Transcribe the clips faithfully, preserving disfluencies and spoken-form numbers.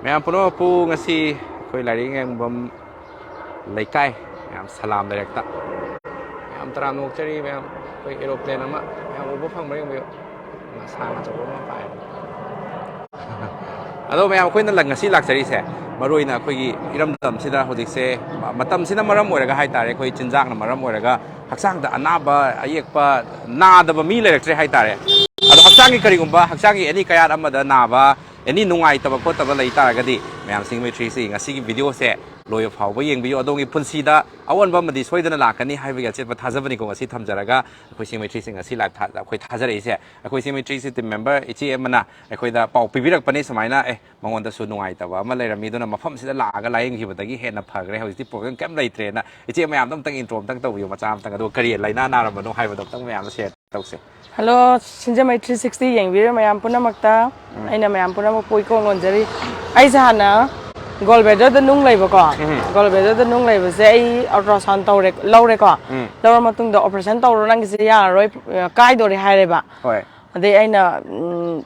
ꯃꯌꯥꯝ ꯄꯨꯝꯅꯃꯛꯄꯨ ꯉꯁꯤ ꯑꯩꯈꯣꯏ ꯂꯥꯏꯔꯤꯛ ꯌꯦꯡꯐꯝ ꯂꯩꯀꯥꯏ ꯃꯌꯥꯝ ꯁꯂꯥꯝ ꯂꯩꯔꯛꯇ ꯃꯌꯥꯝ ꯇꯔꯥꯝꯅ ꯑꯣꯛꯆꯔꯤ꯫ ꯃꯌꯥꯝ ꯑꯩꯈꯣꯏ ꯑꯦꯔꯣꯄ꯭ꯂꯦꯟ ꯑꯃ ꯃꯌꯥꯝ ꯎꯕ ꯐꯪꯕ꯭ꯔꯥ ꯌꯦꯡꯕꯤꯌꯨ꯫ ꯁꯥꯡ ꯑꯆꯧꯕ ꯑꯃ ꯄꯥꯏ꯫ ꯑꯗꯣ ꯃꯌꯥꯝ ꯑꯩꯈꯣꯏꯅ ꯂ-, ꯉꯁꯤ ꯂꯥꯛꯆꯔꯤꯁꯦ ꯃꯔꯨ ꯑꯣꯏꯅ ꯑꯩꯈꯣꯏꯒꯤ ꯏꯔꯝꯗꯝꯁꯤꯗ ꯍꯧꯖꯤꯛꯁꯦ ꯃ-, ꯃꯇꯝꯁꯤꯅ ꯃꯔꯝ ꯑꯣꯏꯔꯒ ꯍꯥꯏꯇꯥꯔꯦ, ꯑꯩꯈꯣꯏ ꯆꯤꯟꯖꯥꯛꯅ ꯃꯔꯝ ꯑꯣꯏꯔꯒ ꯍꯛꯆꯥꯡꯗ ꯑꯅꯥꯕ ꯑꯌꯦꯛꯄ ꯅꯥꯗꯕ ꯃꯤ ꯂꯩꯔꯛꯇ꯭ꯔꯦ ꯍꯥꯏꯇꯥꯔꯦ꯫ ꯑꯗꯣ ꯍꯛꯆꯥꯡꯒꯤ ꯀꯔꯤꯒꯨꯝꯕ ꯍꯛꯆꯥꯡꯒꯤ ꯑꯦꯅꯤ ꯀꯌꯥꯠ ꯑꯃꯗ ꯅꯥꯕ, ꯑꯦꯅꯤ ꯅꯨꯡꯉꯥꯏꯇꯕ ꯈꯣꯠꯇꯕ ꯂꯩ ꯇꯥꯔꯒꯗꯤ ꯃꯌꯥꯝ ꯁꯤꯡ ꯃꯩꯇ꯭ꯔꯤꯁꯤ ꯉꯁꯤꯒꯤ ꯚꯤꯗꯤꯑꯣꯁꯦ ꯂꯣꯏꯕ ꯐꯥꯎꯕ ꯌꯦꯡꯕꯤꯌꯨ꯫ ꯑꯗꯣꯝꯒꯤ ꯄꯨꯟꯁꯤꯗ ꯑꯑꯣꯟꯕ ꯑꯃꯗꯤ ꯁꯣꯏꯗꯅ ꯂꯥꯛꯀꯅꯤ ꯍꯥꯏꯕꯒꯤ ꯑꯆꯦꯠꯄ ꯊꯥꯖꯕꯅꯤꯀꯣ ꯉꯁꯤ ꯊꯝꯖꯔꯒ ꯑꯩꯈꯣꯏ ꯁꯤꯡ ꯃꯩꯇ꯭ꯔꯤꯁꯤ ꯉꯁꯤ ꯂꯥꯏꯚ ꯊꯥ-, ꯑꯩꯈꯣꯏ ꯊꯥꯖꯔꯛꯏꯁꯦ꯫ ꯑꯩꯈꯣꯏ ꯁꯤꯡ ꯃꯩꯇ꯭ꯔꯤꯁꯤ ꯇꯤꯝ ꯃꯦꯝꯕꯔ ꯏꯆꯦ ꯑꯃꯅ ꯑꯩꯈꯣꯏꯗ ꯄꯥꯎ ꯄꯤꯕꯤꯔꯛꯄꯅꯦ ꯁꯨꯃꯥꯏꯅ, "ꯑꯦ, ꯃꯉꯣꯟꯗꯁꯨ ꯅꯨꯡꯉꯥꯏꯇꯕ ꯑꯃ ꯂꯩꯔꯝꯃꯤ, ꯑꯗꯨꯅ ꯃꯐꯝꯁꯤꯗ ꯂꯥꯛꯑꯒ ꯂꯥꯏꯌꯦꯡꯈꯤꯕꯗꯒꯤ ꯍꯦꯟꯅ ꯐꯈ꯭ꯔꯦ, ꯍꯧꯖꯤꯛꯇꯤ ꯄ꯭ꯔꯣꯕ꯭ꯂꯦꯝ ꯀꯩꯝ ꯂꯩꯇ꯭ꯔꯦꯅ" ꯏꯆꯦ ꯃꯌꯥꯝꯗ ꯑꯝꯇꯪ ꯏꯟꯇ꯭ꯔꯣ ꯑꯝꯇꯪ ꯇꯧꯕꯤꯌꯨ ꯃꯆꯥ ꯑꯝꯇꯪ, ꯑꯗꯨꯒ ꯀꯔꯤ ꯂꯥꯏꯅꯥ ꯅꯥꯔꯝꯕꯅꯣ ꯍꯥꯏꯕꯗꯣ ꯑꯝꯇꯪ ꯃꯌꯥꯝꯗ ꯁꯦꯌꯔ ꯇꯧꯁꯦ꯫ ꯍꯜꯂꯣ, ꯁꯤꯡꯖꯃꯩ ꯊ꯭ꯔꯤ ꯁꯤꯛꯁꯇꯤ ꯌꯦꯡꯕꯤꯔꯤꯕ ꯃꯌꯥꯝ ꯄꯨꯝꯅꯃꯛꯇ ꯎꯝ꯫ ꯑꯩꯅ ꯃꯌꯥꯝ ꯄꯨꯝꯅꯃꯛꯄꯨ ꯏꯀꯣꯛ ꯅꯣꯟꯖꯔꯤ꯫ ꯑꯩꯁꯦ ꯍꯥꯟꯅ ꯒꯣꯜ ꯕ꯭ꯂꯦꯗꯔꯗ ꯅꯨꯡ ꯂꯩꯕꯀꯣ, ꯎꯝ꯫ ꯒꯣꯜ ꯕ꯭ꯂꯦꯗꯔꯗ ꯅꯨꯡ ꯂꯩꯕꯁꯦ ꯑꯩ ꯑꯜꯇ꯭ꯔꯥꯁꯥꯎꯟ ꯇꯧꯔꯦ, ꯂꯧꯔꯦꯀꯣ꯫ ꯎꯝ꯫ ꯂꯧꯔ ꯃꯇꯨꯡꯗ ꯑꯣꯄꯔꯦꯁꯟ ꯇꯧꯔꯣ, ꯅꯪꯒꯤꯁꯦ ꯌꯥꯔꯔꯣꯏ, ꯀꯥꯏꯗꯣꯔꯦ ꯍꯥꯏꯔꯦꯕ꯫ ꯍꯣꯏ꯫ ꯑꯗꯩ ꯑꯩꯅ, ꯎꯝ,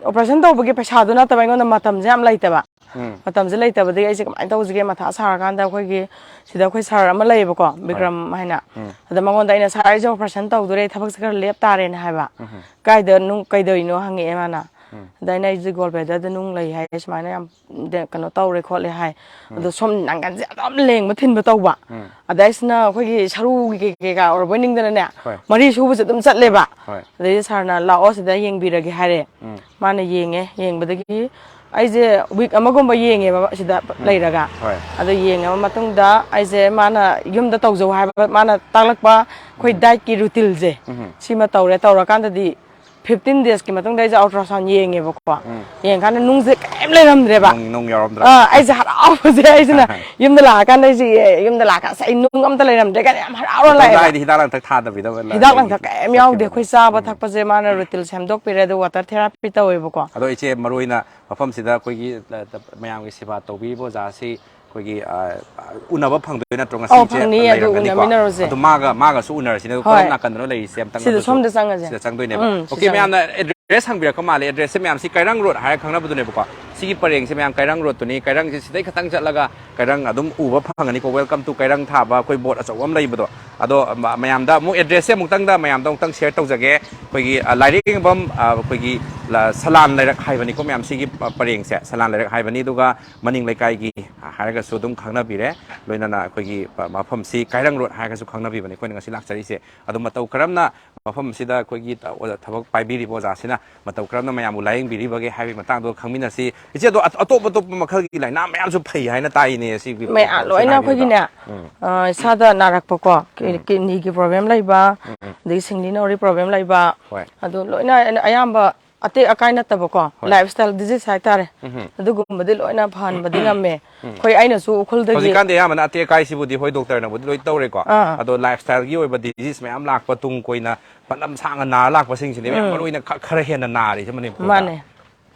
ꯑꯣꯄꯔꯦꯁꯟ ꯇꯧꯕꯒꯤ ꯄꯩꯁꯥꯗꯨ ꯅꯠꯇꯕ ꯑꯩꯉꯣꯟꯗ ꯃꯇꯝꯁꯦ ꯌꯥꯝ ꯂꯩꯇꯕ꯫ ꯎꯝ꯫ ꯃꯇꯝꯁꯦ ꯂꯩꯇꯕꯗꯒꯤ ꯑꯩꯁꯦ ꯀꯃꯥꯏꯅ ꯇꯧꯁꯤꯒꯦ ꯃꯊꯥ ꯁꯥꯔꯀꯥꯟꯗ ꯑꯩꯈꯣꯏꯒꯤ ꯁꯤꯗ ꯑꯩꯈꯣꯏ ꯁꯥꯔ ꯑꯃ ꯂꯩꯌꯦꯕꯀꯣ, ꯍꯣꯏ꯫ ꯕꯤꯀ꯭ꯔꯝ ꯍꯥꯏꯅ꯫ ꯎꯝ꯫ ꯑꯗ ꯃꯉꯣꯟꯗ ꯑꯩꯅ, "ꯁꯥꯔ, ꯑꯩꯁꯦ ꯑꯣꯄꯔꯦꯁꯟ ꯇꯧꯗꯣꯔꯦ, ꯊꯕꯛꯁꯦ ꯈꯔ ꯂꯦꯞ ꯇꯥꯔꯦꯅ" ꯍꯥꯏꯕ꯫ ꯎꯝ꯫ "ꯀꯥꯏꯗ ꯅꯨꯡ ꯀꯩꯗꯧꯔꯤꯅꯣ?" ꯍꯪꯉꯛꯑꯦ ꯃꯥꯅ꯫ ꯎꯝ꯫ ꯑꯗ ꯑꯩꯅ, "ꯑꯩꯁꯦ ꯒꯣꯜ ꯕ꯭ꯂꯦꯗꯔꯗ ꯅꯨꯡ ꯂꯩ ꯍꯥꯏ, ꯁꯨꯃꯥꯏꯅ ꯌꯥꯝ ꯗ-, ꯀꯩꯅꯣ ꯇꯧꯔꯦ ꯈꯣꯠꯂꯦ" ꯍꯥꯏ꯫ ꯎꯝ꯫ ꯑꯗꯣ ꯁꯣꯝ ꯅꯪꯒꯟꯁꯦ ꯑꯗꯨꯝ ꯂꯦꯡꯕ ꯊꯤꯟꯕ ꯇꯧꯕ꯫ ꯎꯝ꯫ ꯑꯗ ꯑꯩꯁꯤꯅ ꯑꯩꯈꯣꯏꯒꯤ ꯁꯔꯨꯒꯤ ꯀꯩ-, ꯀꯩꯀꯥ ꯑꯣꯏꯔꯕꯣꯏ ꯅꯤꯡꯗꯅꯅꯦ, ꯍꯣꯏ꯫ ꯃꯔꯤ ꯁꯨꯕꯁꯦ ꯑꯗꯨꯝ ꯆꯠꯂꯦꯕ꯫ ꯍꯣꯏ꯫ ꯑꯗꯩꯗꯤ ꯁꯥꯔꯅ, "ꯂꯥꯛꯑꯣ, ꯁꯤꯗ ꯌꯦꯡꯕꯤꯔꯒꯦ" ꯍꯥꯏꯔꯦ꯫ ꯎꯝ꯫ ꯃꯥꯅ ꯌꯦꯡꯉꯦ, ꯌꯦꯡꯕꯗꯒꯤ ꯑꯩꯁꯦ ꯋꯤꯛ ꯑꯃꯒꯨꯝꯕ ꯌꯦꯡꯉꯦꯕ ꯁꯤꯗ ꯎꯝ꯫ ꯂꯩꯔꯒ꯫ ꯍꯣꯏ꯫ ꯑꯗꯣ ꯌꯦꯡꯉꯕ ꯃꯇꯨꯡꯗ ꯑꯩꯁꯦ ꯃꯥꯅ ꯌꯨꯝꯗ ꯇꯧꯖꯧ ꯍꯥꯏꯕ, ꯃꯥꯅ ꯇꯥꯛꯂꯛꯄ ꯑꯩꯈꯣꯏ ꯎꯝ꯫ ꯗꯥꯏꯠꯀꯤ ꯔꯨꯇꯤꯟꯁꯦ ꯎꯝ꯫ ꯁꯤꯃ ꯇꯧꯔꯦ꯫ ꯇꯧꯔꯀꯥꯟꯗꯗꯤ ꯐꯤꯐꯇꯤꯟ ꯗꯦꯖꯀꯤ ꯃꯇꯨꯡꯗ ꯑꯩꯁꯦ ꯑꯜꯇ꯭ꯔꯥꯁꯥꯎꯟ ꯌꯦꯡꯉꯦꯕꯀꯣ꯫ ꯎꯝ꯫ ꯌꯦꯡꯉꯀꯥꯟꯗ ꯅꯨꯡꯁꯦ ꯀꯔꯤꯝ ꯂꯩꯔꯝꯗ꯭ꯔꯦꯕ꯫ ꯅꯨꯡ, ꯅꯨꯡ ꯌꯥꯎꯔꯝꯗ꯭ꯔꯥ? ꯑꯥ, ꯑꯩꯁꯦ ꯍꯔꯥꯎꯕꯁꯦ ꯑꯩꯁꯤꯅ ꯌꯨꯝꯗ ꯂꯥꯛꯑꯀꯥꯟꯗ ꯑꯩꯁꯦ, ꯑꯦ, ꯌꯨꯝꯗ ꯂꯥꯛꯑꯀꯥꯟꯗ ꯑꯩ ꯅꯨꯡ ꯑꯝꯇ ꯂꯩꯔꯝꯗ꯭ꯔꯦ ꯀꯥꯏꯅ ꯌꯥꯝ ꯍꯔꯥꯎꯔ ꯃꯇꯝꯗ ꯂꯥꯛꯑꯦꯕ꯫ ꯍꯥꯏꯗꯤ ꯍꯤꯗꯥꯛ ꯂꯥꯡꯊꯛ ꯊꯥꯗꯕꯤꯗ ꯍꯤꯗꯥꯛ ꯂꯥꯡꯊꯛ ꯀꯔꯤꯝ ꯌꯥꯎꯗꯦ꯫ ꯑꯩꯈꯣꯏ ꯆꯥꯕ ꯎꯝ꯫ ꯊꯛꯄꯁꯦ ꯃꯥꯅ ꯔꯨꯇꯤꯟ ꯁꯦꯝꯗꯣꯛꯄꯤꯔꯦ, ꯑꯗꯨ ꯋꯥꯇꯔ ꯊꯦꯔꯥꯄꯤ ꯇꯧꯋꯦꯕꯀꯣ꯫ ꯑꯗꯣ ꯏꯆꯦ, ꯃꯔꯨ ꯑꯣꯏꯅ ꯃꯐꯝꯁꯤꯗ ꯑꯩꯈꯣꯏꯒꯤ, ꯑ, ꯃꯌꯥꯝꯒꯤ ꯁꯦꯕꯥ ꯇꯧꯕꯤꯔꯤꯕ ꯑꯣꯖꯥꯁꯤ ꯑꯩꯈꯣꯏꯒꯤ, ꯑ, ꯎꯅꯕ ꯐꯪꯗꯣꯏ ꯅꯠꯇ꯭ꯔꯣ? ꯉꯁꯤ ꯑꯧ, ꯏꯆꯦ ꯐꯪꯅꯤ, ꯑꯗꯨ ꯂꯩꯔꯝꯒꯅꯤꯀꯣ? ꯎꯅꯃꯤꯟꯅꯔꯨꯁꯦ꯫ ꯑꯗꯣ ꯃꯥꯒ, ꯃꯥꯒꯁꯨ ꯎꯅꯔꯁꯤꯅꯦ꯫ ꯑꯗꯣ ꯍꯣꯏ꯫ ꯀꯔꯣꯝ ꯅꯥꯀꯟꯗꯅꯣ ꯂꯩꯔꯤꯁꯦ? ꯑꯝꯇꯪ ꯁꯤꯗ ꯑꯗꯨꯁꯨ ꯁꯣꯝꯗ ꯆꯪꯉꯁꯦ꯫ ꯁꯤꯗ ꯆꯪꯗꯣꯏꯅꯦꯕ꯫ ꯎꯝ, ꯁꯤ ꯑꯣꯀꯦ, ꯆꯪꯉꯁꯦ꯫ ꯃꯌꯥꯝꯅ ꯑꯦꯗ꯭ꯔꯦꯁ ꯍꯪꯕꯤꯔꯛꯄ ꯃꯥꯜꯂꯦ꯫ ꯑꯦꯗ꯭ꯔꯦꯁꯁꯦ ꯃꯌꯥꯝꯁꯤ ꯀꯩꯔꯪ ꯔꯣꯗ ꯍꯥꯏꯔ ꯈꯪꯅꯕꯗꯨꯅꯦꯕꯀꯣ꯫ ꯁꯤꯒꯤ ꯄꯔꯦꯡꯁꯦ ꯃꯌꯥꯝ ꯀꯩꯔꯪ ꯔꯣꯗꯇꯨꯅꯤ꯫ ꯀꯩꯔꯪꯁꯦ ꯁꯤꯗꯩ ꯈꯇꯪ ꯆꯠꯂꯒ ꯀꯩꯔꯪ ꯑꯗꯨꯝ ꯎꯕ ꯐꯪꯒꯅꯤꯀꯣ꯫ "Welcome to ꯀꯩꯔꯪ" ꯊꯥꯕ ꯑꯩꯈꯣꯏ ꯕꯣꯔꯗ ꯑꯆꯧꯕ ꯑꯃ ꯂꯩꯕꯗꯣ꯫ ꯑꯗꯣ ꯃ-, ꯃꯌꯥꯝꯗ ꯑꯃꯨꯛ ꯑꯦꯗ꯭ꯔꯦꯁꯁꯦ ꯑꯃꯨꯛꯇꯪꯗ ꯃꯌꯥꯝꯗ ꯑꯃꯨꯛꯇꯪ ꯁꯤꯌꯔ ꯇꯧꯖꯒꯦ꯫ ꯑꯩꯈꯣꯏꯒꯤ, ꯑ, ꯂꯥꯏꯔꯦꯝꯕꯝ, ꯑ, ꯑꯩꯈꯣꯏꯒꯤ ꯂ-, ꯁꯂꯥꯟ ꯂꯩꯔꯛ ꯍꯥꯏꯕꯅꯤꯀꯣ ꯃꯌꯥꯝ, ꯁꯤꯒꯤ ꯄ-, ꯄꯔꯦꯡꯁꯦ ꯁꯂꯥꯟ ꯂꯩꯔꯛ ꯍꯥꯏꯕꯅꯤ꯫ ꯑꯗꯨꯒ ꯃꯅꯤꯡ ꯂꯩꯀꯥꯏꯒꯤ, ꯑ, ꯍꯥꯏꯔꯒꯁꯨ ꯑꯗꯨꯝ ꯈꯪꯅꯕꯤꯔꯦ꯫ ꯂꯣꯏꯅꯅ ꯑꯩꯈꯣꯏꯒꯤ ꯄ-, ꯃꯐꯝꯁꯤ ꯀꯩꯔꯪ ꯔꯣꯗ ꯍꯥꯏꯔꯒꯁꯨ ꯈꯪꯅꯕꯤꯕꯅꯤ ꯑꯩꯈꯣꯏꯅ ꯉꯁꯤ ꯂꯥꯛꯆꯔꯤꯁꯦ꯫ ꯑꯗꯣ ꯃꯇꯧ ꯀꯔꯝꯅ ꯃꯐꯝ ꯑꯁꯤꯗ ꯑꯩꯈꯣꯏꯒꯤ ꯊ-, ꯑꯣꯖꯥ, ꯊꯕꯛ ꯄꯥꯏꯕꯤꯔꯤꯕ ꯑꯣꯖꯥꯁꯤꯅ ꯃꯇꯧ ꯀꯔꯝꯅ ꯃꯌꯥꯝꯕꯨ ꯂꯥꯌꯦꯡꯕꯤꯔꯤꯕꯒꯦ ꯍꯥꯏꯕꯒꯤ ꯃꯇꯥꯡꯗꯣ ꯈꯪꯃꯤꯟꯅꯁꯤ꯫ ꯏꯆꯦ, ꯑꯗꯣ ꯑꯇꯣꯞ ꯑꯇꯣꯞꯄ ꯃꯈꯜꯒꯤ ꯂꯥꯏꯅꯥ ꯃꯌꯥꯝꯁꯨ ꯐꯩ ꯍꯥꯏꯅ ꯇꯥꯏꯅꯦ ꯁꯤꯒꯤ ꯃꯌꯥꯝ ꯄ꯭ꯔꯣꯒ꯭ꯔꯥꯝꯁꯤꯅ ꯂꯣꯏꯅ ꯍꯥꯏꯕꯤꯕꯗꯣ꯫ ꯑꯩꯈꯣꯏꯒꯤꯅꯦ, ꯎꯝ꯫ ꯑ, ꯏꯁꯥꯗ ꯅꯥꯔꯛꯄꯀꯣ, ꯀꯤ-, ꯎꯝ꯫ ꯀꯤꯗꯅꯤꯒꯤ ꯄ꯭ꯔꯣꯕ꯭ꯂꯦꯝ ꯂꯩꯕ, ꯎꯝ, ꯎꯝ꯫ ꯑꯗꯒꯤ ꯁꯤꯡꯂꯤ ꯅꯥꯎꯔꯤ ꯄ꯭ꯔꯣꯕ꯭ꯂꯦꯝ ꯂꯩꯕ, ꯍꯣꯏ꯫ ꯑꯗꯨ ꯂꯣꯏꯅ ꯑꯌꯥꯝꯕ ꯑꯇꯦꯛ ꯑꯀꯥꯏ ꯅꯠꯇꯕꯀꯣ, ꯍꯣꯏ꯫ ꯂꯥꯏꯐ ꯁ꯭ꯇꯥꯏꯜ ꯗꯤꯖꯤꯖ ꯍꯥꯏꯇꯥꯔꯦ꯫ ꯎꯝ꯫ ꯑꯗꯨꯒꯨꯝꯕꯗꯤ ꯂꯣꯏꯅ ꯐꯍꯟꯕꯗꯤ ꯉꯝꯃꯦ꯫ ꯎꯝ꯫ ꯑꯩꯈꯣꯏ, ꯑꯩꯅꯁꯨ ꯎꯈ꯭ꯔꯨꯜꯗꯒꯤ ꯍꯧꯖꯤꯛꯀꯥꯟꯗꯤ ꯑꯌꯥꯝꯕꯅ ꯑꯇꯦꯛ ꯑꯀꯥꯏꯁꯤꯕꯨꯗꯤ ꯍꯣꯏ ꯗꯣꯛꯇꯔꯅꯕꯨꯗꯤ ꯂꯣꯏ ꯇꯧꯔꯦꯀꯣ꯫ ꯑꯥ꯫ ꯑꯗꯣ ꯂꯥꯏꯐ ꯁ꯭ꯇꯥꯏꯜꯒꯤ ꯑꯣꯏꯕ ꯗꯤꯖꯤꯖ ꯃꯌꯥꯝ ꯂꯥꯛꯄ, ꯇꯨꯡ ꯀꯣꯏꯅ ꯃꯇꯝ ꯁꯥꯡꯅ ꯅꯥꯔ ꯂꯥꯛꯄꯁꯤꯡꯁꯤꯅꯦ ꯃꯌꯥꯝ ꯎꯝ꯫ ꯃꯔꯨ ꯑꯣꯏꯅ ꯈ-, ꯈꯔ ꯍꯦꯟꯅ ꯅꯥꯔꯤꯁꯦ ꯃꯅꯤꯄꯨꯔꯗ꯫ ꯃꯥꯅꯦ꯫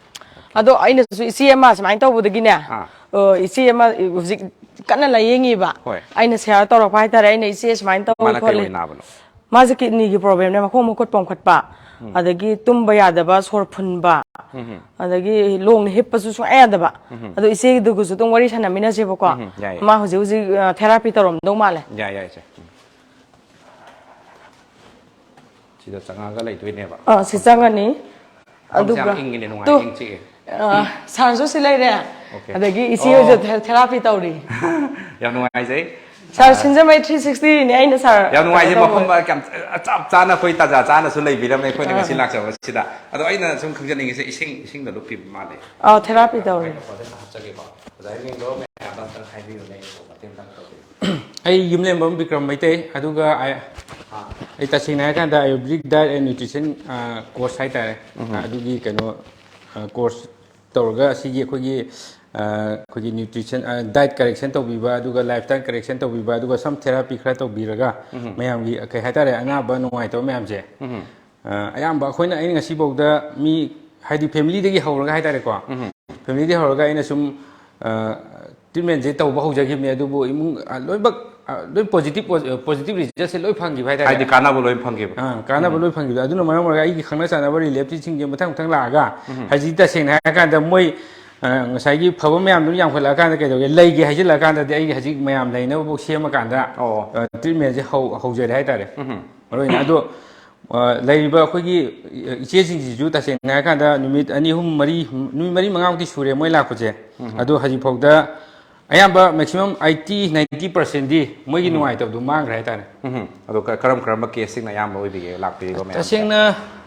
ꯑꯗꯣ ꯑꯩꯅꯁꯨ ꯏꯆꯦ ꯑꯃ ꯁꯨꯃꯥꯏꯅ ꯇꯧꯕꯗꯒꯤꯅꯦ, ꯑꯥ꯫ ꯑ, ꯏꯆꯦ ꯑꯃ ꯍꯧꯖꯤꯛ ꯀꯟꯅ ꯂꯥꯏꯌꯦꯡꯉꯤꯕ꯫ ꯍꯣꯏ꯫ ꯑꯩꯅ ꯁꯤꯌꯔ ꯇꯧꯔꯛꯄ ꯍꯥꯏꯇꯥꯔꯦ꯫ ꯑꯩꯅ, "ꯏꯆꯦ ꯁꯨꯃꯥꯏꯅ ꯇꯧꯋꯤ ꯃꯥꯅ ꯀꯩ ꯈꯣꯠꯂꯤ"꯫ ꯑꯣꯏ ꯅꯥꯕꯅꯣ? ꯃꯥꯁꯦ ꯀꯤꯗꯅꯤꯒꯤ ꯄ꯭ꯔꯣꯕ꯭ꯂꯦꯝꯅꯦ, ꯃꯈꯣꯡ ꯃꯈꯨꯠ ꯄꯣꯝꯈꯠꯄ, ꯎꯝ꯫ ꯑꯗꯒꯤ ꯇꯨꯝꯕ ꯌꯥꯗꯕ, ꯁꯣꯔ ꯐꯨꯟꯕ, ꯎꯝ꯫ ꯑꯗꯒꯤ ꯂꯣꯡꯅ ꯍꯤꯞꯄꯁꯨ ꯁꯨꯡꯌꯥ ꯌꯥꯗꯕ꯫ ꯎꯝ꯫ ꯑꯗꯣ ꯏꯆꯦꯗꯨꯒꯁꯨ ꯑꯗꯨꯝ ꯋꯥꯔꯤ ꯁꯥꯟꯅꯃꯤꯟꯅꯁꯦꯕꯀꯣ꯫ ꯎꯝ, ꯌꯥꯏ, ꯌꯥꯏ꯫ ꯃꯥ ꯍꯧꯖꯤꯛ ꯍꯧꯖꯤꯛ, ꯑ, ꯊꯦꯔꯥꯄꯤ ꯇꯧꯔꯝꯗꯧ ꯃꯥꯜꯂꯦ꯫ ꯌꯥꯏ, ꯌꯥꯏ, ꯏꯆꯦ꯫ ꯎꯝ꯫ ꯁꯤꯗ ꯆꯪꯉꯒ ꯂꯩꯗꯣꯏꯅꯦꯕ꯫ ꯑꯥ, ꯁꯤ ꯆꯪꯉꯅꯤ꯫ ꯃꯐꯝꯁꯦ ꯌꯥꯝ ꯑꯗꯨꯒ ꯏꯪꯉꯤꯅꯦ, ꯅꯨꯡꯉꯥꯏ, ꯇꯨ, ꯏꯪ ꯆꯤꯛꯑꯦ꯫ ꯑꯥ, ꯁꯥꯔꯁꯨ ꯁꯤ ꯂꯩꯔꯦ꯫ ꯑꯣꯀꯦ꯫ ꯑꯗꯒꯤ ꯏꯆꯦ ꯑꯣ꯫ ꯍꯣꯏꯁꯨ ꯊꯦ-, ꯊꯦꯔꯥꯄꯤ ꯇꯧꯔꯤ꯫ ꯌꯥꯝ ꯅꯨꯡꯉꯥꯏꯖꯩ꯫ ꯁꯥꯔ, ꯑꯥ, ꯁꯤꯟꯖꯃꯩ ꯊ꯭ꯔꯤ ꯁꯤꯛꯁꯇꯤꯅꯦ ꯑꯩꯅ ꯁꯥꯔ ꯌꯥꯝ ꯅꯨꯡꯉꯥꯏꯖꯩ꯫ ꯀꯩꯅꯣ ꯇꯧꯕ꯫ ꯃꯐꯝ, ꯑ, ꯌꯥꯝ ꯆꯞ ꯆꯥꯅ ꯑꯩꯈꯣꯏ ꯇꯥꯟꯖꯥ ꯆꯥꯅ ꯑꯩꯈꯣꯏ ꯇꯥꯟꯖꯥ ꯆꯥꯅꯁꯨ ꯂꯩꯕꯤꯔꯝꯃꯦ ꯑꯩꯈꯣꯏꯅ ꯉꯁꯤ ꯑꯥ꯫ ꯂꯥꯛꯆꯕꯁꯤꯗ꯫ ꯑꯗꯣ ꯑꯩꯅ ꯁꯨꯝ ꯈꯪꯖꯅꯤꯡꯉꯤꯁꯦ ꯏꯁꯤꯡ, ꯏꯁꯤꯡꯗ ꯂꯨꯞꯄꯤꯕ ꯃꯥꯜꯂꯦ꯫ ꯑꯥ, ꯊꯦꯔꯥꯄꯤ ꯇꯧꯔꯤ꯫ ꯃꯥꯏꯀ꯭ꯔꯣꯐꯣꯟꯁꯦ ꯑꯝꯇ ꯍꯥꯞꯆꯒꯦꯀꯣ꯫ ꯑꯣꯖꯥꯒꯤ ꯃꯤꯡꯗꯣ ꯃꯌꯥꯝꯗ ꯑꯝꯇꯪ ꯍꯥꯏꯕꯤꯌꯨꯅꯦ, ꯑꯩꯕꯨ ꯃꯇꯦꯡ ꯑꯝꯇꯪ ꯇꯧꯕꯤꯌꯨ꯫ ꯑꯩ ꯌꯨꯝꯂꯦꯝꯕꯝ ꯕꯤꯀ꯭ꯔꯝ ꯃꯩꯇꯩ, ꯑꯗꯨꯒ ꯑꯩ, ꯑꯥ꯫ ꯑꯩ ꯇꯁꯦꯡꯅ ꯍꯥꯏꯔꯀꯥꯟꯗ ayurvedic diet and nutrition, ah, course ꯍꯥꯏꯇꯥꯔꯦ꯫ ꯎꯝ꯫ ꯑꯗꯨꯒꯤ ꯀꯩꯅꯣ, ꯑꯥ, ꯀꯣꯔꯁ ꯇꯧꯔꯒ ꯑꯁꯤꯒꯤ ꯑꯩꯈꯣꯏꯒꯤ, ꯑꯥ, ꯑꯩꯈꯣꯏꯒꯤ ꯅ꯭ꯌꯨꯇ꯭ꯔꯤꯁꯟ, ꯑꯥ, ꯗꯥꯏꯠ ꯀꯔꯦꯛꯁꯟ ꯇꯧꯕꯤꯕ, ꯑꯗꯨꯒ ꯂꯥꯏꯐ ꯁ꯭ꯇꯥꯏꯜ ꯀꯔꯦꯛꯁꯟ ꯇꯧꯕꯤꯕ, ꯑꯗꯨꯒ ꯁꯝ ꯊꯦꯔꯥꯄꯤ ꯈꯔ ꯇꯧꯕꯤꯔꯒ ꯎꯝ꯫ ꯃꯌꯥꯝꯒꯤ, ꯀꯩ ꯍꯥꯏꯇꯥꯔꯦ, ꯑꯅꯥꯕ ꯅꯨꯡꯉꯥꯏꯇꯕ ꯃꯌꯥꯝꯁꯦ, ꯎꯝ꯫ ꯑ, ꯑꯌꯥꯝꯕ ꯑꯩꯈꯣꯏꯅ, ꯑꯩꯅ ꯉꯁꯤꯐꯥꯎꯗ ꯃꯤ, ꯍꯥꯏꯗꯤ ꯐꯦꯃꯤꯂꯤꯗꯒꯤ ꯍꯧꯔꯒ ꯍꯥꯏꯇꯥꯔꯦꯀꯣ, ꯎꯝ꯫ ꯐꯦꯃꯤꯂꯤꯗꯒꯤ ꯍꯧꯔꯒ ꯑꯩꯅ ꯁꯨꯝ, ꯑ, ꯇ꯭ꯔꯤꯠꯃꯦꯟꯁꯦ ꯇꯧꯕ ꯍꯧꯖꯈꯤꯕꯅꯦ, ꯑꯗꯨꯕꯨ ꯏꯃꯨꯡ, ꯑ, ꯂꯣꯏꯅꯃꯛ ꯑ, ꯂꯣꯏ ꯄꯣꯖꯤꯇꯤꯚ, ꯄꯣꯖꯤꯇꯤꯚ ꯔꯤꯖꯜꯁꯦ ꯂꯣꯏ ꯐꯪꯈꯤꯕ ꯍꯥꯏꯇꯥꯔꯦ꯫ ꯍꯥꯏꯗꯤ ꯀꯥꯟꯅꯕ ꯂꯣꯏ ꯐꯪꯈꯤꯕ꯫ ꯑꯥ, ꯀꯥꯟꯅꯕ ꯂꯣꯏ ꯐꯪꯈꯤꯕ꯫ ꯑꯗꯨꯅ ꯃꯔꯝ ꯑꯣꯏꯔꯒ ꯑꯩꯒꯤ ꯈꯪꯅ ꯆꯥꯟꯅꯕ ꯔꯤꯂꯦꯇꯤꯚꯁꯤꯡꯁꯦ ꯃꯊꯪ ꯃꯊꯪ ꯂꯥꯛꯑꯒ, ꯍꯧꯖꯤꯛ ꯇꯁꯦꯡꯅ ꯍꯥꯏꯔꯀꯥꯟꯗ ꯃꯣꯏ, ꯑ, ꯉꯁꯥꯏꯒꯤ ꯐꯕ ꯃꯌꯥꯝꯗꯨꯅ ꯌꯥꯝꯈꯠꯂꯛꯑꯀꯥꯟꯗ ꯀꯩꯗꯧꯒꯦ, ꯂꯩꯒꯦ ꯍꯥꯏꯖꯤꯜꯂꯛꯑꯀꯥꯟꯗꯗꯤ ꯑꯩ ꯍꯧꯖꯤꯛ ꯃꯌꯥꯝ ꯂꯩꯅꯕꯐꯥꯎ ꯁꯦꯝꯃꯀꯥꯟꯗ, ꯑꯣ꯫ ꯑ, ꯇ꯭ꯔꯤꯠꯃꯦꯟꯁꯦ ꯍꯧ-, ꯍꯧꯖꯔꯦ ꯍꯥꯏꯇꯥꯔꯦ꯫ ꯃꯔꯨ ꯑꯣꯏꯅ ꯑꯗꯣ, ꯑ, ꯂꯩꯔꯤꯕ ꯑꯩꯈꯣꯏꯒꯤ, ꯑ, ꯏꯆꯦꯁꯤꯡꯁꯤꯁꯨ ꯇꯁꯦꯡꯅ ꯍꯥꯏꯔꯀꯥꯟꯗ ꯅꯨꯃꯤꯠ ꯑꯅꯤ, ꯑꯍꯨꯝ, ꯃꯔꯤ, ꯅꯨꯃꯤꯠ ꯃꯔꯤ, ꯃꯉꯥꯃꯨꯛꯇꯤ ꯁꯨꯔꯦ ꯃꯣꯏ ꯂꯥꯛꯄꯁꯦ꯫ ꯑꯗꯣ ꯍꯧꯖꯤꯛꯐꯥꯎꯗ ꯑꯌꯥꯝꯕ maximum eighty, ninety percentꯗꯤ ꯃꯣꯏꯒꯤ ꯅꯨꯡꯉꯥꯏꯇꯕꯗꯨ ꯃꯥꯡꯈ꯭ꯔꯦ ꯍꯥꯏꯇꯥꯔꯦ꯫ ꯎꯝ꯫ ꯑꯗꯣ ꯀ-, ꯀꯔꯝ ꯀꯔꯝꯕ ꯀꯦꯁꯁꯤꯡꯅ ꯑꯌꯥꯝꯕ ꯑꯣꯏꯕꯤꯒꯦ ꯂꯥꯛꯄꯤꯔꯤꯕ ꯃꯌꯥꯝꯁꯦ? ꯇꯁꯦꯡꯅ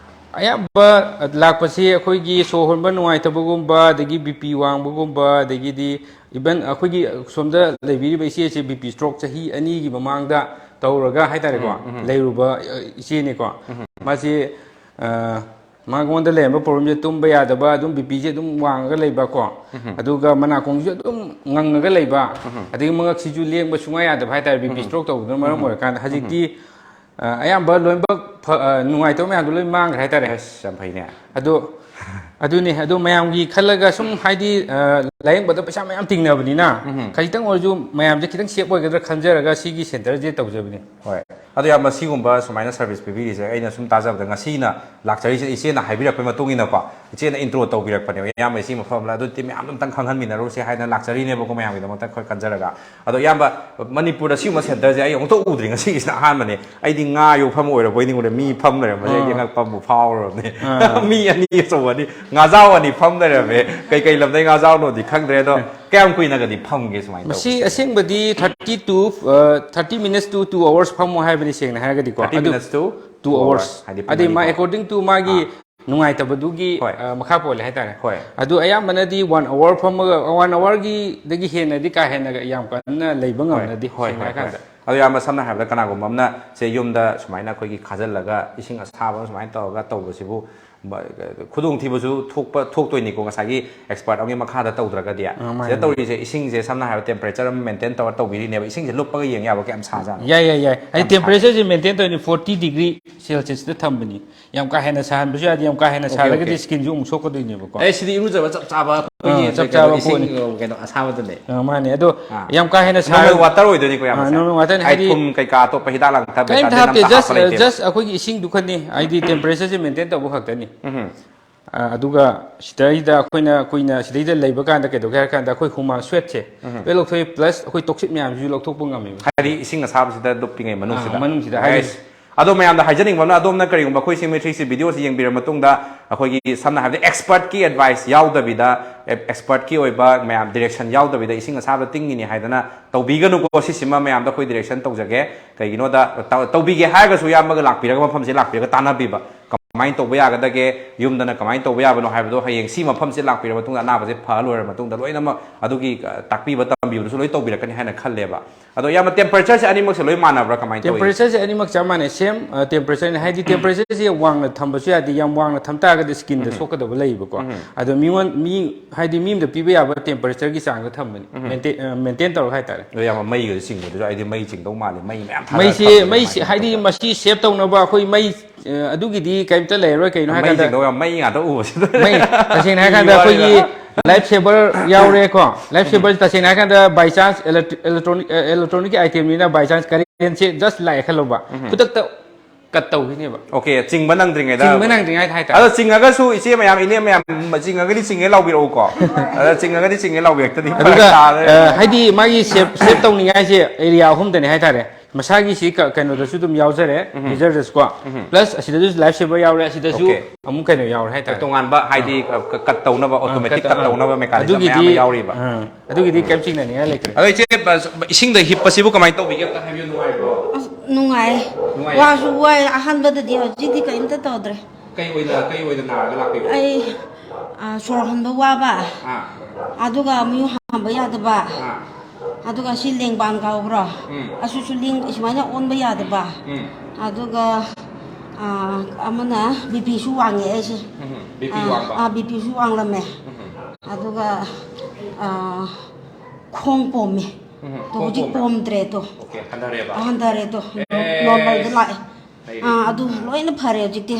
ꯑꯌꯥꯝꯕ ꯂꯥꯛꯄꯁꯤ ꯑꯩꯈꯣꯏꯒꯤ ꯁꯣꯔ ꯍꯣꯟꯕ ꯅꯨꯡꯉꯥꯏꯇꯕꯒꯨꯝꯕ, ꯑꯗꯒꯤ ꯕꯤ ꯄꯤ ꯋꯥꯡꯕꯒꯨꯝꯕ, ꯑꯗꯒꯤꯗꯤ even ꯑꯩꯈꯣꯏꯒꯤ ꯁꯣꯝꯗ ꯂꯩꯕꯤꯔꯤꯕ ꯏꯆꯦꯁꯦ ꯕꯤ ꯄꯤ ꯁ꯭ꯇ꯭ꯔꯣꯛ ꯆꯍꯤ ꯑꯅꯤꯒꯤ ꯃꯃꯥꯡꯗ ꯇꯧꯔꯒ ꯍꯥꯏꯇꯥꯔꯦꯀꯣ, ꯂꯩꯔꯨꯕ, ꯑ, ꯏꯆꯦꯅꯤꯀꯣ꯫ ꯃꯥꯁꯤ, ꯑ, ꯃꯉꯣꯟꯗ ꯂꯩꯔꯝꯕ ꯄ꯭ꯔꯣꯕ꯭ꯂꯦꯝꯁꯦ ꯇꯨꯝꯕ ꯌꯥꯗꯕ, ꯑꯗꯨꯝ ꯕꯤ ꯄꯤꯁꯦ ꯑꯗꯨꯝ ꯋꯥꯡꯉꯒ ꯂꯩꯕꯀꯣ, ꯑꯗꯨꯒ ꯃꯅꯥꯀꯣꯡꯁꯤꯁꯨ ꯑꯗꯨꯝ ꯉꯪꯉꯒ ꯂꯩꯕ, ꯑꯗꯒꯤ ꯃꯉꯛꯁꯤꯁꯨ ꯂꯦꯡꯕ ꯁꯨꯡꯌꯥ ꯌꯥꯗꯕ ꯍꯥꯏꯇꯥꯔꯦ, ꯕꯤ ꯄꯤ ꯁ꯭ꯇ꯭ꯔꯣꯛ ꯇꯧꯕꯗꯨꯅ ꯃꯔꯝ ꯑꯣꯏꯔꯀꯥꯟꯗ꯫ ꯍꯧꯖꯤꯛꯇꯤ, ꯑ, ꯑꯌꯥꯝꯕ ꯂꯣꯏꯅꯃꯛ ꯐ-, ꯑ, ꯅꯨꯡꯉꯥꯏꯇꯕ ꯃꯌꯥꯝꯗꯣ ꯂꯣꯏ ꯃꯥꯡꯈ꯭ꯔꯦ ꯍꯥꯏꯇꯥꯔꯦ꯫ ꯑꯁ, ꯌꯥꯝ ꯐꯩꯅꯦ꯫ ꯑꯗꯣ, ꯑꯗꯨꯅꯦ, ꯑꯗꯣ ꯃꯌꯥꯝꯒꯤ ꯈꯜꯂꯒ ꯁꯨꯝ ꯍꯥꯏꯗꯤ, ꯑ, ꯂꯥꯏꯌꯦꯡꯕꯗ ꯄꯩꯁꯥ ꯃꯌꯥꯝ ꯇꯤꯡꯅꯕꯅꯤꯅ, ꯈꯖꯤꯛꯇꯪ ꯑꯣꯏꯔꯁꯨ ꯃꯌꯥꯝꯁꯦ ꯈꯤꯇꯪ ꯁꯦꯞ ꯑꯣꯏꯒꯗ꯭ꯔꯥ ꯈꯟꯖꯔꯒ ꯁꯤꯒꯤ ꯁꯦꯟꯇꯔꯁꯦ ꯇꯧꯖꯕꯅꯤ꯫ ꯍꯣꯏ꯫ ꯑꯗꯣ ꯏꯌꯥꯝꯕ, ꯁꯤꯒꯨꯝꯕ ꯁꯨꯃꯥꯏꯅ ꯁꯔꯚꯤꯁ ꯄꯤꯕꯤꯔꯤꯁꯦ ꯑꯩꯅ ꯁꯨꯝ ꯇꯥꯖꯕꯗ, ꯉꯁꯤꯅ ꯂꯥꯛꯆꯔꯤꯁꯦ ꯏꯆꯦꯅ ꯍꯥꯏꯕꯤꯔꯛꯄꯒꯤ ꯃꯇꯨꯡ ꯏꯟꯅꯀꯣ, ꯏꯆꯦꯅ ꯏꯟꯇ꯭ꯔꯣ ꯇꯧꯕꯤꯔꯛꯄꯅꯦꯕ, ꯏꯌꯥꯝꯕ ꯁꯤ ꯃꯐꯝ ꯑꯃ, ꯑꯗꯨꯗꯤ ꯃꯌꯥꯝꯗꯣ ꯑꯝꯇꯪ ꯈꯪꯍꯟꯃꯤꯟꯅꯔꯨꯁꯦ ꯍꯥꯏꯗꯅ ꯂꯥꯛꯆꯔꯤꯅꯦꯕꯀꯣ, ꯃꯌꯥꯝꯒꯤꯗꯃꯛꯇ ꯑꯩꯈꯣꯏ ꯈꯟꯖꯔꯒ꯫ ꯑꯗꯣ ꯏꯌꯥꯝꯕ, ꯃꯅꯤꯄꯨꯔꯗ ꯁꯤꯒꯨꯝꯕ ꯁꯦꯟꯇꯔꯁꯦ ꯑꯩ ꯑꯃꯨꯛꯇ ꯎꯗ꯭ꯔꯤ, ꯉꯁꯤꯒꯤꯁꯤꯅ ꯑꯍꯥꯟꯕꯅꯦ꯫ ꯑꯩꯗꯤ ꯉꯥ ꯌꯣꯛꯐꯝ ꯑꯣꯏꯔꯕꯣꯏ ꯅꯤꯡꯉꯨꯔꯦ, ꯃꯤ ꯐꯝ ꯂꯩꯔꯝꯕꯁꯦ ꯑꯩꯗꯤ ꯑꯉꯛꯄ ꯑꯃꯕꯨ ꯐꯥꯎꯔꯕꯅꯦ꯫ ꯃꯤ ꯑꯅꯤ ꯑꯆꯧꯕ ꯑꯅꯤ, ꯉꯥꯖꯥꯎ ꯑꯅꯤ ꯐꯝ ꯂꯩꯔꯝꯃꯦ꯫ ꯀꯩꯀꯩ ꯂꯝꯗꯩ ꯉꯥꯖꯥꯎꯅꯣꯗꯤ ꯈꯪꯗ꯭ꯔꯦ, ꯑꯗꯣ ꯀꯌꯥꯝ ꯀꯨꯏꯅꯒꯗꯤ ꯐꯝꯒꯦ ꯁꯨꯃꯥꯏꯅ ꯇꯧꯕꯁꯦ? ꯃꯁꯤ ꯑꯁꯦꯡꯕꯗꯤ thirty to, ꯑ, thirty minutes to two hours ꯐꯝꯃꯣ ꯍꯥꯏꯕꯅꯤ, ꯁꯦꯡꯅ ꯍꯥꯏꯔꯒꯗꯤꯀꯣ꯫ Thirty ꯑꯗꯨ minutes to two two hours꯫ hours, ꯍꯥꯏꯗꯤ ꯄꯨꯡ ꯑꯗꯩ ꯃꯥ ꯑꯅꯤꯀꯣ? according to ꯃꯥꯒꯤ ꯅꯨꯡꯉꯥꯏꯇꯕꯗꯨꯒꯤ, ꯍꯣꯏ꯫ ꯑ, ꯃꯈꯥ ꯄꯣꯜꯂꯦ ꯍꯥꯏꯇꯥꯔꯦ꯫ ꯍꯣꯏ꯫ ꯑꯗꯨ ꯑꯌꯥꯝꯕꯅꯗꯤ one hour ꯐꯝꯃꯒ, one hourꯒꯤꯗꯒꯤ ꯍꯦꯟꯅꯗꯤ ꯀꯥ ꯍꯦꯟꯅ ꯌꯥꯝ ꯀꯟꯅ ꯂꯩꯕ ꯍꯣꯏ, ꯉꯝꯅꯗꯦ, ꯍꯣꯏ, ꯁꯦꯡꯅ ꯍꯣꯏ, ꯍꯥꯏꯔꯀꯥꯟꯗ꯫ ꯍꯣꯏ꯫ ꯑꯗꯣ ꯏꯌꯥꯝꯕ, ꯁꯝꯅ ꯍꯥꯏꯔꯕꯗ ꯀꯅꯥꯒꯨꯝꯕ ꯑꯃꯅ ꯁꯦ ꯌꯨꯝꯗ ꯁꯨꯃꯥꯏꯅ ꯑꯩꯈꯣꯏꯒꯤ ꯈꯥꯖꯤꯜꯂꯒ ꯏꯁꯤꯡ ꯑꯁꯥꯕ ꯁꯨꯃꯥꯏꯅ ꯇꯧꯔꯒ ꯇꯧꯕꯁꯤꯕꯨ ꯕ-, ꯈꯨꯗꯣꯡꯊꯤꯕꯁꯨ ꯊꯣꯛꯄ, ꯊꯣꯛꯇꯣꯏꯅꯤꯀꯣ, ꯉꯁꯥꯏꯒꯤ expert ꯑꯃꯒꯤ ꯃꯈꯥꯗ ꯇꯧꯗ꯭ꯔꯒꯗꯤ꯫ ꯑꯥ, ꯃꯥꯅꯦ, ꯁꯤꯗ ꯃꯥꯅꯦ꯫ ꯇꯧꯔꯤꯁꯦ, ꯏꯁꯤꯡꯁꯦ ꯁꯝꯅ ꯍꯥꯏꯔꯕꯗ temperature ꯑꯃ maintain ꯇꯧꯔ ꯇꯧꯕꯤꯔꯤꯅꯦꯕ, ꯏꯁꯤꯡꯁꯦ ꯂꯨꯞꯄꯒ ꯌꯦꯡ ꯌꯥꯕ ꯀꯌꯥꯝ ꯁꯥꯖꯥꯠꯅꯣ? ꯌꯥꯏ, ꯌꯥꯏ, ꯌꯥꯏ꯫ ꯍꯥꯏꯗꯤ ꯌꯥꯝ ꯁꯥ- temperatureꯁꯦ maintain ꯇꯧꯔꯤꯅꯤ, forty degree Celsiusꯇ ꯊꯝꯕꯅꯤ꯫ ꯌꯥꯝ ꯀꯥ ꯍꯦꯟꯅ ꯁꯥꯍꯟꯕꯁꯨ ꯌꯥꯗꯦ, ꯌꯥꯝ ꯀꯥ ꯍꯦꯟꯅ Okay, ꯁꯥꯍꯜꯂꯒꯗꯤ okay꯫ skinꯁꯨ ꯑꯃꯨꯛ ꯁꯣꯛꯀꯗꯣꯏꯅꯦꯕꯀꯣ꯫ ꯑꯦ, ꯁꯤꯗꯤ ꯏꯔꯨꯖꯕ ꯆꯞ ꯆꯥꯕ ꯑꯩꯈꯣꯏꯒꯤ ꯑꯥ, ꯆꯞ ꯆꯥꯕ ꯏꯁꯤꯡ, ꯄꯣꯠꯅꯤ꯫ ꯀꯩꯅꯣ ꯑꯁꯥꯕꯗꯨꯅꯦ꯫ ꯑꯥ, ꯃꯥꯅꯦ꯫ ꯑꯗꯣ ꯑꯥ꯫ ꯌꯥꯝ ꯀꯥ ꯍꯦꯟꯅ ꯁꯥꯔ-, normal water ꯑꯣꯏꯗꯣꯏꯅꯤꯀꯣ, ꯌꯥꯝ ꯑꯥ, ꯁꯥ-, normal waterꯅꯤ, ꯍꯥꯏꯗꯤ ꯍꯥꯏꯗꯤ ꯊꯨꯝ ꯀꯩꯀꯥ ꯑꯇꯣꯞꯄ ꯍꯤꯗꯥꯛ ꯂꯥꯡꯊꯛ ꯀꯔꯤꯝꯇ ꯀꯩꯀꯥꯗꯤ ꯍꯥꯞꯇꯦ, ꯑꯝꯇ just, ꯍꯥꯞꯄ ꯂꯩꯇꯦꯕ꯫ Just ꯑꯩꯈꯣꯏꯒꯤ ꯏꯁꯤꯡꯗꯨ ꯈꯛꯅꯤ, ꯍꯥꯏꯗꯤ temperatureꯁꯦ maintain ꯇꯧꯕ ꯈꯛꯇꯅꯤ꯫ ꯎꯝ꯫ ꯑꯥ, ꯑꯗꯨꯒ ꯁꯤꯗꯩꯗ ꯑꯩꯈꯣꯏꯅ ꯀꯨꯏꯅ ꯁꯤꯗꯩꯗ ꯂꯩꯕ ꯀꯥꯟꯗ ꯀꯩꯗꯧꯒꯦ ꯍꯥꯏꯔ ꯀꯥꯟꯗ ꯑꯩꯈꯣꯏ ꯍꯨꯃꯥꯡ, sweatꯁꯦ ꯎꯝ꯫ ꯂꯣꯏ ꯂꯧꯊꯣꯛꯏ, plus ꯑꯩꯈꯣꯏ toxic ꯃꯌꯥꯝꯁꯤꯁꯨ ꯂꯧꯊꯣꯛꯄ ꯉꯝꯃꯦꯕ꯫ ꯍꯥꯏꯗꯤ ꯏꯁꯤꯡ ꯑꯁꯥꯕꯁꯤꯗ ꯂꯨꯞꯄꯤꯉꯩ ꯃꯅꯨꯡꯁꯤꯗ꯫ ꯑꯥ, ꯃꯅꯨꯡꯁꯤꯗ ꯍꯥꯏꯗꯤ ꯑꯗꯣ ꯃꯌꯥꯝꯗ ꯍꯥꯏꯖꯅꯤꯡꯕ ꯑꯃꯅ, ꯑꯗꯣꯝꯅ ꯀꯔꯤꯒꯨꯝꯕ ꯑꯩꯈꯣꯏ ꯁꯤ ꯃꯦꯇ꯭ꯔꯤꯛꯁꯤ videoꯁꯤ ꯌꯦꯡꯕꯤꯔ ꯃꯇꯨꯡꯗ, ꯑꯩꯈꯣꯏꯒꯤ ꯁꯝꯅ ꯍꯥꯏꯔꯕꯗ expertꯀꯤ advice ꯌꯥꯎꯗꯕꯤꯗ, ꯑꯦ-, expertꯀꯤ ꯑꯣꯏꯕ ꯃꯌꯥꯝ direction ꯌꯥꯎꯗꯕꯤꯗ ꯏꯁꯤꯡ ꯑꯁꯥꯕꯗ ꯇꯤꯡꯉꯤꯅꯤ ꯍꯥꯏꯗꯅ ꯇꯧꯕꯤꯒꯅꯨꯀꯣ꯫ ꯁꯤꯁꯤꯃ ꯃꯌꯥꯝꯗ ꯑꯩꯈꯣꯏ direction ꯇꯧꯖꯒꯦ꯫ ꯀꯩꯒꯤꯅꯣꯗ ꯇꯧ-, ꯇꯧꯕꯤꯒꯦ ꯍꯥꯏꯔꯒꯁꯨ ꯏꯌꯥꯝꯕꯒ ꯂꯥꯛꯄꯤꯔꯒ, ꯃꯐꯝꯁꯦ ꯂꯥꯛꯄꯤꯔꯒ ꯇꯥꯟꯅꯕꯤꯕ, ꯀꯃꯥꯏꯅ ꯇꯧꯕ ꯌꯥꯒꯗꯒꯦ, ꯌꯨꯝꯗꯅ ꯀꯃꯥꯏꯅ ꯇꯧꯕ ꯌꯥꯕꯅꯣ ꯍꯥꯏꯕꯗꯣ ꯍꯌꯦꯡ ꯁꯤ ꯃꯐꯝꯁꯦ ꯂꯥꯛꯄꯤꯔ ꯃꯇꯨꯡꯗ, ꯑꯅꯥꯕꯁꯦ ꯐ ꯂꯣꯏꯔ ꯃꯇꯨꯡꯗ ꯂꯣꯏꯅꯃꯛ ꯑꯗꯨꯒꯤ, ꯑ, ꯇꯥꯛꯄꯤꯕ ꯇꯝꯕꯤꯕꯗꯨꯁꯨ ꯂꯣꯏ ꯇꯧꯕꯤꯔꯛꯀꯅꯤ ꯍꯥꯏꯅ ꯈꯜꯂꯦꯕ꯫ ꯑꯗꯣ ꯏꯌꯥꯝꯕ, temperatureꯁꯦ ꯑꯅꯤꯃꯛꯁꯦ ꯂꯣꯏ ꯃꯥꯟꯅꯕ꯭ꯔꯥ, ꯀꯃꯥꯏꯅ ꯇꯧꯏ? Temperatureꯁꯦ ꯑꯅꯤꯃꯛ ꯆꯞ ꯃꯥꯟꯅꯩ, same, ꯑ, temperatureꯅꯦ꯫ ꯍꯥꯏꯗꯤ temperatureꯁꯦ ꯋꯥꯡꯅ ꯊꯝꯕꯁꯨ ꯌꯥꯗꯦ, ꯌꯥꯝ ꯋꯥꯡꯅ ꯊꯝ ꯇꯥꯔꯒꯗꯤ skinꯗ ꯎꯝ꯫ ꯁꯣꯛꯀꯗꯕ ꯂꯩꯌꯦꯕꯀꯣ꯫ ꯎꯝ꯫ ꯑꯗꯣ ꯃꯤꯉꯣꯟ-, ꯃꯤ, ꯍꯥꯏꯗꯤ ꯃꯤ ꯑꯃꯗ ꯄꯤꯕ ꯌꯥꯕ temperatureꯒꯤ ꯆꯥꯡꯗ ꯊꯝꯕꯅꯤ, ꯎꯝ꯫ Maintain, ꯑ, maintain ꯇꯧꯔꯒ ꯍꯥꯏꯇꯥꯔꯦ꯫ ꯑꯗꯣ ꯏꯌꯥꯝꯕ, ꯃꯩꯒꯁꯦ ꯆꯤꯡꯕꯗꯨꯁꯨ ꯑꯩꯗꯤ ꯃꯩ ꯆꯤꯡꯗꯧ ꯃꯥꯜꯂꯦ, ꯃꯩ ꯃꯌꯥꯝ ꯊꯥꯗꯔ ꯃꯩꯁꯤ, ꯀꯥꯞꯄꯗꯣ ꯃꯩꯁꯤ, ꯀꯃꯥꯏꯅ ꯍꯥꯏꯗꯤ ꯇꯧꯕ? ꯃꯁꯤ save ꯇꯧꯅꯕ ꯑꯩꯈꯣꯏ ꯃꯩ, ꯑ, ꯑꯗꯨꯒꯤꯗꯤ ꯀꯔꯤꯝꯇ ꯂꯩꯔꯔꯣꯏ꯫ ꯀꯩꯅꯣ ꯃꯩ ꯍꯥꯏꯀꯥꯟꯗ ꯆꯤꯡꯗꯧ ꯌꯥꯝ, ꯃꯩ ꯉꯥꯛꯇ ꯎꯕꯁꯤꯗ꯫ ꯃꯩ, ꯇꯁꯦꯡꯅ ꯍꯥꯏꯔꯀꯥꯟꯗ ꯐꯤ ꯑꯩꯈꯣꯏꯒꯤ ꯋꯥꯔꯤꯗ꯫ Life saver ꯌꯥꯎꯔꯦꯀꯣ꯫ Life saver ꯇꯁꯦꯡꯅ ꯍꯥꯏꯔꯀꯥꯟꯗ by chance electri-, electronic, ꯑ, electronicꯀꯤ itemꯅꯤꯅ by chance currentꯁꯦ just ꯂꯥꯛꯑꯦ ꯈꯜꯂꯣꯕ꯫ ꯎꯝ꯫ ꯈꯨꯗꯛꯇ cut ꯇꯧꯈꯤꯅꯦꯕ꯫ Okay, ꯆꯤꯡꯕ ꯅꯪꯗ꯭ꯔꯤꯉꯩꯗ꯫ ꯆꯤꯡꯕ ꯅꯪꯗ꯭ꯔꯤꯉꯩꯗ ꯍꯥꯏꯇꯥꯔꯦ꯫ ꯑꯗꯣ ꯆꯤꯡꯉꯒꯁꯨ ꯏꯆꯦ ꯃꯌꯥꯝ, ꯏꯅꯦ ꯃꯌꯥꯝ, ꯆꯤꯡꯉꯒꯗꯤ ꯆꯤꯡꯉꯦ ꯂꯥꯎꯕꯤꯔꯛꯎꯀꯣ꯫ ꯑꯗ ꯆꯤꯡꯉꯒꯗꯤ ꯆꯤꯡꯉꯦ ꯂꯥꯎꯕꯤꯔꯛꯇꯗꯤ ꯐꯔꯛ ꯑꯗꯨꯒ, ꯇꯥꯔꯦ꯫ ꯑ, ꯍꯥꯏꯗꯤ ꯃꯥꯒꯤ save, save ꯇꯧꯅꯤꯡꯉꯥꯏꯁꯦ area ꯑꯍꯨꯝꯗꯅꯦ ꯍꯥꯏꯇꯥꯔꯦ꯫ ꯃꯁꯥꯒꯤ ꯁꯤ ꯀ-, ꯀꯩꯅꯣꯗꯁꯨ ꯑꯗꯨꯝ ꯌꯥꯎꯖꯔꯦ, ꯎꯝ꯫ Geyserꯗꯁꯨꯀꯣ꯫ ꯎꯝ꯫ Plus ꯑꯁꯤꯗꯁꯨ life saver ꯌꯥꯎꯔꯦ, ꯑꯁꯤꯗꯁꯨ Okay꯫ ꯑꯃꯨꯛ ꯀꯩꯅꯣ ꯌꯥꯎꯔꯦ ꯍꯥꯏꯇꯥꯔꯦ꯫ ꯇꯣꯉꯥꯟꯕ ꯍꯥꯏꯗꯤ, ꯑ, cut ꯇꯧꯅꯕ, ꯑ, automatic cut cut ꯇꯧ-, ꯇꯧꯅꯕ mechanism ꯑꯗꯨꯒꯤꯗꯤ, ꯃꯌꯥꯝ ꯑꯃ ꯌꯥꯎꯔꯤꯕ꯫ ꯑ, ꯑꯗꯨꯒꯤꯗꯤ ꯀꯩꯝ ꯆꯤꯡꯅꯅꯤꯡꯉꯥꯏ ꯂꯩꯇ꯭ꯔꯦ꯫ ꯑꯗꯣ ꯏꯆꯦ, ꯑ, ꯏꯁꯤꯡꯗ ꯍꯤꯞꯄꯁꯤꯕꯨ ꯀꯃꯥꯏꯅ ꯇꯧꯕꯤꯒꯦ? ꯑꯝꯇ ꯍꯥꯏꯕꯤꯌꯨ, ꯅꯨꯡꯉꯥꯏꯕ꯭ꯔꯣ? ꯑꯁ, ꯅꯨꯡꯉꯥꯏ꯫ ꯅꯨꯡꯉꯥꯏ꯫ ꯋꯥꯁꯨ ꯋꯥꯏ ꯑꯍꯥꯟꯕꯗꯗꯤ, ꯍꯧꯖꯤꯛꯇꯤ ꯀꯔꯤꯝꯇ ꯇꯧꯗ꯭ꯔꯦ꯫ ꯀꯩ ꯑꯣꯏꯅ, ꯀꯩ ꯑꯣꯏꯅ ꯅꯥꯔꯒ ꯂꯥꯛꯄꯤꯕ? ꯑꯩ, ꯑ, ꯁꯣꯔ ꯍꯣꯟꯕ ꯋꯥꯕ, ꯑꯥ꯫ ꯑꯗꯨꯒ ꯃꯌꯨ ꯍꯥꯟꯕ ꯌꯥꯗꯕ, ꯑꯥ꯫ ꯑꯗꯨꯒ ꯁꯤ ꯂꯦꯡꯕꯥꯟ ꯀꯥꯎꯕ꯭ꯔꯣ? ꯎꯝ꯫ ꯑꯁꯤꯁꯨ ꯂꯦꯡ-, ꯁꯨꯃꯥꯏꯅ ꯑꯣꯟꯕ ꯌꯥꯗꯕ꯫ ꯎꯝ꯫ ꯑꯗꯨꯒ, ꯑ, ꯑꯃꯅ B Pꯁꯨ ꯋꯥꯡꯉꯦ ꯑꯩꯁꯦ꯫ ꯎꯝ, B P ꯑ, ꯋꯥꯡꯕ? ꯑ, B Pꯁꯨ ꯋꯥꯡꯂꯝꯃꯦ꯫ ꯎꯝ꯫ ꯑꯗꯨꯒ, ꯑ, ꯈꯣꯡ ꯄꯣꯝꯃꯦ꯫ ꯎꯝ, ꯑꯗꯣ ꯈꯣꯡ ꯍꯧꯖꯤꯛ ꯄꯣꯝꯕ꯭ꯔꯥ? ꯄꯣꯝꯗ꯭ꯔꯦ ꯑꯗꯣ꯫ Okay, ꯍꯟꯊꯔꯦꯕ? ꯑ, ꯍꯟꯊꯔꯦ ꯑꯗꯣ꯫ ꯑꯦ, normalꯗ ꯂꯥꯛꯑꯦ꯫ ꯐꯩꯅꯦ꯫ ꯑ, ꯑꯗꯨ ꯂꯣꯏꯅ ꯐꯔꯦ ꯍꯧꯖꯤꯛꯇꯤ꯫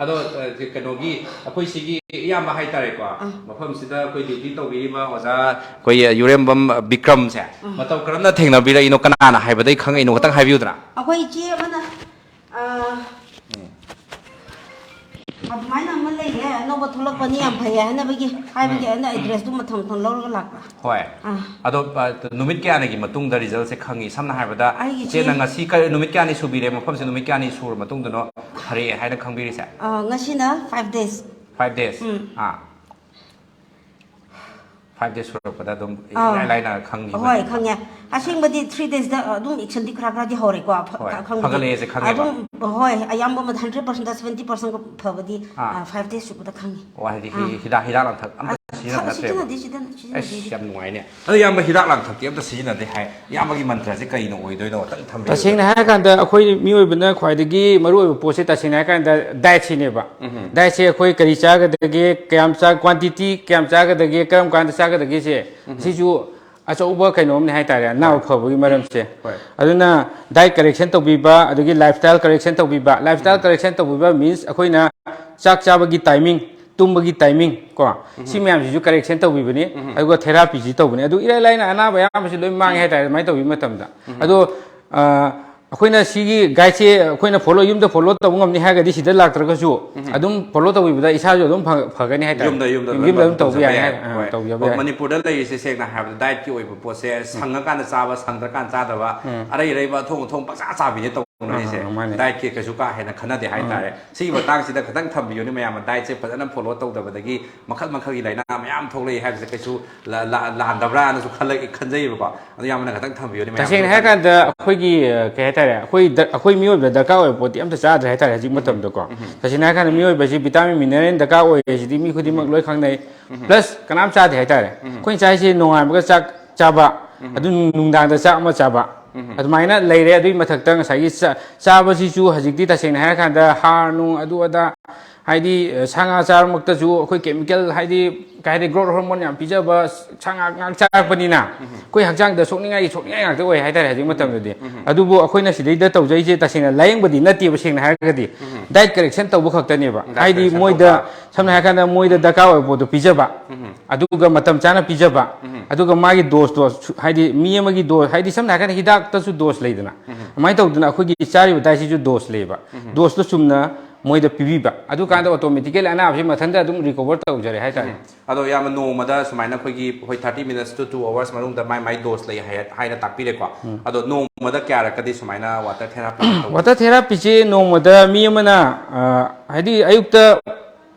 ꯑꯗꯣ, ꯑ, ꯀꯩꯅꯣꯒꯤ, ꯑꯩꯈꯣꯏ ꯁꯤꯒꯤ ꯏꯌꯥꯝꯕ ꯍꯥꯏꯇꯥꯔꯦꯀꯣ, ꯑꯥ꯫ ꯃꯐꯝꯁꯤꯗ ꯑꯩꯈꯣꯏ duty ꯇꯧꯕꯤꯔꯤꯕ ꯑꯣꯖꯥ ꯑꯩꯈꯣꯏ ꯌꯨꯔꯦꯝꯕꯝ ꯕꯤꯀ꯭ꯔꯝꯁꯦ, ꯑꯥ꯫ ꯃꯇꯧ ꯀꯔꯝꯅ ꯊꯦꯡꯅꯕꯤꯔꯛꯏꯅꯣ, ꯀꯅꯥꯅ ꯍꯥꯏꯕꯗꯒꯤ ꯈꯪꯉꯛꯏꯅꯣ, ꯈꯇꯪ ꯍꯥꯏꯕꯤꯌꯨꯗꯅ꯫ ꯑꯩꯈꯣꯏ ꯏꯆꯦ ꯑꯃꯅ, ꯑ, ꯎꯝ꯫ ꯑꯗꯨꯃꯥꯏꯅ ꯑꯃ ꯂꯩꯌꯦ, ꯑꯅꯧꯕ ꯊꯣꯛꯂꯛꯄꯅꯤ, ꯌꯥꯝ ꯐꯩꯌꯦ ꯍꯥꯏꯅꯕꯒꯤ, ꯍꯥꯏꯕꯒꯤ ꯎꯝ꯫ ꯑꯩꯅ address ꯇꯨ ꯃꯊꯪ ꯃꯊꯪ ꯂꯧꯔꯒ ꯂꯥꯛꯄ꯫ ꯍꯣꯏ꯫ ꯑꯥ꯫ ꯑꯗꯣ, ꯑ, ꯅꯨꯃꯤꯠ ꯀꯌꯥꯅꯤꯒꯤ ꯃꯇꯨꯡꯗ result ꯁꯦ ꯈꯪꯉꯤ? ꯁꯝꯅ ꯍꯥꯏꯔꯕꯗ, ꯑꯩꯒꯤꯁꯦ ꯏꯆꯦꯅ ꯉꯁꯤ ꯀ-, ꯅꯨꯃꯤꯠ ꯀꯌꯥꯅꯤ ꯁꯨꯕꯤꯔꯦ, ꯃꯐꯝꯁꯦ ꯅꯨꯃꯤꯠ ꯀꯌꯥꯅꯤ ꯁꯨꯔ ꯃꯇꯨꯡꯗꯅꯣ ꯐꯔꯛꯑꯦ ꯍꯥꯏꯅ ꯈꯪꯕꯤꯔꯤꯁꯦ? ꯑ, ꯉꯁꯤꯅ five days꯫ Five days? ꯎꯝ꯫ ꯑꯥ꯫ Five days ꯁꯨꯔꯛꯄꯗ ꯑꯗꯨꯝ ꯑꯥ꯫ ꯏꯔꯥꯏ ꯂꯥꯏꯅ ꯈꯪꯈꯤꯕ ꯍꯣꯏ, ꯅꯠꯇ꯭ꯔꯥ? ꯈꯪꯉꯦ꯫ ꯑꯁꯦꯡꯕꯗꯤ three days ꯗ ꯑꯗꯨꯝ action ꯗꯤ ꯈꯔ ꯈꯔꯗꯤ ꯍꯧꯔꯦꯀꯣ, ꯐ-, ꯍꯣꯏ, ꯈꯪꯕꯗꯤ꯫ ꯐꯒꯠꯂꯛꯑꯦꯁꯦ ꯈꯪꯉꯦꯕ꯫ ꯑꯗꯨꯝ, ꯍꯣꯏ, ꯑꯌꯥꯝꯕ ꯑꯃ hundred percent ꯗ seventy percent ꯐꯕꯗꯤ, ꯑꯥ꯫ ꯑꯥ, five days ꯁꯨꯕꯗ ꯈꯪꯉꯤ꯫ ꯑꯣ, ꯍꯥꯏꯗꯤ ꯍꯤ-, ꯑꯥ꯫ ꯍꯤꯗꯥꯛ, ꯍꯤꯗꯥꯛ ꯂꯥꯡꯊꯛ ꯑꯝꯇ ꯑ, ꯁꯤꯖꯤꯟꯅꯕ ꯁ-, ꯅꯠꯇ꯭ꯔꯦꯕ? ꯁꯤꯖꯤꯟꯅꯗꯦ, ꯁꯤꯖꯤꯟꯅ-, ꯁꯤꯖꯤꯟꯅꯗꯦ, ꯑꯁ, ꯁꯤꯖꯤꯟꯅꯗꯦ꯫ ꯌꯥꯝ ꯅꯨꯡꯉꯥꯏꯅꯦ꯫ ꯑꯗꯣ ꯏꯌꯥꯝꯕ ꯍꯤꯗꯥꯛ ꯂꯥꯡꯊꯛꯇꯤ ꯑꯝꯇ ꯁꯤꯖꯤꯟꯅꯗꯦ ꯍꯥꯏ꯫ ꯏꯌꯥꯝꯕꯒꯤ ꯃꯟꯇ꯭ꯔꯁꯦ ꯀꯩꯅ ꯑꯣꯏꯗꯣꯏꯅꯣ? ꯑꯝꯇꯪ ꯊꯝꯕꯤꯌꯨꯗꯅ꯫ ꯇꯁꯦꯡꯅ ꯍꯥꯏꯔꯀꯥꯟꯗ ꯑꯩꯈꯣꯏ ꯃꯤꯑꯣꯏꯕꯅ ꯈ꯭ꯋꯥꯏꯗꯒꯤ ꯃꯔꯨꯑꯣꯏꯕ ꯄꯣꯠꯁꯦ ꯇꯁꯦꯡꯅ ꯍꯥꯏꯔꯀꯥꯟꯗ diet ꯁꯤꯅꯦꯕ꯫ ꯎꯝ꯫ Diet ꯁꯦ ꯑꯩꯈꯣꯏ ꯀꯔꯤ ꯆꯥꯒꯗꯒꯦ, ꯀꯌꯥꯝ ꯆꯥ-, quantity ꯀꯌꯥꯝ ꯆꯥꯒꯗꯒꯦ, ꯀꯔꯝ ꯀꯥꯟꯗ ꯆꯥꯒꯗꯒꯦ ꯁꯦ, ꯎꯝ꯫ ꯁꯤꯁꯨ ꯑꯆꯧꯕ ꯀꯩꯅꯣꯝꯅꯦ ꯍꯥꯏꯇꯥꯔꯦ, ꯑꯅꯥꯕ ꯍꯣꯏ꯫ ꯐꯕꯒꯤ ꯃꯔꯝꯁꯦ꯫ ꯍꯣꯏ꯫ ꯑꯗꯨꯅ diet correction ꯇꯧꯕꯤꯕ, ꯑꯗꯒꯤ lifestyle correction ꯇꯧꯕꯤꯕ꯫ Lifestyle ꯎꯝ꯫ Correction ꯇꯧꯕꯤꯕ means ꯑꯩꯈꯣꯏꯅ ꯆꯥꯛ ꯆꯥꯕꯒꯤ timing, ꯇꯨꯝꯕꯒꯤ timing ꯀꯣ, ꯎꯝ꯫ ꯁꯤ ꯃꯌꯥꯝꯁꯤꯁꯨ correction ꯇꯧꯕꯤꯕꯅꯤ꯫ ꯎꯝ꯫ ꯑꯗꯨꯒ therapy ꯁꯤ ꯇꯧꯕꯅꯤ꯫ ꯑꯗꯨ ꯏꯔꯥꯏ ꯂꯥꯏꯅ ꯑꯅꯥꯕ ꯑꯌꯥꯝꯕꯁꯤ ꯂꯣꯏ ꯃꯥꯡꯉꯦ ꯍꯥꯏꯇꯥꯔꯦ, ꯑꯗꯨꯃꯥꯏꯅ ꯇꯧꯕꯤꯕ ꯃꯇꯝꯗ꯫ ꯎꯝ꯫ ꯑꯗꯣ, ꯑ, ꯑꯩꯈꯣꯏꯅ ꯁꯤꯒꯤ guide ꯁꯦ ꯑꯩꯈꯣꯏꯅ follow, ꯌꯨꯝꯗ follow ꯇꯧꯕ ꯉꯝꯅꯤ ꯍꯥꯏꯔꯒꯗꯤ ꯁꯤꯗ ꯂꯥꯛꯇ꯭ꯔꯒꯁꯨ ꯎꯝ꯫ ꯑꯗꯨꯝ follow ꯇꯧꯕꯤꯕꯗ ꯏꯁꯥꯁꯨ ꯑꯗꯨꯝ ꯐ-, ꯐꯒꯅꯤ ꯍꯥꯏꯇꯥꯔꯦ꯫ ꯌꯨꯝꯗ, ꯌꯨꯝꯗ ꯌꯨꯝ-, ꯂꯣꯏꯅꯃꯛ ꯌꯨꯝꯗ ꯑꯗꯨꯝ ꯇꯧꯕ ꯇꯧꯖꯕ ꯌꯥꯏ ꯌꯥꯏ꯫ ꯍꯥꯏ-, ꯑ, ꯍꯣꯏ꯫ ꯇꯧꯖꯕ ꯑꯣ, ꯌꯥꯏ꯫ ꯃꯅꯤꯄꯨꯔꯗ ꯂꯩꯔꯤꯁꯦ ꯁꯦꯡꯅ ꯍꯥꯏꯔꯕꯗ diet ꯀꯤ ꯑꯣꯏꯕ ꯄꯣꯠꯁꯦ ꯎꯝ꯫ ꯁꯪꯉꯀꯥꯟꯗ ꯆꯥꯕ, ꯁꯪꯗ꯭ꯔꯀꯥꯟꯗ ꯆꯥꯗꯕ, ꯎꯝ꯫ ꯑꯔꯩ ꯑꯔꯩꯕ ꯑꯊꯣꯡ ꯑꯊꯣꯡ ꯄꯪꯆꯥ ꯆꯥꯕꯤꯅꯦ ꯇꯧꯅꯔꯤꯁꯦ꯫ ꯑꯥ, ꯑꯥ, ꯃꯥꯅꯦ꯫ Diet ꯀꯤ ꯀꯩꯁꯨ ꯀꯥ ꯍꯦꯟꯅ ꯈꯟꯅꯗꯦ ꯎꯝ꯫ ꯍꯥꯏꯇꯥꯔꯦ꯫ ꯁꯤꯒꯤ ꯃꯇꯥꯡꯁꯤꯗ ꯈꯤꯇꯪ ꯊꯝꯕꯤꯌꯨꯅꯦ ꯃꯌꯥꯝꯅ, diet ꯁꯦ ꯐꯖꯅ follow ꯇꯧꯗꯕꯗꯒꯤ ꯃꯈꯜ ꯃꯈꯜꯒꯤ ꯂꯥꯏꯅꯥ ꯃꯌꯥꯝ ꯊꯣꯛꯂꯛꯏ ꯍꯥꯏꯕꯁꯦ ꯀꯩꯁꯨ ꯂꯥ-, ꯂꯥ-, ꯂꯥꯟꯗꯕ꯭ꯔꯥꯅꯁꯨ ꯈꯜꯂꯛ-, ꯈꯟꯖꯩꯌꯦꯕꯀꯣ꯫ ꯑꯗꯣ ꯏꯌꯥꯝꯕꯅ ꯈꯤꯇꯪ ꯊꯝꯕꯤꯌꯨꯅꯦ ꯃꯌꯥꯝ ꯇꯁꯦꯡꯅ ꯈꯪꯅꯕ꯫ ꯍꯥꯏꯔꯀꯥꯟꯗ ꯑꯩꯈꯣꯏꯒꯤ, ꯑ, ꯀꯩ ꯍꯥꯏꯇꯥꯔꯦ, ꯑꯩꯈꯣꯏ ꯗ-, ꯑꯩꯈꯣꯏ ꯃꯤꯑꯣꯏꯕꯗ ꯗꯔꯀꯥꯔ ꯑꯣꯏꯕ ꯄꯣꯠꯇꯤ ꯑꯝꯇ ꯆꯥꯗ꯭ꯔꯦ ꯍꯥꯏꯇꯥꯔꯦ ꯍꯧꯖꯤꯛ ꯃꯇꯝꯗꯀꯣ꯫ ꯎꯝ꯫ ꯇꯁꯦꯡꯅ ꯍꯥꯏꯔꯀꯥꯟꯗ ꯃꯤꯑꯣꯏꯕꯁꯤꯗꯤ vitamin, mineral ꯗꯔꯀꯥꯔ ꯑꯣꯏ ꯍꯥꯏꯁꯤꯗꯤ ꯃꯤ ꯈꯨꯗꯤꯡꯃꯛ ꯎꯝ꯫ ꯂꯣꯏ ꯈꯪꯅꯩ꯫ ꯎꯝ꯫ Plus ꯀꯅꯥꯝ ꯆꯥꯗꯦ ꯍꯥꯏꯇꯥꯔꯦ꯫ ꯎꯝ꯫ ꯑꯩꯈꯣꯏꯅ ꯆꯥꯏꯁꯦ ꯅꯣꯡꯉꯥꯟꯕꯒ ꯆꯥꯛ ꯆꯥꯕ, ꯎꯝ꯫ ꯑꯗꯨ ꯅꯨꯡꯗꯥꯡꯗ ꯆꯥꯛ ꯑꯃ ꯆꯥꯕ, ꯎꯝ꯫ ꯑꯗꯨꯃꯥꯏꯅ ꯂꯩꯔꯦ꯫ ꯑꯗꯨꯒꯤ ꯃꯊꯛꯇ ꯉꯁꯥꯏꯒꯤ ꯆꯥ-, ꯆꯥꯕꯁꯤꯁꯨ ꯍꯧꯖꯤꯛꯇꯤ ꯇꯁꯦꯡꯅ ꯍꯥꯏꯔꯀꯥꯟꯗ ꯍꯥꯔ ꯅꯨꯡ ꯑꯗꯨ ꯑꯗꯥ ꯍꯥꯏꯗꯤ, ꯑ, ꯁꯥ ꯉꯥ ꯆꯥꯔꯃꯛꯇꯁꯨ ꯑꯩꯈꯣꯏ chemical, ꯍꯥꯏꯗꯤ, ꯀꯩ ꯍꯥꯏꯗꯤ, growth hormone ꯌꯥꯝ ꯄꯤꯖꯕ ꯁꯥ ꯉꯥ ꯉꯥꯛ ꯆꯥꯔꯛꯄꯅꯤꯅ, ꯑꯩꯈꯣꯏ ꯍꯛꯆꯥꯡꯗ ꯁꯣꯛꯅꯤꯡꯉꯥꯏ, ꯁꯣꯛꯅꯤꯡꯉꯥꯏ ꯉꯥꯛꯇ ꯑꯣꯏ ꯍꯥꯏꯇꯥꯔꯦ ꯍꯧꯖꯤꯛ ꯃꯇꯝꯗꯗꯤ꯫ ꯑꯗꯨꯕꯨ ꯑꯩꯈꯣꯏꯅ ꯁꯤꯗꯩꯗ ꯇꯧꯖꯩꯁꯦ ꯇꯁꯦꯡꯅ ꯂꯥꯌꯦꯡꯕꯗꯤ ꯅꯠꯇꯦꯕ, ꯁꯦꯡꯅ ꯍꯥꯏꯔꯒꯗꯤ꯫ Diet correction ꯇꯧꯕ ꯈꯛꯇꯅꯦꯕ꯫ Diet ꯍꯥꯏꯗꯤ correction ꯃꯣꯏꯗ, ꯇꯧꯕ꯫ ꯁꯝꯅ ꯍꯥꯏꯔꯀꯥꯟꯗ, ꯃꯣꯏꯗ ꯗꯔꯀꯥꯔ ꯑꯣꯏꯕ ꯄꯣꯠꯇꯣ ꯄꯤꯖꯕ, ꯑꯗꯨꯒ ꯃꯇꯝ ꯆꯥꯅ ꯄꯤꯖꯕ, ꯑꯗꯨꯒ ꯃꯥꯒꯤ doseꯇꯣ ꯁꯨ-, ꯍꯥꯏꯗꯤ ꯃꯤ ꯑꯃꯒꯤ dose, ꯍꯥꯏꯗꯤ ꯁꯝꯅ ꯍꯥꯏꯔꯀꯥꯟꯗ ꯍꯤꯗꯥꯛꯇꯁꯨ dose ꯂꯩꯗꯅ, ꯑꯗꯨꯃꯥꯏꯅ ꯇꯧꯗꯅ ꯑꯩꯈꯣꯏꯒꯤ ꯆꯥꯔꯤꯕ dietꯁꯤꯁꯨ dose ꯂꯩꯌꯦꯕ꯫ Doseꯇꯣ ꯆꯨꯝꯅ ꯃꯣꯏꯗ ꯄꯤꯕꯤꯕ, ꯑꯗꯨꯀꯥꯟꯗ automatically ꯑꯅꯥꯕꯁꯤ ꯃꯊꯟꯇ ꯑꯗꯨꯝ recover ꯇꯧꯖꯔꯦ ꯍꯥꯏꯇꯥꯔꯦ꯫ ꯑꯗꯣ ꯏꯌꯥꯝꯕ, ꯅꯣꯡꯃꯗ ꯁꯨꯃꯥꯏꯅ ꯑꯩꯈꯣꯏꯒꯤ, ꯍꯣꯏ, thirty minutes to two hours ꯃꯅꯨꯡꯗ ꯃꯥꯏ ꯃꯥꯏ dose ꯂꯩ ꯍꯥꯏ-, ꯍꯥꯏꯅ ꯇꯥꯛꯄꯤꯔꯦꯀꯣ꯫ ꯑꯗꯣ ꯅꯣꯡꯃꯗ ꯀꯌꯥꯔꯛꯀꯗꯤ ꯁꯨꯃꯥꯏꯅ water therapy ꯇꯧꯕ? Water therapyꯁꯦ ꯅꯣꯡꯃꯗ ꯃꯤ ꯑꯃꯅ, ꯑ, ꯍꯥꯏꯗꯤ ꯑꯌꯨꯛꯇ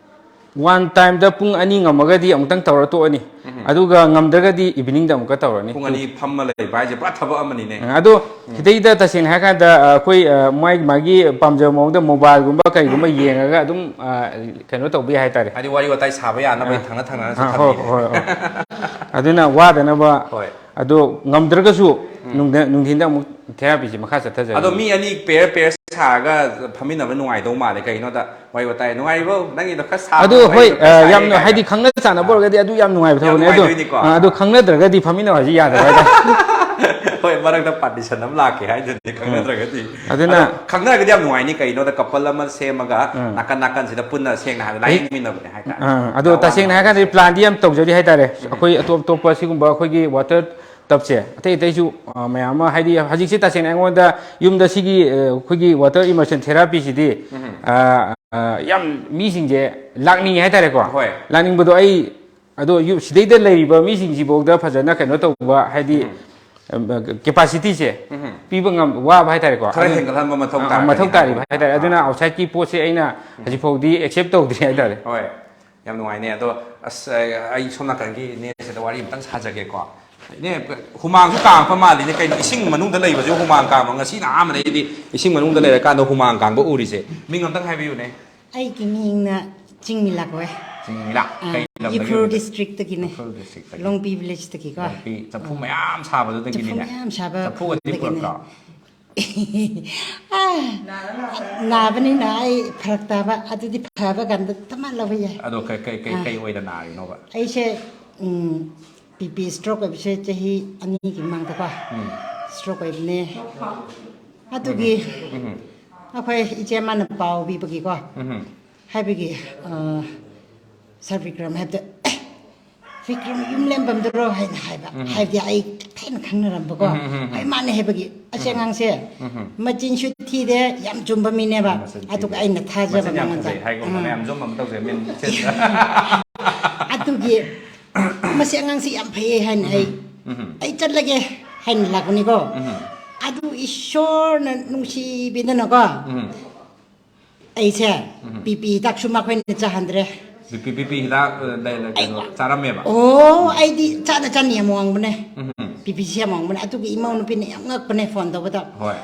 one timeꯗ ꯄꯨꯡ ꯑꯅꯤ ꯉꯝꯃꯒꯗꯤ ꯑꯃꯨꯛꯇꯪ ꯇꯧꯔ ꯇꯣꯛꯑꯅꯤ꯫ ꯑꯗꯨꯒ ꯉꯝꯗ꯭ꯔꯒꯗꯤ eveningꯗ ꯑꯃꯨꯛꯀ ꯇꯧꯔꯅꯤ꯫ ꯄꯨꯡ ꯑꯅꯤ ꯐꯝꯃ ꯂꯩꯕ ꯍꯥꯏꯁꯦ ꯄꯨꯔꯥ ꯊꯕꯛ ꯑꯃꯅꯤꯅꯦ꯫ ꯑ, ꯑꯗꯣ ꯁꯤꯗꯩꯗ ꯇꯁꯦꯡꯅ ꯍꯥꯏꯔꯀꯥꯟꯗ, ꯑ, ꯑꯩꯈꯣꯏ, ꯑ, ꯃꯥꯒꯤ, ꯃꯥꯒꯤ ꯄꯥꯝꯖꯕ ꯃꯑꯣꯡꯗ mobileꯒꯨꯝꯕ ꯀꯩꯒꯨꯝꯕ ꯌꯦꯡꯉꯒ ꯑꯗꯨꯝ, ꯑ, ꯀꯩꯅꯣ ꯇꯧꯕ ꯌꯥꯏ ꯍꯥꯏꯇꯥꯔꯦ꯫ ꯍꯥꯏꯗꯤ ꯋꯥꯔꯤ ꯋꯥꯇꯥꯏ ꯁꯥꯕ ꯌꯥꯅꯕ ꯑ, ꯊꯪꯅ ꯊꯪꯅꯅꯁꯨ ꯑ, ꯍꯣꯏ, ꯊꯝꯕꯤꯔꯦ꯫ ꯍꯣꯏ, ꯍꯣꯏ꯫ ꯑꯗꯨꯅ ꯋꯥꯗꯅꯕ, ꯍꯣꯏ꯫ ꯑꯗꯣ ꯉꯝꯗ꯭ꯔꯒꯁꯨ ꯅꯨꯡꯗ-, ꯅꯨꯡꯊꯤꯟꯗ ꯑꯃꯨꯛ therapyꯁꯦ ꯃꯈꯥ ꯆꯠꯊꯖꯒꯦ꯫ ꯑꯗꯣ ꯃꯤ ꯑꯅꯤ pair pair ꯁꯥꯔꯒ ꯐꯝꯃꯤꯟꯅꯕ ꯅꯨꯡꯉꯥꯏꯗꯧ ꯃꯥꯜꯂꯦ꯫ ꯀꯩꯒꯤꯅꯣꯗ ꯋꯥꯔꯤ ꯋꯥꯇꯥꯏ, "ꯅꯨꯡꯉꯥꯏꯔꯤꯕꯣ? ꯅꯪꯒꯤꯗꯣ ꯈꯔ ꯁꯥꯕ ꯑꯗꯨ ꯍꯣꯏ, ꯐꯩ, ꯈꯔ ꯑ, ꯁꯥꯏꯌꯦ" ꯌꯥꯝꯅ ꯀꯥꯏꯅ꯫ ꯍꯥꯏꯗꯤ ꯈꯪꯅ ꯆꯥꯟꯅꯕ ꯑꯥ꯫ ꯑꯣꯏꯔꯒꯗꯤ ꯑꯗꯨ ꯌꯥꯝ ꯅꯨꯡꯉꯥꯏꯕ ꯌꯥꯝ ꯊꯕꯛꯅꯦ꯫ ꯑꯗꯣ, ꯅꯨꯡꯉꯥꯏꯗꯣꯏꯅꯤꯀꯣ꯫ ꯑ, ꯑꯗꯣ ꯈꯪꯅꯗ꯭ꯔꯒꯗꯤ ꯐꯝꯃꯤꯟꯅꯧ ꯍꯥꯏꯁꯤ ꯌꯥꯗꯕ ꯍꯥꯏꯇꯥꯔꯦ꯫ ꯍꯣꯏ, ꯃꯔꯛꯇ partition ꯑꯃ ꯂꯥꯛꯀꯦ ꯍꯥꯏꯗꯨꯗꯤ ꯈꯪꯅꯗ꯭ꯔꯒꯗꯤ꯫ ꯑꯗꯨꯅ ꯑꯗꯣ ꯈꯪꯅꯔꯒꯗꯤ ꯌꯥꯝ ꯅꯨꯡꯉꯥꯏꯅꯤ꯫ ꯀꯩꯅꯣꯗ couple ꯑꯃ ꯁꯦꯝꯃꯒ ꯎꯝ꯫ ꯅꯥꯀꯟ ꯅꯥꯀꯟꯁꯤꯗ ꯄꯨꯟꯅ ꯁꯦꯡꯅ ꯍꯥꯏꯕꯗ ꯑꯩ ꯂꯥꯌꯦꯡꯃꯤꯟꯅꯕꯅꯦ ꯍꯥꯏꯇꯥꯔꯦ꯫ ꯑꯥ, ꯑꯗꯣ ꯌꯥꯝ ꯋꯥꯅ ꯇꯁꯦꯡꯅ ꯍꯥꯏꯔꯀꯥꯟꯗꯗꯤ ꯍꯥꯏꯕꯁꯦ꯫ Planꯗꯤ ꯌꯥꯝ ꯇꯧꯖꯔꯤ ꯍꯥꯏꯇꯥꯔꯦ꯫ ꯎꯝ꯫ ꯑꯩꯈꯣꯏ ꯑꯇꯣꯞ ꯑꯇꯣꯞꯄ ꯁꯤꯒꯨꯝꯕ ꯑꯩꯈꯣꯏꯒꯤ water tubꯁꯦ ꯑꯇꯩ ꯑꯇꯩꯁꯨ, ꯑ, ꯃꯌꯥꯝ ꯑꯃ, ꯍꯥꯏꯗꯤ ꯍꯧꯖꯤꯛꯁꯦ ꯇꯁꯦꯡꯅ ꯑꯩꯉꯣꯟꯗ ꯌꯨꯝꯗ ꯁꯤꯒꯤ, ꯑ, ꯑꯩꯈꯣꯏꯒꯤ water immersion therapyꯁꯤꯗꯤ, ꯎꯝ꯫ ꯑ, ꯑ, ꯌꯥꯝ ꯃꯤꯁꯤꯡꯁꯦ ꯂꯥꯛꯅꯤꯡꯉꯦ ꯍꯥꯏꯇꯥꯔꯦꯀꯣ꯫ ꯍꯣꯏ꯫ ꯂꯥꯛꯅꯤꯡꯕꯗꯣ ꯑꯩ, ꯑꯗꯣ ꯌꯨ-, ꯁꯤꯗꯩꯗ ꯂꯩꯔꯤꯕ ꯃꯤꯁꯤꯡꯁꯤꯐꯥꯎꯗ ꯐꯖꯅ ꯀꯩꯅꯣ ꯇꯧꯕ, ꯍꯥꯏꯗꯤ, ꯎꯝ꯫ ꯑ, capacityꯁꯦ ꯎꯝ꯫ ꯄꯤꯕ ꯉꯝ-, ꯋꯥꯕ ꯍꯥꯏꯇꯥꯔꯦꯀꯣ꯫ ꯈꯔ ꯑꯗꯨꯅ, ꯍꯦꯟꯒꯠꯍꯟꯕ ꯃꯊꯧ ꯑ, ꯇꯥꯔꯛꯀꯅꯤ ꯃꯊꯧ ꯇꯥꯔꯤꯕ ꯍꯥꯏꯕꯅꯤꯀꯣ꯫ ꯍꯥꯏꯇꯥꯔꯦ꯫ ꯑꯗꯨꯅ ꯑꯥ꯫ Outsideꯀꯤ ꯄꯣꯠꯁꯦ ꯑꯩꯅ ꯎꯝ꯫ ꯍꯧꯖꯤꯛꯐꯥꯎꯗꯤ accept ꯇꯧꯗ꯭ꯔꯤ ꯍꯥꯏꯇꯥꯔꯦ꯫ ꯍꯣꯏ꯫ ꯌꯥꯝ ꯅꯨꯡꯉꯥꯏꯅꯦ꯫ ꯑꯗꯣ, ꯑꯁ, ꯑꯩ ꯁꯣꯝ ꯅꯥꯀꯟꯒꯤ ꯏꯅꯦꯁꯤꯗ ꯋꯥꯔꯤ ꯑꯝꯇꯪ ꯁꯥꯖꯒꯦꯀꯣ꯫ ꯏꯅꯦ, ꯍꯨꯃꯥꯡꯁꯨ ꯀꯥꯡꯉꯛꯄ ꯃꯥꯜꯂꯤꯅꯦ꯫ ꯀꯩꯅꯣ, ꯏꯁꯤꯡ ꯃꯅꯨꯡꯗ ꯂꯩꯕꯁꯦ ꯍꯨꯃꯥꯡ ꯀꯥꯡꯕ ꯉꯁꯤꯅ ꯑꯍꯥꯟꯕꯅꯦ ꯑꯩꯗꯤ ꯏꯁꯤꯡ ꯃꯅꯨꯡꯗ ꯂꯩꯔꯀꯥꯟꯗ ꯍꯨꯃꯥꯡ ꯀꯥꯡꯕ ꯎꯔꯤꯁꯦ꯫ ꯃꯤꯡ ꯑꯝꯇꯪ ꯍꯥꯏꯕꯤꯌꯨꯅꯦ꯫ ꯑꯩꯒꯤ ꯃꯤꯡꯅ ꯆꯤꯡꯃꯤꯂꯥ ꯀꯧꯋꯦ꯫ ꯆꯤꯡꯃꯤꯂꯥ? ꯑꯥ, ꯀꯩ ꯂꯝꯗꯒꯤ ꯎꯈ꯭ꯔꯨꯜ ꯑꯣꯏꯗꯣꯏꯅꯣ? Districtꯇꯒꯤꯅꯦ꯫ ꯎꯈ꯭ꯔꯨꯜ Districtꯇꯒꯤ꯫ ꯂꯣꯡꯄꯤ villageꯇꯒꯤꯀꯣ꯫ ꯂꯣꯡꯄꯤ, ꯆꯐꯨ ꯑꯥ꯫ ꯃꯌꯥꯝ ꯁꯥꯕꯗꯨꯗꯒꯤꯅꯤꯅꯦ꯫ ꯆꯐꯨ ꯃꯌꯥꯝ ꯁꯥꯕ ꯆꯐꯨꯒꯗꯤ ꯈꯨꯟꯗꯒꯤꯅꯦ꯫ ꯄꯨꯔꯛꯇ꯭ꯔꯣ? ꯑꯥ, ꯅꯥꯕꯅꯤꯅ ꯑꯩ ꯐꯔꯛ ꯇꯥꯕ, ꯑꯗꯨꯗꯤ ꯐꯕ ꯀꯥꯟꯗ ꯇꯞꯅ ꯂꯧꯕ ꯌꯥꯏ꯫ ꯑꯗꯣ ꯀꯩ ꯀꯩ ꯀꯩ ꯑꯥ꯫ ꯀꯩ ꯑꯣꯏꯅ ꯅꯥꯔꯤꯅꯣꯕ? ꯑꯩꯁꯦ ꯕꯤ ꯄꯤ ꯁ꯭ꯇ꯭ꯔꯣꯛ ꯑꯣꯏꯕꯁꯦ ꯆꯍꯤ ꯑꯅꯤꯒꯤ ꯃꯃꯥꯡꯗꯀꯣ ꯎꯝ꯫ ꯁ꯭ꯇ꯭ꯔꯣꯛ ꯑꯣꯏꯕꯅꯦ꯫ ꯑꯗꯨꯒꯤ ꯎꯝ꯫ ꯑꯩꯈꯣꯏ ꯏꯆꯦ ꯑꯃꯅ ꯄꯥꯎ ꯄꯤꯕꯒꯤꯀꯣ, ꯎꯝ꯫ ꯍꯥꯏꯕꯒꯤ, ꯑ, ꯁꯥꯔ ꯕꯤꯀ꯭ꯔꯝ ꯍꯥꯏꯕꯗ, "ꯑꯦ, ꯕꯤꯀ꯭ꯔꯝ ꯌꯨꯝ ꯂꯦꯝꯕꯝꯗꯨꯔꯣ?" ꯍꯥꯏꯅ ꯍꯥꯏꯕ꯫ ꯎꯝ꯫ ꯍꯥꯏꯕꯗꯤ ꯑꯩ ꯊꯥꯏꯅ ꯈꯪꯅꯔꯝꯕꯀꯣ꯫ ꯎꯝ, ꯎꯝ, ꯎꯝ, ꯍꯣꯏ, ꯎꯝ꯫ ꯃꯥꯅꯦ ꯍꯥꯏꯕꯒꯤ, "ꯑꯁꯤ ꯎꯝ꯫ ꯑꯉꯥꯡꯁꯦ ꯎꯝ꯫ ꯃꯆꯤꯟꯁꯨ ꯊꯤꯗꯦ, ꯌꯥꯝ ꯆꯨꯝꯕ ꯃꯤꯅꯦꯕ"꯫ ꯃꯆꯤꯟ ꯑꯗꯨꯒ ꯊꯤꯗꯦ꯫ ꯑꯩꯅ ꯊꯥꯖꯕ ꯃꯆꯤꯟ ꯌꯥꯝ ꯃꯉꯣꯟꯗ꯫ ꯐꯖꯩ ꯍꯥꯏꯒꯨꯝꯕ ꯎꯝ꯫ ꯃꯌꯥꯝ ꯖꯨꯝ ꯑꯃ ꯇꯧꯖꯩ ꯃꯤꯟ ꯁꯦ꯫ ꯑꯗꯨꯒꯤ ꯃꯁꯤ ꯑꯉꯥꯡꯁꯤ ꯌꯥꯝ ꯐꯩꯌꯦ ꯍꯥꯏꯅ ꯑꯩ, ꯎꯝ꯫ ꯑꯩ ꯆꯠꯂꯒꯦ ꯍꯥꯏꯅ ꯂꯥꯛꯄꯅꯤꯀꯣ꯫ ꯎꯝ꯫ ꯑꯗꯨ ꯏꯁꯣꯔꯅ ꯅꯨꯡꯁꯤꯕꯤꯗꯅꯀꯣ, ꯎꯝ꯫ ꯑꯩꯁꯦ ꯎꯝ꯫ ꯕꯤ ꯄꯤ ꯍꯤꯗꯥꯛꯁꯨ ꯃꯈꯣꯏꯅ ꯆꯥꯍꯟꯗ꯭ꯔꯦ꯫ ꯕꯤ ꯄꯤ, ꯕꯤ ꯄꯤ ꯍꯤꯗꯥꯛ, ꯑ, ꯂꯩ-, ꯂꯩ-, ꯀꯩꯅꯣ, ꯑꯩ ꯆꯥꯔꯝꯃꯦꯕ? ꯑꯣ, ꯑꯩꯗꯤ ꯆꯥꯗ ꯆꯥꯅꯤ ꯌꯥꯝ ꯋꯥꯡꯕꯅꯦ꯫ ꯎꯝ꯫ ꯕꯤ ꯄꯤꯁꯤ ꯌꯥꯝ ꯋꯥꯡꯕꯅꯦ꯫ ꯑꯗꯨꯒꯤ ꯏꯃꯧ ꯅꯨꯄꯤꯅ ꯌꯥꯝ ꯉꯛꯄꯅꯦ ꯐꯣꯟ ꯇꯧꯕꯗ꯫ ꯍꯣꯏ꯫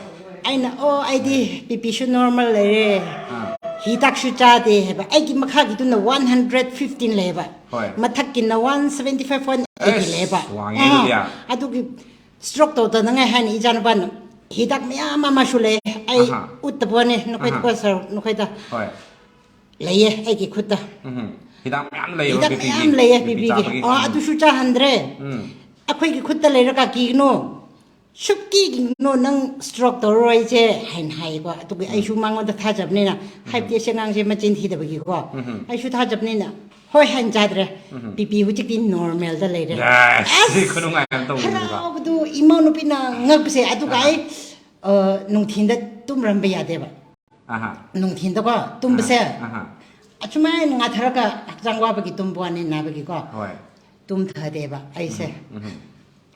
ꯑꯩꯅ, "ꯑꯣ, ꯑꯩꯗꯤ ꯕꯤ ꯄꯤꯁꯨ ꯅꯣꯔꯃꯦꯜ ꯂꯩꯔꯦ, ꯑꯥ꯫ ꯍꯤꯗꯥꯛꯁꯨ ꯆꯥꯗꯦ" ꯍꯥꯏꯕ꯫ ꯑꯩꯒꯤ ꯃꯈꯥꯒꯤꯗꯨꯅ ꯋꯥꯟ ꯍꯟꯗ꯭ꯔꯦꯠ ꯐꯤꯐꯇꯤꯟ ꯂꯩꯌꯦꯕ꯫ ꯍꯣꯏ꯫ ꯃꯊꯛꯀꯤꯅ one seventy five, one eighty ꯑꯁ, ꯂꯩꯌꯦꯕ꯫ ꯋꯥꯡꯉꯦ ꯑꯥ, ꯑꯗꯨꯗꯤ꯫ ꯑꯗꯨꯒꯤ ꯁ꯭ꯇ꯭ꯔꯣꯛ ꯇꯧꯗꯅꯉꯥꯏ ꯍꯥꯏꯅ ꯏꯆꯥꯅꯨꯄꯥꯅ ꯍꯤꯗꯥꯛ ꯃꯌꯥꯝ ꯑꯃꯁꯨ ꯂꯩ꯫ ꯑꯩ ꯑꯍꯥ꯫ ꯎꯠꯇꯕ ꯋꯥꯅꯦ ꯅꯈꯣꯏꯗ ꯑꯍꯥ꯫ ꯀꯣ, ꯁꯥꯔ, ꯅꯈꯣꯏꯗ꯫ ꯍꯣꯏ꯫ ꯂꯩꯌꯦ ꯑꯩꯒꯤ ꯈꯨꯠꯇ꯫ ꯎꯝ꯫ ꯍꯤꯗꯥꯛ ꯃꯌꯥꯝ ꯂꯩꯌꯦꯕ ꯍꯤꯗꯥꯛ ꯕꯤ ꯄꯤꯒꯤ? ꯃꯌꯥꯝ ꯂꯩꯌꯦ ꯕꯤ ꯄꯤ ꯕꯤ ꯄꯤꯒꯤ꯫ ꯆꯥꯕꯒꯤ? ꯑꯣ, ꯎꯝ꯫ ꯑꯗꯨꯁꯨ ꯆꯥꯍꯟꯗ꯭ꯔꯦ꯫ ꯎꯝ꯫ ꯑꯩꯈꯣꯏꯒꯤ ꯈꯨꯠꯇ ꯂꯩꯔꯒ ꯀꯤꯒꯅꯣ꯫ ꯁꯨꯛꯀꯤ ꯀꯤꯒꯅꯣ, ꯅꯪ ꯁ꯭ꯇ꯭ꯔꯣꯛ ꯇꯧꯔꯔꯣꯏꯁꯦ ꯍꯥꯏꯅ ꯍꯥꯏꯌꯦꯀꯣ꯫ ꯑꯗꯨꯒꯤ ꯑꯩꯁꯨ ꯃꯉꯣꯟꯗ ꯊꯥꯖꯕꯅꯤꯅ, ꯍꯥꯏꯕꯗꯤ ꯑꯁꯤ ꯑꯉꯥꯡꯁꯦ ꯃꯆꯤꯟ ꯊꯤꯗꯕꯒꯤꯀꯣ꯫ ꯎꯝ꯫ ꯑꯩꯁꯨ ꯊꯥꯖꯕꯅꯤꯅ, ꯍꯣꯏ ꯍꯥꯏꯅ ꯆꯥꯗ꯭ꯔꯦ꯫ ꯎꯝ꯫ ꯕꯤ ꯄꯤ ꯍꯧꯖꯤꯛꯇꯤ ꯅꯣꯔꯃꯦꯜꯗ ꯂꯩꯔꯦ꯫ ꯌꯦꯁ! ꯑꯁ! ꯁꯤ ꯈꯨꯅꯨꯡꯉꯥꯏ ꯑꯃ ꯇꯧꯕꯅꯤꯀꯣ꯫ ꯍꯔꯥꯎꯕꯗꯨ ꯏꯃꯧ ꯅꯨꯄꯤꯅ ꯉꯛꯄꯁꯦ꯫ ꯑꯗꯨꯒ ꯑꯥ꯫ ꯑꯩ, ꯑ, ꯅꯨꯡꯊꯤꯟꯗ ꯇꯨꯝꯔꯝꯕ ꯌꯥꯗꯦꯕ꯫ ꯑꯍꯥ꯫ ꯅꯨꯡꯊꯤꯟꯗꯀꯣ ꯇꯨꯝꯕꯁꯦ꯫ ꯑꯍꯥ꯫ ꯑꯁꯨꯃꯥꯏꯅ ꯉꯥꯊꯔꯒ ꯍꯛꯆꯥꯡ ꯋꯥꯕꯒꯤ ꯇꯨꯝꯕ ꯋꯥꯅꯤ, ꯅꯥꯕꯒꯤꯀꯣ꯫ ꯍꯣꯏ꯫ ꯇꯨꯝꯊꯗꯦꯕ ꯑꯩꯁꯦ꯫ ꯎꯝ꯫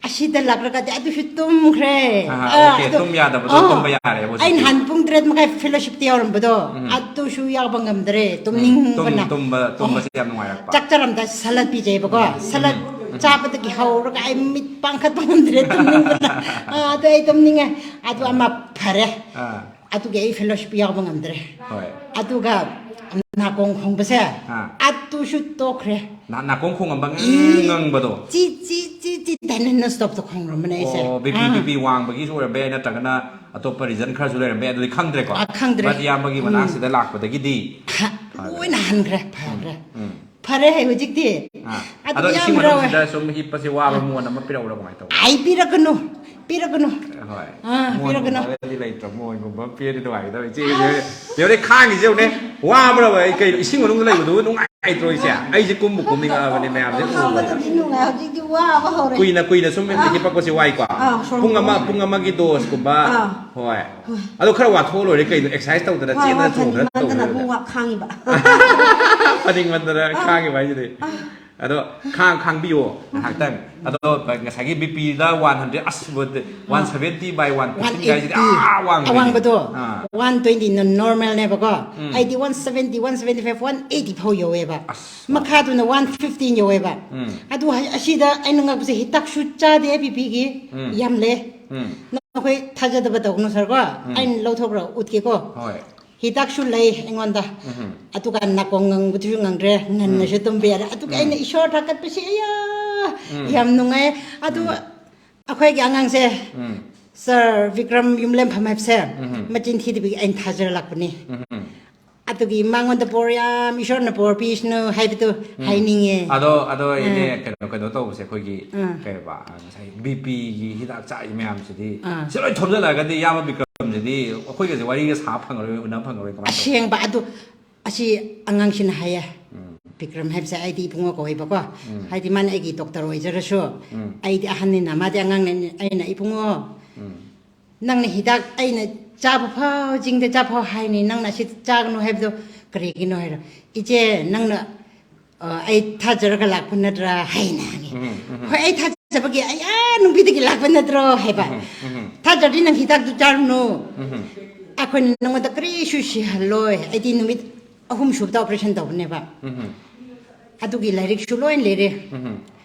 ꯑꯁꯤꯗ ꯂꯥꯛꯂꯒꯗꯤ ꯑꯗꯨꯁꯨ ꯇꯨꯝꯈ꯭ꯔꯦ꯫ ꯑꯍꯥ, ꯑꯥ, okay, ꯑꯗꯣ, ꯇꯨꯝ ꯌꯥꯗꯕꯗꯣ ꯑꯥ, ꯇꯨꯝꯕ ꯌꯥꯔꯦꯕ ꯍꯧꯖꯤꯛꯇꯤ꯫ ꯑꯩ ꯅꯍꯥꯟ ꯄꯨꯡ ꯇꯔꯦꯠ ꯃꯈꯥꯏ ꯐꯦꯂꯣꯁꯤꯞꯇ ꯌꯥꯎꯔꯝꯕꯗꯣ, ꯎꯝ꯫ ꯑꯗꯨꯁꯨ ꯌꯥꯎꯕ ꯉꯝꯗ꯭ꯔꯦ, ꯎꯝ, ꯇꯨꯝꯅꯤꯡꯕꯅ꯫ ꯇꯨꯝ-, ꯇꯨꯝꯕ-, ꯑꯣ꯫ ꯇꯨꯝꯕꯁꯦ ꯌꯥꯝ ꯅꯨꯡꯉꯥꯏꯔꯛꯄ꯫ ꯆꯥꯛ ꯆꯥꯔꯝꯗꯥꯏ ꯁꯂꯠ ꯄꯤꯖꯩꯕꯀꯣ꯫ ꯎꯝ, ꯁꯂꯠ ꯎꯝ, ꯎꯝ꯫ ꯆꯥꯕꯗꯒꯤ ꯍꯧꯔꯒ ꯑꯩ ꯃꯤꯠ ꯄꯥꯡꯈꯠꯄ ꯉꯝꯗ꯭ꯔꯦ, ꯇꯨꯝꯅꯤꯡꯕꯅ꯫ ꯑꯥ, ꯑꯗꯨ ꯑꯩ ꯇꯨꯝꯅꯤꯡꯉꯦ꯫ ꯑꯗꯨ ꯑꯃ ꯐꯔꯦ꯫ ꯑꯥ꯫ ꯑꯗꯨꯒꯤ ꯑꯩ ꯐꯦꯂꯣꯁꯤꯞ ꯌꯥꯎꯕ ꯉꯝꯗ꯭ꯔꯦ꯫ ꯍꯣꯏ꯫ ꯑꯗꯨꯒ ꯅꯥꯀꯣꯡ ꯈꯣꯡꯕꯁꯦ, ꯑꯥ꯫ ꯑꯗꯨꯁꯨ ꯇꯣꯛꯈ꯭ꯔꯦ꯫ ꯅꯥ-, ꯅꯥꯀꯣꯡ ꯈꯣꯡꯉꯝꯕ ꯉꯪ-, ꯏ-, ꯉꯪꯕꯗꯣ? ꯆꯤ, ꯆꯤ, ꯆꯤ, ꯆꯤ ꯍꯦꯟꯅ ꯍꯦꯟꯅ ꯁ꯭ꯇꯣꯞꯇꯣ ꯈꯣꯡꯔꯝꯕꯅꯦ ꯑꯩꯁꯦ꯫ ꯑꯣ, ꯕꯤ ꯄꯤ, ꯑꯥ꯫ ꯕꯤ ꯄꯤ ꯋꯥꯡꯕꯒꯤ ꯑꯣꯏꯔꯝꯕ ꯌꯥꯏ, ꯅꯠꯇ꯭ꯔꯒꯅ ꯑꯇꯣꯞꯄ ꯔꯤꯖꯟ ꯈꯔꯁꯨ ꯂꯩꯔꯝꯕ ꯌꯥꯏ, ꯑꯗꯨꯗꯤ ꯈꯪꯗ꯭ꯔꯦꯀꯣ꯫ ꯑꯥ, ꯈꯪꯗ꯭ꯔꯦ꯫ But ꯏꯌꯥꯝꯕꯒꯤ ꯎꯝ꯫ ꯃꯅꯥꯛꯁꯤꯗ ꯂꯥꯛꯄꯗꯒꯤꯗꯤ ꯍ-, ꯐꯈ꯭ꯔꯦ꯫ ꯂꯣꯏꯅ ꯍꯟꯈ꯭ꯔꯦ, ꯐꯈ꯭ꯔꯦ꯫ ꯎꯝ꯫ ꯐꯔꯦ ꯍꯦ ꯍꯧꯖꯤꯛꯇꯤ꯫ ꯑꯥ꯫ ꯑꯗꯨ ꯑꯗꯣ ꯏꯁꯤꯡ ꯌꯥꯝ ꯍꯔꯥꯎꯋꯦ꯫ ꯃꯅꯨꯡꯁꯤꯗ ꯁꯨꯝ ꯍꯤꯞꯄꯁꯦ ꯋꯥꯕ ꯑꯥ꯫ ꯃꯣꯟ ꯑꯃ ꯄꯤꯔꯛꯎꯔꯥ, ꯀꯃꯥꯏꯅ ꯇꯧꯕ? ꯑꯩ ꯄꯤꯔꯛꯀꯅꯨ, ꯄꯤꯔꯛꯀꯅꯨ꯫ ꯍꯣꯏ꯫ ꯑꯥ, ꯃꯣꯟ ꯄꯤꯔꯛꯀꯅꯨ꯫ ꯒꯨꯝꯕꯗꯤ ꯂꯩꯇ꯭ꯔꯣ? ꯃꯣꯟꯒꯨꯝꯕ ꯑꯃ ꯄꯤꯔꯗꯤ ꯅꯨꯡꯉꯥꯏꯒꯗꯕ꯫ ꯏꯆꯦ, ꯌꯦꯡꯉꯨꯅꯦ, ꯈꯥꯡꯉꯤꯁꯦ ꯌꯦꯡꯉꯨꯅꯦ꯫ ꯋꯥꯕ꯭ꯔꯕ? ꯑꯩ ꯀꯩꯅꯣ, ꯏꯁꯤꯡ ꯃꯅꯨꯡꯗ ꯂꯩꯕꯗꯨꯕꯨ ꯅꯨꯡꯉꯥꯏꯇ꯭ꯔꯣ ꯏꯆꯦ? ꯑꯩꯁꯦ ꯀꯨꯝꯕꯨ ꯀꯨꯝꯅꯤꯡꯉꯛꯑꯕꯅꯦ ꯃꯌꯥꯝꯁꯦ ꯎꯕꯗ꯫ ꯋꯥꯕꯗꯗꯤ ꯅꯨꯡꯉꯥꯏ, ꯍꯧꯖꯤꯛꯇꯤ ꯋꯥꯕ ꯍꯧꯔꯦ꯫ ꯀꯨꯏꯅ, ꯀꯨꯏꯅ ꯁꯨꯝ ꯑꯥ꯫ ꯍꯤꯞꯄꯛꯄꯁꯦ ꯋꯥꯏꯀꯣ꯫ ꯑꯥ, ꯁꯣꯔ ꯄꯨꯡ ꯑꯃ, ꯍꯣꯟꯕ ꯄꯨꯡ ꯑꯃꯒꯤ ꯗꯣꯁꯀꯨꯝꯕ꯫ ꯑꯥ꯫ ꯍꯣꯏ꯫ ꯍꯣꯏ꯫ ꯑꯗꯣ ꯈꯔ ꯋꯥꯊꯣꯛꯑ ꯂꯣꯏꯔꯦ ꯀꯩꯅꯣ, ꯑꯦꯛꯁꯔꯁꯥꯏꯁ ꯇꯧꯗꯅ ꯍꯣꯏ, ꯆꯦꯟꯗꯅ ꯍꯣꯏ, ꯆꯣꯡꯗꯅ ꯐꯅꯤꯃꯟꯗꯅ ꯇꯧꯗꯅ꯫ ꯑꯗꯨꯝ ꯋꯥ ꯈꯥꯡꯉꯤꯕ꯫ ꯐꯅꯤꯡꯃꯟꯗꯅ ꯑꯥ꯫ ꯈꯥꯡꯉꯤꯕ ꯍꯥꯏꯁꯤꯗꯤ꯫ ꯑꯥ꯫ ꯑꯗꯣ ꯈꯥꯡ-, ꯈꯥꯡꯕꯤꯌꯣ ꯉꯥꯏꯍꯥꯛꯇꯪ꯫ ꯑꯗꯣ ꯉꯁꯥꯏꯒꯤ ꯕꯤ ꯄꯤꯗ ꯋꯥꯟ ꯍꯟꯗ꯭ꯔꯦꯠ, ꯑꯁ, one seventy buy one fifty ꯍꯥꯏꯁꯤꯗꯤ ꯑꯥ, ꯋꯥꯡꯕꯅꯦ꯫ ꯑꯋꯥꯡꯕꯗꯣ ꯑꯥ꯫ ꯋꯥꯟ ꯇ꯭ꯋꯦꯟꯇꯤꯅ ꯅꯣꯔꯃꯦꯜꯅꯦꯕꯀꯣ꯫ ꯎꯝ꯫ ꯑꯩꯗꯤ one seventy, one seventy five, one eighty ꯐꯥꯎ ꯌꯧꯋꯦꯕ꯫ ꯑꯁ, ꯋꯥꯡ-, ꯃꯈꯥꯗꯨꯅ ꯋꯥꯟ ꯐꯤꯐꯇꯤꯟ ꯌꯧꯋꯦꯕ꯫ ꯎꯝ꯫ ꯑꯗꯨ ꯍꯥꯏ-, ꯑꯁꯤꯗ ꯑꯩꯅ ꯉꯛꯄꯁꯦ, ꯍꯤꯗꯥꯛꯁꯨ ꯆꯥꯗꯦ ꯕꯤ ꯄꯤꯒꯤ꯫ ꯎꯝ꯫ ꯌꯥꯝ ꯂꯩ꯫ ꯎꯝ꯫ ꯅꯈꯣꯏ ꯊꯥꯖꯗꯕ ꯇꯧꯒꯅꯨ ꯁꯥꯔꯀꯣ꯫ ꯎꯝ꯫ ꯑꯩꯅ ꯂꯧꯊꯣꯛꯔ ꯎꯠꯀꯦꯀꯣ꯫ ꯍꯣꯏ꯫ ꯍꯤꯗꯥꯛꯁꯨ ꯂꯩ ꯑꯩꯉꯣꯟꯗ꯫ ꯎꯝ꯫ ꯑꯗꯨꯒ ꯅꯥꯀꯣꯡ ꯉꯪꯕꯗꯨꯁꯨ ꯉꯪꯗ꯭ꯔꯦ, ꯉꯟꯅꯁꯨ ꯎꯝ꯫ ꯇꯨꯝꯕ ꯌꯥꯔꯦ꯫ ꯑꯗꯨꯒ ꯎꯝ꯫ ꯑꯩꯅ ꯏꯁꯣꯔ ꯊꯥꯒꯠꯄꯁꯦ, ꯑꯌꯥ, ꯎꯝ꯫ ꯌꯥꯝ ꯅꯨꯡꯉꯥꯏ꯫ ꯑꯗꯨ ꯎꯝ꯫ ꯑꯩꯈꯣꯏꯒꯤ ꯑꯉꯥꯡꯁꯦ, ꯎꯝ꯫ ꯁꯥꯔ ꯕꯤꯀ꯭ꯔꯝ ꯌꯨꯝꯂꯦꯝꯐꯝ ꯍꯥꯏꯕꯁꯦ, ꯎꯝ꯫ ꯃꯆꯤꯟ ꯊꯤꯗꯕꯒꯤ ꯑꯩꯅ ꯊꯥꯖꯔ ꯂꯥꯛꯄꯅꯤ꯫ ꯎꯝ꯫ ꯑꯗꯨꯒꯤ ꯃꯉꯣꯟꯗ ꯕꯣꯔ ꯌꯥꯝ, ꯏꯁꯣꯔꯅ ꯕꯣꯔ ꯄꯤꯁꯅꯨ ꯍꯥꯏꯕꯗꯨ ꯎꯝ꯫ ꯍꯥꯏꯅꯤꯡꯉꯦ꯫ ꯑꯗꯣ, ꯑꯗꯣ ꯏꯅꯦ, ꯑꯥ꯫ ꯀꯩꯅꯣ, ꯀꯩꯅꯣ ꯇꯧꯕꯁꯦ, ꯑꯩꯈꯣꯏꯒꯤ, ꯑꯥ꯫ ꯀꯩꯕ, ꯉꯁꯥꯏ ꯕꯤ ꯄꯤꯒꯤ ꯍꯤꯗꯥꯛ ꯆꯥꯔꯤ ꯃꯌꯥꯝꯁꯤꯗꯤ, ꯑꯥ꯫ ꯁꯤ ꯂꯣꯏ ꯊꯣꯝꯖꯤꯜꯂꯛꯑꯒꯗꯤ ꯏꯌꯥꯝꯕ ꯕꯤꯀ꯭ꯔꯝꯁꯤꯗꯤ ꯑꯩꯈꯣꯏꯒꯁꯦ ꯋꯥꯔꯤꯒ ꯁꯥ ꯐꯪꯉꯔꯣꯏ, ꯎꯅꯕ ꯐꯪꯉꯔꯣꯏ, ꯀꯃꯥꯏꯅ ꯇꯧꯕ? ꯑꯁꯦꯡꯕ, ꯑꯗꯨ, ꯑꯁꯤ ꯑꯉꯥꯡꯁꯤꯅ ꯍꯥꯏꯌꯦ꯫ ꯎꯝ꯫ ꯕꯤꯀ꯭ꯔꯝ ꯍꯥꯏꯕꯁꯦ ꯑꯩꯗꯤ ꯏꯕꯨꯡꯉꯣ ꯀꯧꯋꯦꯕꯀꯣ꯫ ꯎꯝ꯫ ꯍꯥꯏꯗꯤ ꯃꯥꯅ ꯑꯩꯒꯤ ꯗꯣꯛꯇꯔ ꯑꯣꯏꯖꯔꯁꯨ, ꯎꯝ꯫ ꯑꯩꯗꯤ ꯑꯍꯟꯅꯤꯅ, ꯃꯥꯗꯤ ꯑꯉꯥꯡꯅ, ꯑꯩꯅ, "ꯏꯕꯨꯡꯉꯣ, ꯎꯝ꯫ ꯅꯪꯅ ꯍꯤꯗꯥꯛ ꯑꯩꯅ ꯆꯥꯕ ꯐꯥꯎ, ꯆꯤꯡꯗ ꯆꯥꯕ ꯐꯥꯎ ꯍꯥꯏꯅꯤ, ꯅꯪꯅ ꯑꯁꯤ ꯆꯥꯒꯅꯨ ꯍꯥꯏꯕꯗꯣ ꯀꯔꯤꯒꯤꯅꯣ?" ꯍꯥꯏꯔꯣ, "ꯏꯆꯦ, ꯅꯪꯅ, ꯑ, ꯑꯩ ꯊꯥꯖꯔꯒ ꯂꯥꯛꯄ ꯅꯠꯇ꯭ꯔꯥ?" ꯍꯥꯏꯅ ꯍꯪꯉꯤ꯫ ꯎꯝ, ꯎꯝ꯫ "ꯍꯣꯏ, ꯑꯩ ꯊꯥꯖꯕꯒꯤ ꯑꯌꯥ ꯅꯨꯄꯤꯗꯒꯤ ꯂꯥꯛꯄ ꯅꯠꯇ꯭ꯔꯣ?" ꯍꯥꯏꯕ꯫ ꯎꯝ, ꯎꯝ꯫ "ꯊꯥꯖꯔꯗꯤ ꯅꯪ ꯍꯤꯗꯥꯛꯇꯨ ꯆꯥꯔꯨꯅꯨ꯫ ꯎꯝ꯫ ꯑꯩꯈꯣꯏꯅ ꯅꯪꯉꯣꯟꯗ ꯀꯔꯤꯁꯨ ꯁꯤꯍꯜꯂꯣꯏ꯫ ꯑꯩꯗꯤ ꯅꯨꯃꯤꯠ ꯑꯍꯨꯝ ꯁꯨꯕꯗ ꯑꯣꯄꯔꯦꯁꯟ ꯇꯧꯕꯅꯦꯕ꯫ ꯎꯝ꯫ ꯑꯗꯨꯒꯤ ꯂꯥꯏꯔꯤꯛꯁꯨ ꯂꯣꯏ ꯂꯩꯔꯦ꯫ ꯎꯝ꯫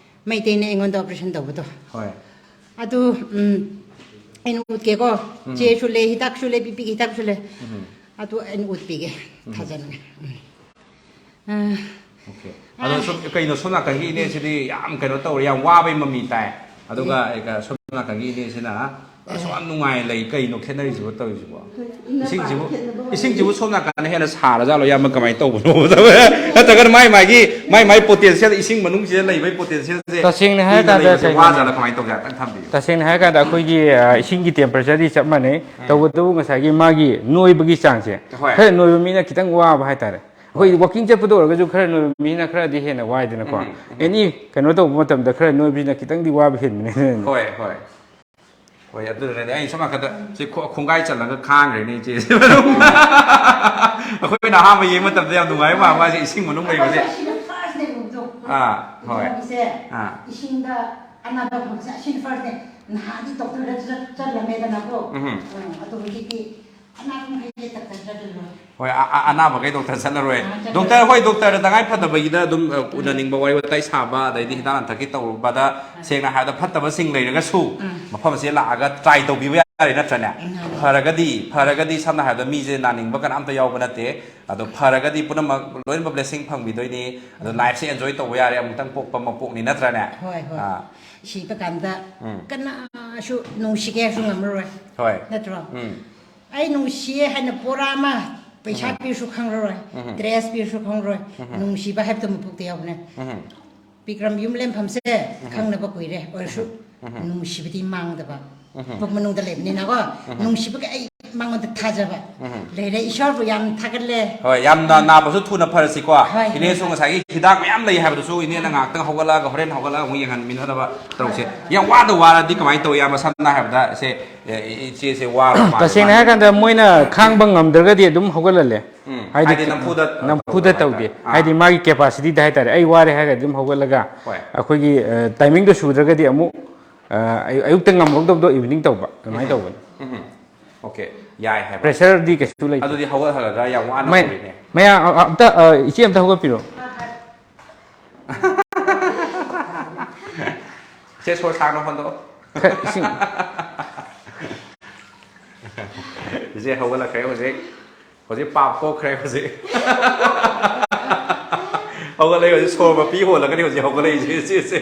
ꯃꯩꯇꯩꯅ ꯑꯩꯉꯣꯟꯗ ꯑꯣꯄꯔꯦꯁꯟ ꯇꯧꯕꯗꯣ꯫ ꯍꯣꯏ꯫ ꯑꯗꯨ, ꯎꯝ, ꯑꯩꯅ ꯎꯠꯀꯦꯀꯣ꯫ ꯎꯝ꯫ ꯆꯦꯁꯨ ꯂꯩ, ꯍꯤꯗꯥꯛꯁꯨ ꯂꯩ, ꯕꯤ ꯄꯤꯒꯤ ꯍꯤꯗꯥꯛꯁꯨ ꯂꯩ꯫ ꯎꯝ꯫ ꯑꯗꯨ ꯑꯩꯅ ꯎꯠꯄꯤꯒꯦ꯫ ꯎꯝ꯫ ꯊꯥꯖꯅꯤꯡꯉꯥꯏ꯫ ꯎꯝ꯫ ꯑ, ꯑꯣꯀꯦ꯫ ꯑꯗꯣ ꯁꯨꯝ ꯀꯩꯅꯣ, ꯁꯣꯝ ꯅꯥꯀꯟꯒꯤ ꯏꯅꯦꯁꯤꯗꯤ ꯌꯥꯝ ꯀꯩꯅꯣ ꯇꯧꯔꯦ, ꯌꯥꯝ ꯋꯥꯕꯩ ꯃꯃꯤ ꯇꯥꯏ꯫ ꯑꯗꯨꯒ ꯑꯩꯒ ꯁꯣꯝ ꯅꯥꯀꯟꯒꯤ ꯏꯅꯦꯁꯤꯅ ꯑꯁꯨꯛ ꯌꯥꯝ ꯅꯨꯡꯉꯥꯏꯅ ꯂꯩ, ꯀꯩꯅꯣ ꯈꯦꯠꯅꯔꯤꯁꯤꯕꯣ ꯇꯧꯔꯤꯁꯤꯕꯣ? ꯏꯁꯤꯡꯁꯤꯕꯨ, ꯏꯁꯤꯡꯁꯤꯕꯨ ꯁꯣꯝ ꯅꯥꯀꯟꯗ ꯍꯦꯟꯅ ꯁꯥꯔꯖꯥꯠꯂꯣ, ꯏꯌꯥꯝꯕ? ꯀꯃꯥꯏꯅ ꯇꯧꯕꯅꯣ? ꯅꯠꯇ꯭ꯔꯒꯅ ꯃꯥꯏ ꯃꯥꯒꯤ, ꯃꯥꯏ ꯃꯥꯏ ꯄꯣꯇꯦꯟꯁꯤꯌꯦꯜ, ꯏꯁꯤꯡ ꯃꯅꯨꯡꯁꯤꯗ ꯂꯩꯕꯩ ꯄꯣꯇꯦꯟꯁꯤꯌꯦꯜꯁꯦ ꯇꯁꯦꯡꯅ ꯍꯥꯏꯔ ꯀꯨꯏꯅ ꯀꯥꯟꯗ ꯂꯩꯕꯁꯦ ꯀꯩꯅꯣꯅꯦ꯫ ꯋꯥꯖꯥꯠꯂ, ꯀꯃꯥꯏꯅ ꯇꯧꯖꯥꯠꯂ? ꯑꯝꯇꯪ ꯊꯝꯕꯤꯌꯨ꯫ ꯇꯁꯦꯡꯅ ꯍꯥꯏꯔ ꯀꯥꯟꯗ ꯑꯩꯈꯣꯏꯒꯤ, ꯑ, ꯏꯁꯤꯡꯒꯤ ꯇꯦꯝꯄꯔꯦꯆꯔꯗꯤ ꯆꯞ ꯃꯥꯟꯅꯩ꯫ ꯎꯝ꯫ ꯇꯧꯕꯇꯕꯨ ꯉꯁꯥꯏꯒꯤ ꯃꯥꯒꯤ ꯅꯣꯏꯕꯒꯤ ꯆꯥꯡꯁꯦ, ꯍꯣꯏ꯫ ꯈꯔ ꯅꯣꯏꯕ ꯃꯤꯅ ꯈꯤꯇꯪ ꯋꯥꯕ ꯍꯥꯏꯇꯥꯔꯦ꯫ ꯑꯩꯈꯣꯏ ꯋꯥꯀꯤꯡ ꯆꯠꯄꯗ ꯑꯣꯏꯔꯒꯁꯨ ꯈꯔ ꯅꯣꯏꯕ ꯃꯤꯅ ꯈꯔꯗꯤ ꯍꯦꯟꯅ ꯋꯥꯏꯗꯅꯀꯣ꯫ ꯎꯝ, ꯎꯝ꯫ ꯑꯦꯅꯤ ꯀꯩꯅꯣ ꯇꯧꯕ ꯃꯇꯝꯗ ꯈꯔ ꯅꯣꯏꯕꯁꯤꯅ ꯈꯤꯇꯪꯗꯤ ꯋꯥꯕ ꯍꯦꯟꯕꯅꯦ꯫ ꯍꯣꯏ, ꯍꯣꯏ꯫ ꯍꯣꯏ, ꯑꯗꯨꯅꯅꯦ ꯑꯩ ꯁꯣꯝ ꯅꯥꯀꯟꯗ ꯁꯤ ꯈꯣ-, ꯈꯣꯡꯒꯥꯏ ꯆꯜꯂꯒ ꯈꯥꯡꯈ꯭ꯔꯦꯅꯦ ꯏꯆꯦꯁꯦ꯫ ꯑꯩꯈꯣꯏꯅ ꯑꯍꯥꯟꯕ ꯌꯦꯡꯕ ꯃꯇꯝꯗ ꯌꯥꯝ ꯅꯨꯡꯉꯥꯏꯕ ꯃꯥꯟꯕ, ꯃꯥꯁꯦ ꯏꯁꯤꯡ ꯃꯅꯨꯡ ꯂꯩꯕꯁꯦ꯫ ꯑꯁꯤꯅ ꯐꯥꯔꯁꯅꯦ ꯎꯕꯗꯣ꯫ ꯑꯥ, ꯍꯣꯏ꯫ ꯎꯕꯁꯦ ꯑꯥ꯫ ꯏꯁꯤꯡꯗ ꯑꯅꯥꯕ ꯐꯪꯕꯁꯦ ꯑꯁꯤꯅ ꯐꯥꯔꯁꯅꯦ꯫ ꯅꯍꯥꯟꯗꯤ ꯗꯣꯛꯇꯔꯗ ꯆꯠ-, ꯆꯠꯂꯝꯃꯦꯗꯅꯀꯣ꯫ ꯎꯝ꯫ ꯎꯝ, ꯑꯗꯣ ꯍꯧꯖꯤꯛꯇꯤ ꯑꯅꯥꯕ ꯃꯈꯩꯗꯤ ꯗꯣꯛꯇꯔ ꯆꯠꯂꯔꯣꯏ꯫ ꯍꯣꯏ, ꯑ-, ꯑ-, ꯑꯅꯥꯕꯈꯩ ꯗꯣꯛꯇꯔ ꯆꯠꯂꯔꯣꯏ꯫ ꯑꯥ, ꯆꯠꯂꯔꯣꯏ꯫ ꯗꯣꯛꯇꯔ, ꯍꯣꯏ, ꯗꯣꯛꯇꯔꯗ ꯇꯉꯥꯏ ꯐꯗꯕꯒꯤꯗ ꯑꯗꯨꯝ, ꯑ, ꯎꯅꯅꯤꯡꯕ, ꯋꯥꯔꯤ ꯋꯥꯇꯥꯏ ꯁꯥꯕ, ꯑꯗꯩꯗꯤ ꯍꯤꯗꯥꯛ ꯂꯥꯡꯊꯛꯀꯤ ꯇꯧꯔꯨꯕꯗ, ꯑꯥ꯫ ꯁꯦꯡꯅ ꯍꯥꯏꯔꯕꯗ ꯐꯠꯇꯕꯁꯤꯡ ꯂꯩꯔꯒꯁꯨ, ꯑꯥ꯫ ꯃꯐꯝ ꯑꯁꯤꯗ ꯂꯥꯛꯑꯒ ꯇ꯭ꯔꯥꯏ ꯇꯧꯕꯤꯕ ꯌꯥꯔꯦ, ꯅꯠꯇ꯭ꯔꯅꯦ? ꯎꯝ, ꯌꯥꯔꯦ꯫ ꯐꯔꯒꯗꯤ, ꯐꯔꯒꯗꯤ ꯁꯝꯅ ꯍꯥꯏꯔꯕꯗ ꯃꯤꯁꯦ ꯅꯥꯅꯤꯡꯕ ꯀꯅꯥꯝꯇ ꯌꯥꯎꯕ ꯅꯠꯇꯦ꯫ ꯑꯗꯣ ꯐꯔꯒꯗꯤ ꯄꯨꯝꯅꯃꯛ ꯂꯣꯏꯅꯃꯛ ꯕ꯭ꯂꯦꯁꯤꯡ ꯐꯪꯕꯤꯗꯣꯏꯅꯤ꯫ ꯑꯗꯣ ꯂꯥꯏꯐꯁꯦ ꯑꯦꯟꯖꯣꯏ ꯇꯧꯕ ꯌꯥꯔꯦ, ꯑꯃꯨꯛꯇꯪ ꯄꯣꯛꯄ ꯃꯄꯣꯛꯅꯤ, ꯅꯠꯇ꯭ꯔꯅꯦ? ꯍꯣꯏ, ꯍꯣꯏ꯫ ꯑꯥ꯫ ꯁꯤꯕ ꯀꯥꯟꯗ ꯎꯝ꯫ ꯀꯅꯥꯁꯨ ꯅꯨꯡꯁꯤꯒꯦ ꯍꯥꯏꯔꯁꯨ ꯉꯝꯃꯔꯣꯏ꯫ ꯍꯣꯏ꯫ ꯅꯠꯇ꯭ꯔꯣ? ꯎꯝ꯫ ꯑꯩ ꯅꯨꯡꯁꯤꯌꯦ ꯍꯥꯏꯅ ꯄꯣꯔꯥ ꯑꯃ ꯄꯩꯁꯥ ꯎꯝ꯫ ꯄꯤꯔꯁꯨ ꯈꯪꯂꯔꯣꯏ, ꯎꯝ꯫ ꯗ꯭ꯔꯦꯁ ꯄꯤꯔꯁꯨ ꯈꯪꯂꯔꯣꯏ, ꯎꯝ꯫ ꯅꯨꯡꯁꯤꯕ ꯍꯥꯏꯕꯗꯨ ꯃꯄꯣꯛꯇ ꯌꯥꯎꯕꯅꯦ꯫ ꯎꯝ꯫ ꯕꯤꯀ꯭ꯔꯝ ꯌꯨꯝ ꯂꯦꯟꯐꯝꯁꯦ ꯎꯝ꯫ ꯈꯪꯅꯕ ꯀꯨꯏꯔꯦ, ꯑꯣꯏꯔꯁꯨ ꯎꯝ꯫ ꯅꯨꯡꯁꯤꯕꯗꯤ ꯃꯥꯡꯗꯕ꯫ ꯎꯝ꯫ ꯄꯨꯛ ꯃꯅꯨꯡꯗ ꯂꯩꯕꯅꯤꯅꯀꯣ, ꯎꯝ꯫ ꯅꯨꯡꯁꯤꯕꯒꯤ ꯑꯩ ꯃꯉꯣꯟꯗ ꯊꯥꯖꯕ ꯎꯝ꯫ ꯂꯩꯔꯦ꯫ ꯏꯁꯣꯔꯕꯨ ꯌꯥꯝ ꯊꯥꯒꯠꯂꯦ꯫ ꯍꯣꯏ, ꯌꯥꯝꯅ ꯅꯥꯕꯁꯨ ꯊꯨꯅ ꯐꯔꯁꯤꯀꯣ꯫ ꯍꯣꯏ, ꯏꯅꯦꯁꯨ ꯍꯣꯏ꯫ ꯉꯁꯥꯏꯒꯤ ꯍꯤꯗꯥꯛ ꯃꯌꯥꯝ ꯂꯩ ꯍꯥꯏꯕꯗꯨꯁꯨ ꯏꯅꯦꯅ ꯉꯥꯏꯍꯥꯛꯇꯪ ꯍꯧꯒꯠꯂꯛꯑꯒ, ꯍꯣꯔꯦꯟ ꯍꯧꯒꯠꯂꯛꯑꯒ ꯑꯃꯨꯛ ꯌꯦꯡꯍꯟꯃꯤꯟꯅꯅꯕ ꯇꯧꯁꯦ꯫ ꯍꯣꯏ, ꯍꯣꯏ, ꯍꯣꯏ꯫ ꯌꯥꯝ ꯋꯥꯗ ꯋꯥꯔꯗꯤ ꯀꯃꯥꯏꯅ ꯇꯧꯏ, ꯏꯌꯥꯝꯕ? ꯁꯝꯅ ꯍꯥꯏꯔꯕꯗ ꯁꯦ, ꯑꯦ, ꯏꯆꯦꯁꯦ ꯋꯥꯔꯕ ꯃꯥꯜꯂꯦ꯫ ꯇꯁꯦꯡꯅ ꯃꯥꯁꯦ꯫ ꯍꯥꯏꯔꯀꯥꯟꯗ ꯃꯣꯏꯅ ꯈꯥꯡꯕ ꯉꯝꯗ꯭ꯔꯒꯗꯤ ꯑꯗꯨꯝ ꯍꯧꯒꯠꯍꯜꯂꯦ꯫ ꯎꯝ, ꯍꯥꯏꯗꯤ ꯍꯥꯏꯗꯤ ꯅꯝꯐꯨꯗ ꯅꯝꯐꯨꯗ ꯇꯧꯕ ꯇꯧꯗꯦ꯫ ꯍꯥꯏꯇꯥꯔꯦ꯫ ꯑꯥ꯫ ꯍꯥꯏꯗꯤ ꯃꯥꯒꯤ ꯀꯦꯄꯥꯁꯤꯇꯤꯗ ꯍꯥꯏꯇꯥꯔꯦ, ꯑꯩ ꯋꯥꯔꯦ ꯍꯥꯏꯔꯒꯗꯤ ꯑꯗꯨꯝ ꯍꯧꯒꯠꯂꯒ ꯍꯣꯏ꯫ ꯑꯩꯈꯣꯏꯒꯤ, ꯑ, ꯇꯥꯏꯃꯤꯡꯗꯣ ꯁꯨꯗ꯭ꯔꯒꯗꯤ ꯑꯃꯨꯛ, ꯑ, ꯑꯌꯨ-, ꯑꯌꯨꯛꯇ ꯉꯝꯍꯧꯗꯕꯗꯣ ꯏꯚꯤꯅꯤꯡ ꯇꯧꯕ, ꯑꯗꯨꯃꯥꯏꯅ ꯎꯝ꯫ ꯇꯧꯕꯅꯤ꯫ ꯎꯝ꯫ ꯑꯣꯀꯦ, ꯌꯥꯏ ꯍꯥꯏꯕ꯫ ꯄ꯭ꯔꯦꯁꯔꯗꯤ ꯀꯩꯁꯨ ꯂꯩꯇꯦ꯫ ꯑꯗꯨꯗꯤ ꯍꯧꯒꯠꯍꯜꯂꯒ ꯌꯥꯝ ꯋꯥꯅ ꯃꯩ-, ꯇꯧꯔꯤꯅꯦ꯫ ꯃꯌꯥꯝ, ꯑ-, ꯑꯝꯇ, ꯑ, ꯏꯆꯦ ꯑꯝꯇ ꯍꯧꯒꯠꯄꯤꯔꯣ꯫ ꯁꯦ, ꯁꯣꯔ ꯁꯥꯡꯅ ꯍꯣꯟꯗꯣꯛꯑꯣ꯫ ꯈꯔ ꯏꯁꯤꯡ꯫ ꯏꯆꯦ ꯍꯧꯒꯠꯂꯛꯈ꯭ꯔꯦ ꯍꯧꯖꯤꯛ꯫ ꯍꯧꯖꯤꯛ ꯄꯥꯞ ꯀꯣꯛꯈ꯭ꯔꯦ ꯍꯧꯖꯤꯛ꯫ ꯍꯧꯒꯠꯂꯛꯏ ꯍꯧꯖꯤꯛ, ꯁꯣꯔ ꯃꯄꯤ ꯍꯣꯜꯂꯒꯅꯤ ꯍꯧꯖꯤꯛ ꯍꯧꯒꯠꯂꯛꯏꯁꯦ ꯏꯆꯦꯁꯦ꯫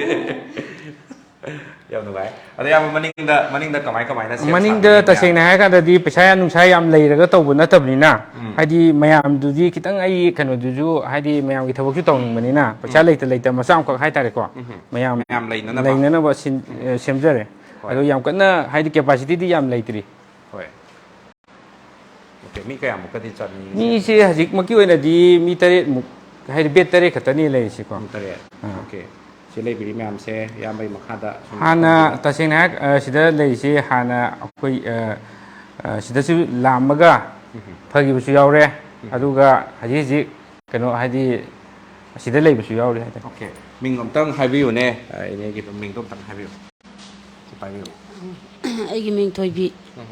ꯌꯥꯝ ꯅꯨꯡꯉꯥꯏ꯫ ꯑꯗꯣ ꯏꯌꯥꯝꯕ, ꯃꯅꯤꯡꯗ, ꯃꯅꯤꯡꯗ ꯀꯃꯥꯏ, ꯀꯃꯥꯏꯅ ꯁꯦꯝ ꯃꯅꯤꯡꯗ ꯁꯥꯕꯤꯔꯤꯅꯣ? ꯇꯁꯦꯡꯅ ꯍꯥꯏꯔꯀꯥꯟꯗꯗꯤ ꯄꯩꯁꯥ ꯌꯥꯝ ꯅꯨꯡꯁꯥ ꯌꯥꯝ ꯂꯩꯔꯒ ꯇꯧꯕ ꯅꯠꯇꯕꯅꯤꯅ, ꯎꯝ꯫ ꯍꯥꯏꯗꯤ ꯃꯌꯥꯝꯗꯨꯗꯤ ꯈꯤꯇꯪ, ꯑꯩ ꯀꯩꯅꯣꯗꯨꯁꯨ, ꯍꯥꯏꯗꯤ ꯃꯌꯥꯝꯒꯤ ꯊꯕꯛꯁꯨ ꯇꯧꯅꯤꯡꯕꯅꯤꯅ, ꯄꯩꯁꯥ ꯎꯝ꯫ ꯂꯩꯇ ꯂꯩꯇ ꯃꯆꯥ ꯑꯃꯈꯛ ꯍꯥꯏꯇꯥꯔꯦꯀꯣ, ꯎꯝ꯫ ꯃꯌꯥꯝ ꯃꯌꯥꯝ ꯂꯩꯅꯅꯕ꯫ ꯂꯩꯅꯅꯕ ꯁꯤꯟ-, ꯎꯝ꯫ ꯑ, ꯁꯦꯝꯖꯔꯦ꯫ ꯍꯣꯏ꯫ ꯑꯗꯣ ꯌꯥꯝ ꯀꯟꯅ, ꯍꯥꯏꯗꯤ capacityꯗꯤ ꯌꯥꯝ ꯂꯩꯇ꯭ꯔꯤ꯫ ꯍꯣꯏ꯫ OK, ꯃꯤ ꯀꯌꯥꯃꯨꯛꯀꯗꯤ ꯆꯟꯅꯤ? ꯃꯤꯁꯦ ꯍꯧꯖꯤꯛꯃꯛꯀꯤ ꯑꯣꯏꯅꯗꯤ ꯃꯤ ꯇꯔꯦꯠꯃꯨꯛ, ꯍꯥꯏꯗꯤ bed ꯇꯔꯦꯠ ꯈꯛꯇꯅꯤ ꯂꯩꯔꯤꯁꯤꯀꯣ꯫ ꯃꯤ ꯇꯔꯦꯠ꯫ ꯑꯥ꯫ OK꯫ ꯁꯤ ꯂꯩꯕꯤꯔꯤ ꯃꯌꯥꯝꯁꯦ ꯏꯌꯥꯝꯕꯒꯤ ꯃꯈꯥꯗ ꯁꯨꯝ ꯍꯥꯟꯅ ꯇꯧꯕꯤꯔꯣ꯫ ꯇꯁꯦꯡꯅ ꯍꯥꯏꯔ-, ꯑ, ꯁꯤꯗ ꯂꯩꯔꯤꯁꯦ ꯍꯥꯟꯅ ꯑꯩꯈꯣꯏ, ꯑ, ꯑ, ꯁꯤꯗꯁꯨ ꯂꯥꯝꯃꯒ ꯎꯝ꯫ ꯐꯈꯤꯕꯁꯨ ꯌꯥꯎꯔꯦ꯫ ꯎꯝ꯫ ꯑꯗꯨꯒ ꯍꯧꯖꯤꯛ ꯍꯧꯖꯤꯛ ꯀꯩꯅꯣ, ꯍꯥꯏꯗꯤ ꯑꯁꯤꯗ ꯂꯩꯕꯁꯨ ꯌꯥꯎꯔꯤ ꯍꯥꯏꯇꯥꯔꯦ꯫ OK꯫ ꯃꯤꯡ ꯑꯝꯇꯪ ꯍꯥꯏꯕꯤꯌꯨꯅꯦ꯫ ꯑ, ꯏꯅꯦꯒꯤ ꯃꯤꯡꯗꯣ ꯑꯝꯇꯪ ꯍꯥꯏꯕꯤꯌꯨ꯫ ꯁꯤ ꯄꯥꯏꯕꯤꯌꯨ꯫ ꯑꯩꯒꯤ ꯃꯤꯡ ꯊꯣꯏꯕꯤ꯫ ꯎꯝ꯫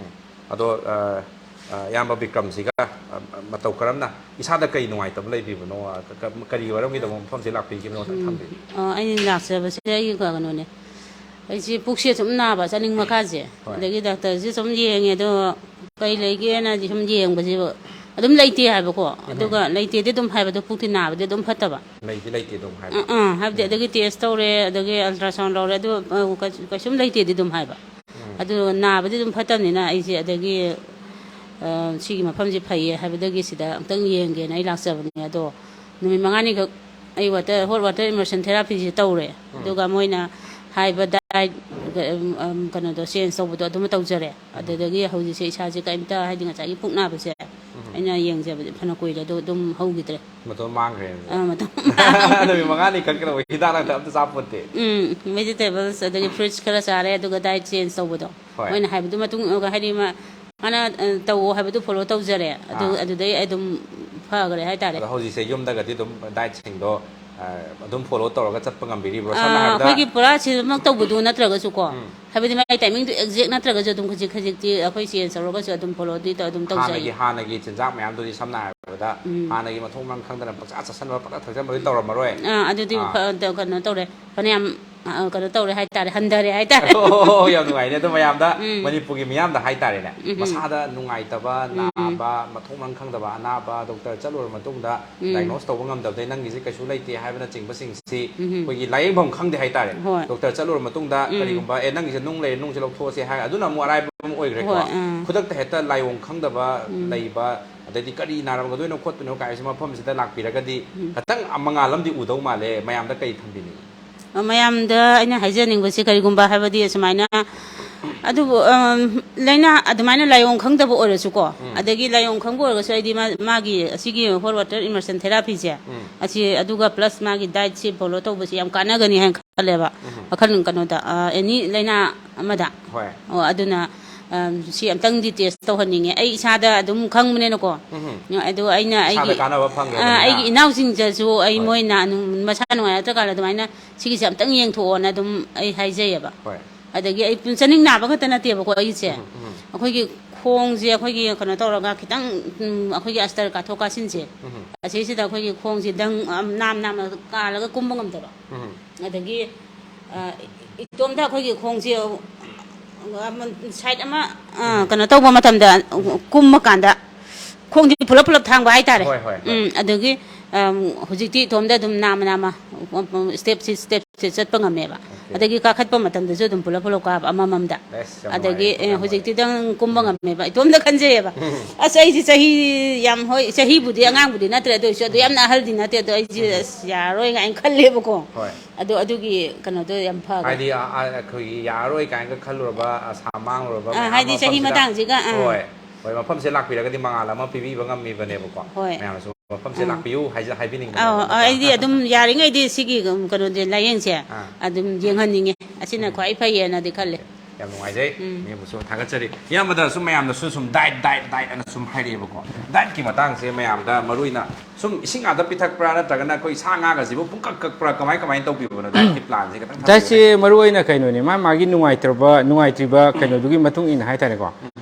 ꯑꯗꯣ, ꯑ, ꯑ, ꯏꯌꯥꯝꯕ ꯕꯤꯀ꯭ꯔꯝꯁꯤꯒ, ꯑ, ꯃꯇꯧ ꯀꯔꯝꯅ, ꯏꯁꯥꯗ ꯀꯩ ꯅꯨꯡꯉꯥꯏꯇꯕ ꯂꯩꯕꯤꯕꯅꯣ? ꯑ, ꯀ-, ꯀ-, ꯀꯔꯤ ꯃꯔꯝꯒꯤꯗꯃꯛ ꯃꯐꯝꯁꯤ ꯂꯥꯛꯄꯤꯈꯤꯕꯅꯣ? ꯑꯝꯇꯪ ꯊꯝꯕꯤꯌꯨ꯫ ꯑ, ꯑꯩꯅ ꯂꯥꯛꯆꯕꯁꯦ ꯑꯩꯒꯤ ꯀꯩꯅꯣꯅꯦ꯫ ꯑꯩꯁꯦ ꯄꯨꯛꯁꯦ ꯁꯨꯝ ꯅꯥꯕ, ꯆꯥꯅꯤꯡ ꯃꯈꯥꯁꯦ꯫ ꯍꯣꯏ꯫ ꯑꯗꯒꯤ ꯗꯥꯛꯇꯔꯁꯦ ꯁꯨꯝ ꯌꯦꯡꯉꯦ, ꯑꯗꯣ ꯀꯩ ꯂꯩꯒꯦꯅ ꯁꯨꯝ ꯌꯦꯡꯕꯁꯤꯕꯨ ꯑꯗꯨꯝ ꯂꯩꯇꯦ ꯍꯥꯏꯕꯀꯣ꯫ ꯑꯗꯨꯒ ꯂꯩꯇꯦꯗꯤ ꯑꯗꯨꯝ ꯍꯥꯏꯕꯗꯣ ꯄꯨꯛꯇꯤ ꯅꯥꯕꯗꯤ ꯑꯗꯨꯝ ꯐꯠꯇꯕ꯫ ꯂꯩꯗꯤ ꯂꯩꯇꯦ ꯑꯗꯨꯝ ꯍꯥꯏꯕ꯫ ꯑ, ꯑꯥ, ꯍꯥꯏꯕꯗꯤ ꯎꯝ꯫ ꯑꯗꯒꯤ test ꯇꯧꯔꯦ, ꯑꯗꯒꯤ ultrasound ꯂꯧꯔꯦ, ꯑꯗꯨ, ꯑ, ꯀꯩꯁꯨ-, ꯀꯩꯁꯨꯝ ꯂꯩꯇꯦꯗꯤ ꯑꯗꯨꯝ ꯍꯥꯏꯕ꯫ ꯎꯝ꯫ ꯑꯗꯨ ꯅꯥꯕꯗꯤ ꯑꯗꯨꯝ ꯐꯠꯇꯕꯅꯤꯅ ꯑꯩꯁꯦ ꯑꯗꯒꯤ, ꯑ, ꯁꯤꯒꯤ ꯃꯐꯝꯁꯦ ꯐꯩꯌꯦ ꯍꯥꯏꯕꯗꯒꯤ ꯁꯤꯗ ꯑꯝꯇꯪ ꯌꯦꯡꯒꯦꯅ ꯑꯩ ꯂꯥꯛꯆꯕꯅꯦ꯫ ꯑꯗꯣ ꯅꯨꯃꯤꯠ ꯃꯉꯥꯅꯤꯈꯛ ꯑꯩ water, hot water immersion therapyꯁꯦ ꯇꯧꯔꯦ꯫ ꯎꯝ꯫ ꯑꯗꯨꯒ ꯃꯣꯏꯅ ꯍꯥꯏꯕ diet, ꯎꯝ, ꯎꯝ, ꯀꯩꯅꯣꯗꯣ change ꯇꯧꯕꯗꯣ ꯑꯗꯨꯃ ꯇꯧꯖꯔꯦ꯫ ꯎꯝ꯫ ꯑꯗꯨꯗꯒꯤ ꯍꯧꯖꯤꯛꯁꯦ ꯏꯁꯥꯁꯦ ꯀꯔꯤꯝꯇ, ꯍꯥꯏꯗꯤ ꯉꯁꯥꯏꯒꯤ ꯄꯨꯛ ꯅꯥꯕꯁꯦ ꯎꯝ꯫ ꯑꯩꯅ ꯌꯦꯡꯖꯕꯗꯤ ꯐꯅ ꯀꯨꯏꯔꯦ, ꯑꯗꯣ ꯑꯗꯨꯝ ꯍꯧꯈꯤꯗ꯭ꯔꯦ꯫ ꯃꯇꯣꯝ ꯃꯥꯡꯈ꯭ꯔꯦ꯫ ꯑꯥ, ꯃꯇꯣꯝ ꯅꯨꯃꯤꯠ ꯃꯉꯥꯅꯤ ꯈꯛ ꯀꯩꯅꯣ, ꯍꯤꯗꯥꯛ ꯂꯥꯡꯊꯛ ꯑꯝꯇ ꯆꯥ ꯄꯣꯠꯇꯦ꯫ ꯎꯝ, vegetables ꯑꯗꯒꯤ fruits ꯈꯔ ꯆꯥꯔꯦ, ꯑꯗꯨꯒ diet change ꯇꯧꯕꯗꯣ꯫ ꯍꯣꯏ꯫ ꯃꯣꯏꯅ ꯍꯥꯏꯕꯗꯨ ꯃꯇꯨꯡ, ꯍꯥꯏꯗꯤ ꯃꯥ-, ꯃꯥꯅ, ꯑ, ꯇꯧꯑꯣ ꯍꯥꯏꯕꯗꯨ follow ꯇꯧꯖꯔꯦ꯫ ꯑꯗꯨ, ꯑꯥ꯫ ꯑꯗꯨꯗꯩ ꯑꯩ ꯑꯗꯨꯝ ꯐꯈ꯭ꯔꯦ ꯍꯥꯏꯇꯥꯔꯦ꯫ ꯑꯗꯣ ꯍꯧꯖꯤꯛꯁꯦ ꯌꯨꯝꯗꯒꯗꯤ ꯑꯗꯨꯝ dietꯁꯤꯡꯗꯣ, ꯑ, ꯑꯗꯨꯝ follow ꯇꯧꯔꯒ ꯆꯠꯄ ꯉꯝꯕꯤꯔꯤꯕ꯭ꯔꯣ? ꯑ, ꯁꯝꯅ ꯍꯥꯏꯔꯕꯗ ꯑꯩꯈꯣꯏꯒꯤ ꯄꯨꯔꯥ ꯁꯤꯃꯛ ꯇꯧꯕꯗꯨ ꯅꯠꯇ꯭ꯔꯒꯁꯨꯀꯣ, ꯎꯝ꯫ ꯍꯥꯏꯕꯗꯤ ꯃꯥꯒꯤ timingꯗꯨ exact ꯅꯠꯇ꯭ꯔꯒꯁꯨ ꯑꯗꯨꯝ ꯈꯖꯤꯛ ꯈꯖꯤꯛꯇꯤ ꯑꯩꯈꯣꯏ change ꯇꯧꯔꯒꯁꯨ ꯑꯗꯨꯝ followꯗꯤ ꯇꯧ-, ꯑꯗꯨꯝ ꯇꯧꯖꯩ꯫ ꯍꯥꯟꯅꯒꯤ, ꯍꯥꯟꯅꯒꯤ ꯆꯤꯟꯖꯥꯛ ꯃꯌꯥꯝꯗꯨꯗꯤ ꯁꯝꯅ ꯍꯥꯏꯔꯕꯗ ꯎꯝ꯫ ꯍꯥꯟꯅꯒꯤ ꯃꯊꯣꯡ ꯃꯔꯝ ꯈꯪꯗꯅ ꯄꯪꯆꯥ ꯆꯥꯁꯤꯟꯕ, ꯄꯪꯊꯛ ꯊꯛꯆꯟꯕꯗꯤ ꯇꯧꯔꯝꯃꯔꯣꯏ꯫ ꯑꯥ, ꯑꯗꯨꯗꯤ ꯑꯥ꯫ ꯐ-, ꯀꯩꯅꯣ ꯇꯧꯔꯦ꯫ ꯐꯅꯌꯥꯝ ꯑ, ꯀꯩꯅꯣ ꯇꯧꯔꯦ ꯍꯥꯏꯇꯥꯔꯦ, ꯍꯟꯊꯔꯦ ꯍꯥꯏꯇꯥꯔꯦ꯫ ꯑꯣ, ꯌꯥꯝ ꯅꯨꯡꯉꯥꯏꯅꯦ꯫ ꯑꯗꯣ ꯃꯌꯥꯝꯗ, ꯎꯝ꯫ ꯃꯅꯤꯄꯨꯔꯒꯤ ꯃꯤꯌꯥꯝꯗ ꯍꯥꯏꯇꯥꯔꯦꯅꯦ, ꯎꯝ꯫ ꯃꯁꯥꯗ ꯅꯨꯡꯉꯥꯏꯇꯕ, ꯎꯝ꯫ ꯅꯥꯕ, ꯃꯊꯣꯡ ꯃꯔꯝ ꯈꯪꯗꯕ ꯑꯅꯥꯕ, ꯗꯣꯛꯇꯔ ꯆꯠꯂꯨꯔ ꯃꯇꯨꯡꯗ ꯎꯝ꯫ ꯗꯥꯏꯒꯅꯣꯁ ꯇꯧꯕ ꯉꯝꯗꯕꯗꯩ ꯅꯪꯒꯤꯁꯦ ꯀꯩꯁꯨ ꯂꯩꯇꯦ ꯍꯥꯏꯕꯅꯆꯤꯡꯕꯁꯤꯡꯁꯤ ꯎꯝ꯫ ꯑꯩꯈꯣꯏꯒꯤ ꯂꯥꯏꯌꯦꯡꯐꯝ ꯈꯪꯗꯦ ꯍꯥꯏꯇꯥꯔꯦ꯫ ꯍꯣꯏ꯫ ꯗꯣꯛꯇꯔ ꯆꯠꯂꯨꯔ ꯃꯇꯨꯡꯗ ꯎꯝ꯫ ꯀꯔꯤꯒꯨꯝꯕ, "ꯑꯦ, ꯅꯪꯒꯤꯁꯦ ꯅꯨꯡ ꯂꯩꯔꯦ, ꯅꯨꯡꯁꯦ ꯂꯧꯊꯣꯛꯑꯁꯦ" ꯍꯥꯏ, ꯑꯗꯨꯅ ꯑꯃꯨꯛ ꯑꯔꯥꯏꯕ ꯑꯃ ꯑꯣꯏꯈ꯭ꯔꯦꯀꯣ꯫ ꯍꯣꯏ, ꯑꯥ꯫ ꯈꯨꯗꯛꯇ ꯍꯦꯛꯇ ꯂꯥꯏꯑꯣꯡ ꯈꯪꯗꯕ ꯎꯝ꯫ ꯂꯩꯕ, ꯑꯗꯩꯗꯤ ꯀꯔꯤ ꯅꯥꯔꯝꯒꯗꯣꯏꯅꯣ ꯈꯣꯠꯇꯣꯏꯅꯣ ꯀꯥꯏꯁꯦ ꯃꯐꯝꯁꯤꯗ ꯂꯥꯛꯄꯤꯔꯒꯗꯤ ꯎꯝ꯫ ꯈꯇꯪ ꯃꯉꯥꯜ ꯑꯃꯗꯤ ꯎꯗꯧ ꯃꯥꯜꯂꯦ꯫ ꯃꯌꯥꯝꯗ ꯀꯔꯤ ꯊꯝꯕꯤꯅꯤꯡꯉꯤ? ꯃꯌꯥꯝꯗ ꯑꯩꯅ ꯍꯥꯏꯖꯅꯤꯡꯕꯁꯤ ꯀꯔꯤꯒꯨꯝꯕ ꯍꯥꯏꯕꯗꯤ ꯁꯨꯃꯥꯏꯅ, ꯑꯗꯨꯕꯨ, ꯑꯝ, ꯂꯥꯏꯅꯥ ꯑꯗꯨꯃꯥꯏꯅ ꯂꯥꯏꯑꯣꯡ ꯈꯪꯗꯕ ꯑꯣꯏꯔꯁꯨꯀꯣ, ꯎꯝ꯫ ꯑꯗꯒꯤ ꯂꯥꯏꯑꯣꯡ ꯈꯪꯕ ꯑꯣꯏꯔꯒꯁꯨ ꯑꯩꯗꯤ ꯃꯥ-, ꯃꯥꯒꯤ ꯑꯁꯤꯒꯤ ꯍꯣꯠ ꯋꯥꯇꯔ ꯏꯃꯔꯁꯟ ꯊꯦꯔꯥꯄꯤꯁꯦ, ꯎꯝ꯫ ꯑꯁꯤ ꯑꯗꯨꯒ ꯄ꯭ꯂꯁ ꯃꯥꯒꯤ ꯗꯥꯏꯠꯁꯤ ꯐꯣꯂꯣ ꯇꯧꯕꯁꯤ ꯌꯥꯝ ꯀꯥꯟꯅꯒꯅꯤ ꯍꯥꯏꯅ ꯈꯜꯂꯦꯕ꯫ ꯎꯝ꯫ ꯃꯈꯜ ꯀꯩꯅꯣꯗ, ꯑ, ꯑꯦꯅꯤ ꯂꯥꯏꯅꯥ ꯑꯃꯗ꯫ ꯍꯣꯏ꯫ ꯑꯣ, ꯑꯗꯨꯅ, ꯑꯝ, ꯁꯤ ꯑꯝꯇꯪꯗꯤ ꯇꯦꯁ ꯇꯧꯍꯟꯅꯤꯡꯉꯦ꯫ ꯑꯩ ꯏꯁꯥꯗ ꯑꯗꯨꯝ ꯈꯪꯕꯅꯤꯅꯀꯣ꯫ ꯎꯝ꯫ ꯑꯗꯣ ꯑꯩꯅ ꯏꯁꯥꯗ ꯑꯩꯒꯤ, ꯀꯥꯟꯅꯕ ꯑ, ꯐꯪꯈ꯭ꯔꯕꯅꯤꯅ꯫ ꯑꯩꯒꯤ ꯏꯅꯥꯎꯁꯤꯡꯗꯁꯨ ꯑꯩ ꯍꯣꯏ꯫ ꯃꯣꯏꯅ ꯑꯗꯨꯝ ꯃꯁꯥ ꯅꯨꯡꯉꯥꯏꯔꯛꯇ꯭ꯔꯀꯥꯟꯗ ꯑꯗꯨꯃꯥꯏꯅ ꯁꯤꯒꯤꯁꯦ ꯑꯝꯇꯪ ꯌꯦꯡꯊꯣꯛꯑꯣꯅ ꯑꯗꯨꯝ ꯑꯩ ꯍꯥꯏꯖꯩꯌꯦꯕ꯫ ꯍꯣꯏ꯫ ꯑꯗꯒꯤ ꯑꯩ ꯆꯅꯤꯡ ꯅꯥꯕ ꯈꯛꯇ ꯅꯠꯇꯦꯕꯀꯣ ꯑꯩꯁꯦ꯫ ꯎꯝ, ꯎꯝ꯫ ꯑꯩꯈꯣꯏꯒꯤ ꯈꯣꯡꯁꯦ ꯑꯩꯈꯣꯏꯒꯤ ꯀꯩꯅꯣ ꯇꯧꯔꯒ ꯈꯤꯇꯪ, ꯎꯝ, ꯑꯩꯈꯣꯏꯒꯤ ꯑꯁꯇꯔ ꯀꯥꯊꯣꯛ ꯀꯥꯁꯤꯟꯁꯦ꯫ ꯎꯝ꯫ ꯑꯁꯤꯁꯤꯗ ꯑꯩꯈꯣꯏꯒꯤ ꯈꯣꯡꯁꯦ ꯗꯪ, ꯑꯝ, ꯅꯥꯝ ꯅꯥꯝꯅ ꯀꯥꯜꯂꯒ ꯀꯨꯝꯕ ꯉꯝꯗꯕ꯫ ꯎꯝ꯫ ꯑꯗꯒꯤ, ꯑ, ꯏꯇꯣꯝꯇ ꯑꯩꯈꯣꯏꯒꯤ ꯈꯣꯡꯁꯦ, ꯑ, ꯁꯥꯏꯠ ꯑꯃ, ꯑ, ꯎꯝ꯫ ꯀꯩꯅꯣ ꯇꯧꯕ ꯃꯇꯝꯗ, ꯎꯝ꯫ ꯀꯨꯝꯃꯀꯥꯟꯗ ꯈꯣꯡꯁꯦ ꯄꯨꯂꯞ ꯄꯨꯂꯞ ꯊꯥꯡꯕ ꯍꯥꯏꯇꯥꯔꯦ꯫ ꯍꯣꯏ, ꯍꯣꯏ, ꯍꯣꯏ꯫ ꯎꯝ, ꯑꯗꯒꯤ, ꯑꯝ, ꯍꯧꯖꯤꯛꯇꯤ ꯏꯇꯣꯝꯇ ꯑꯗꯨꯝ ꯅꯥꯝꯃ ꯅꯥꯝꯃ, ꯎꯝ, ꯎꯝ, ꯁ꯭ꯇꯦꯞꯁꯤ, ꯁ꯭ꯇꯦꯞꯁꯤ ꯆꯠꯄ ꯉꯝꯃꯦꯕ꯫ ꯑꯣꯀꯦ꯫ ꯑꯗꯒꯤ ꯀꯥꯈꯠꯄ ꯃꯇꯝꯗꯁꯨ ꯑꯗꯨꯝ ꯄꯨꯂꯞ ꯄꯨꯂꯞ ꯀꯥꯕ ꯑꯃꯃꯝꯗ꯫ ꯑꯁ, ꯌꯥꯝ ꯑꯗꯒꯤ, ꯅꯨꯡꯉꯥꯏꯔꯦ, ꯑꯦ, ꯌꯥꯝ ꯍꯧꯖꯤꯛꯇꯤ ꯅꯨꯡꯉꯥꯏꯔꯦ꯫ ꯈꯤꯇꯪ ꯀꯨꯝꯕ ꯉꯝꯃꯦꯕ꯫ ꯏꯇꯣꯝꯇ ꯈꯟꯖꯩꯌꯦꯕ꯫ ꯑꯁ, ꯑꯩꯁꯦ ꯆꯍꯤ ꯌꯥꯝ, ꯍꯣꯏ, ꯆꯍꯤꯕꯨꯗꯤ ꯑꯉꯥꯡꯕꯨꯗꯤ ꯅꯠꯇ꯭ꯔꯦ, ꯑꯗꯨ ꯑꯣꯏꯁꯨ ꯑꯗꯨ ꯌꯥꯝꯅ ꯑꯍꯜꯗꯤ ꯅꯠꯇꯦ, ꯑꯗꯣ ꯑꯩꯁꯦ, ꯑꯁ, ꯌꯥꯔꯔꯣꯏ ꯀꯥꯏꯅ ꯈꯜꯂꯦꯕꯀꯣ꯫ ꯍꯣꯏ꯫ ꯑꯗꯣ ꯑꯗꯨꯒꯤ ꯀꯩꯅꯣꯗꯣ ꯌꯥꯝ ꯐꯈ꯭ꯔꯦ꯫ ꯍꯥꯏꯗꯤ, ꯑ, ꯑ, ꯑꯩꯈꯣꯏꯒꯤ ꯌꯥꯔꯔꯣꯏ ꯀꯥꯏꯅꯒ ꯈꯜꯂꯨꯔꯕ, ꯑꯁꯥ ꯃꯥꯡꯂꯨꯔꯕ ꯑ, ꯃꯌꯥꯝ ꯍꯥꯏꯗꯤ ꯑꯃ ꯆꯍꯤ ꯃꯐꯝꯁꯤꯗ, ꯃꯇꯥꯡꯁꯤꯒ, ꯑ꯫ ꯍꯣꯏ, ꯍꯣꯏ, ꯃꯐꯝꯁꯤꯗ ꯂꯥꯛꯄꯤꯔꯒꯗꯤ ꯃꯉꯥꯜ ꯑꯃ ꯄꯤꯕꯤꯕ ꯉꯝꯃꯤꯕꯅꯦꯕꯀꯣ꯫ ꯍꯣꯏ꯫ ꯃꯌꯥꯝꯅꯁꯨ ꯃꯐꯝꯁꯦ ꯑꯥ꯫ ꯂꯥꯛꯄꯤꯌꯨ ꯍꯥꯏꯖ-, ꯍꯥꯏꯕꯤꯅꯤꯡꯕꯅꯦ ꯑꯧ, ꯃꯐꯝꯗ꯫ ꯑꯩꯗꯤ ꯑꯗꯨꯝ ꯌꯥꯔꯤꯉꯩꯗꯤ ꯁꯤꯒꯤ ꯀꯩꯅꯣꯁꯦ, ꯂꯥꯏꯌꯦꯡꯁꯦ ꯑꯥ꯫ ꯑꯗꯨꯝ ꯌꯦꯡꯍꯟꯅꯤꯡꯉꯦ꯫ ꯑꯁꯤꯅ ꯈ꯭ꯋꯥꯏ ꯐꯩꯌꯦꯅꯗꯤ ꯈꯜꯂꯦ꯫ ꯌꯥꯝ ꯅꯨꯡꯉꯥꯏꯖꯩ꯫ ꯎꯝ꯫ ꯃꯦꯝꯕꯨꯁꯨ ꯊꯥꯒꯠꯆꯔꯤ꯫ ꯏꯌꯥꯝꯕꯗꯁꯨ ꯃꯌꯥꯝꯅꯁꯨ ꯁꯨꯝ diet, diet, diet ꯑꯅ ꯁꯨꯝ ꯍꯥꯏꯔꯛꯑꯦꯕꯀꯣ꯫ Dietꯀꯤ ꯃꯇꯥꯡꯁꯦ ꯃꯌꯥꯝꯗ ꯃꯔꯨ ꯑꯣꯏꯅ ꯁꯨꯝ ꯏꯁꯤꯡ ꯉꯥꯛꯇ ꯄꯤꯊꯛꯄ꯭ꯔꯥ, ꯅꯠꯇ꯭ꯔꯒꯅ ꯑꯩꯈꯣꯏ ꯁꯥ ꯉꯥꯒꯁꯤꯕꯨ ꯄꯨꯡꯀꯛ ꯀꯛꯄ꯭ꯔꯥ, ꯀꯃꯥꯏ, ꯀꯃꯥꯏꯅ ꯇꯧꯕꯤꯕꯅꯣ? Dietꯀꯤ planꯁꯦ ꯈꯤꯇꯪ ꯊꯝꯕꯤꯌꯨꯅꯦ꯫ Dietꯁꯦ ꯃꯔꯨ ꯑꯣꯏꯅ ꯀꯩꯅꯣꯅꯤ, ꯃꯥ ꯃꯥꯒꯤ ꯅꯨꯡꯉꯥꯏꯇ꯭ꯔꯕ, ꯅꯨꯡꯉꯥꯏꯇ꯭ꯔꯤꯕ ꯀꯩꯅꯣꯗꯨꯒꯤ ꯃꯇꯨꯡ ꯏꯟꯅ ꯍꯥꯏꯇꯥꯔꯦꯀꯣ꯫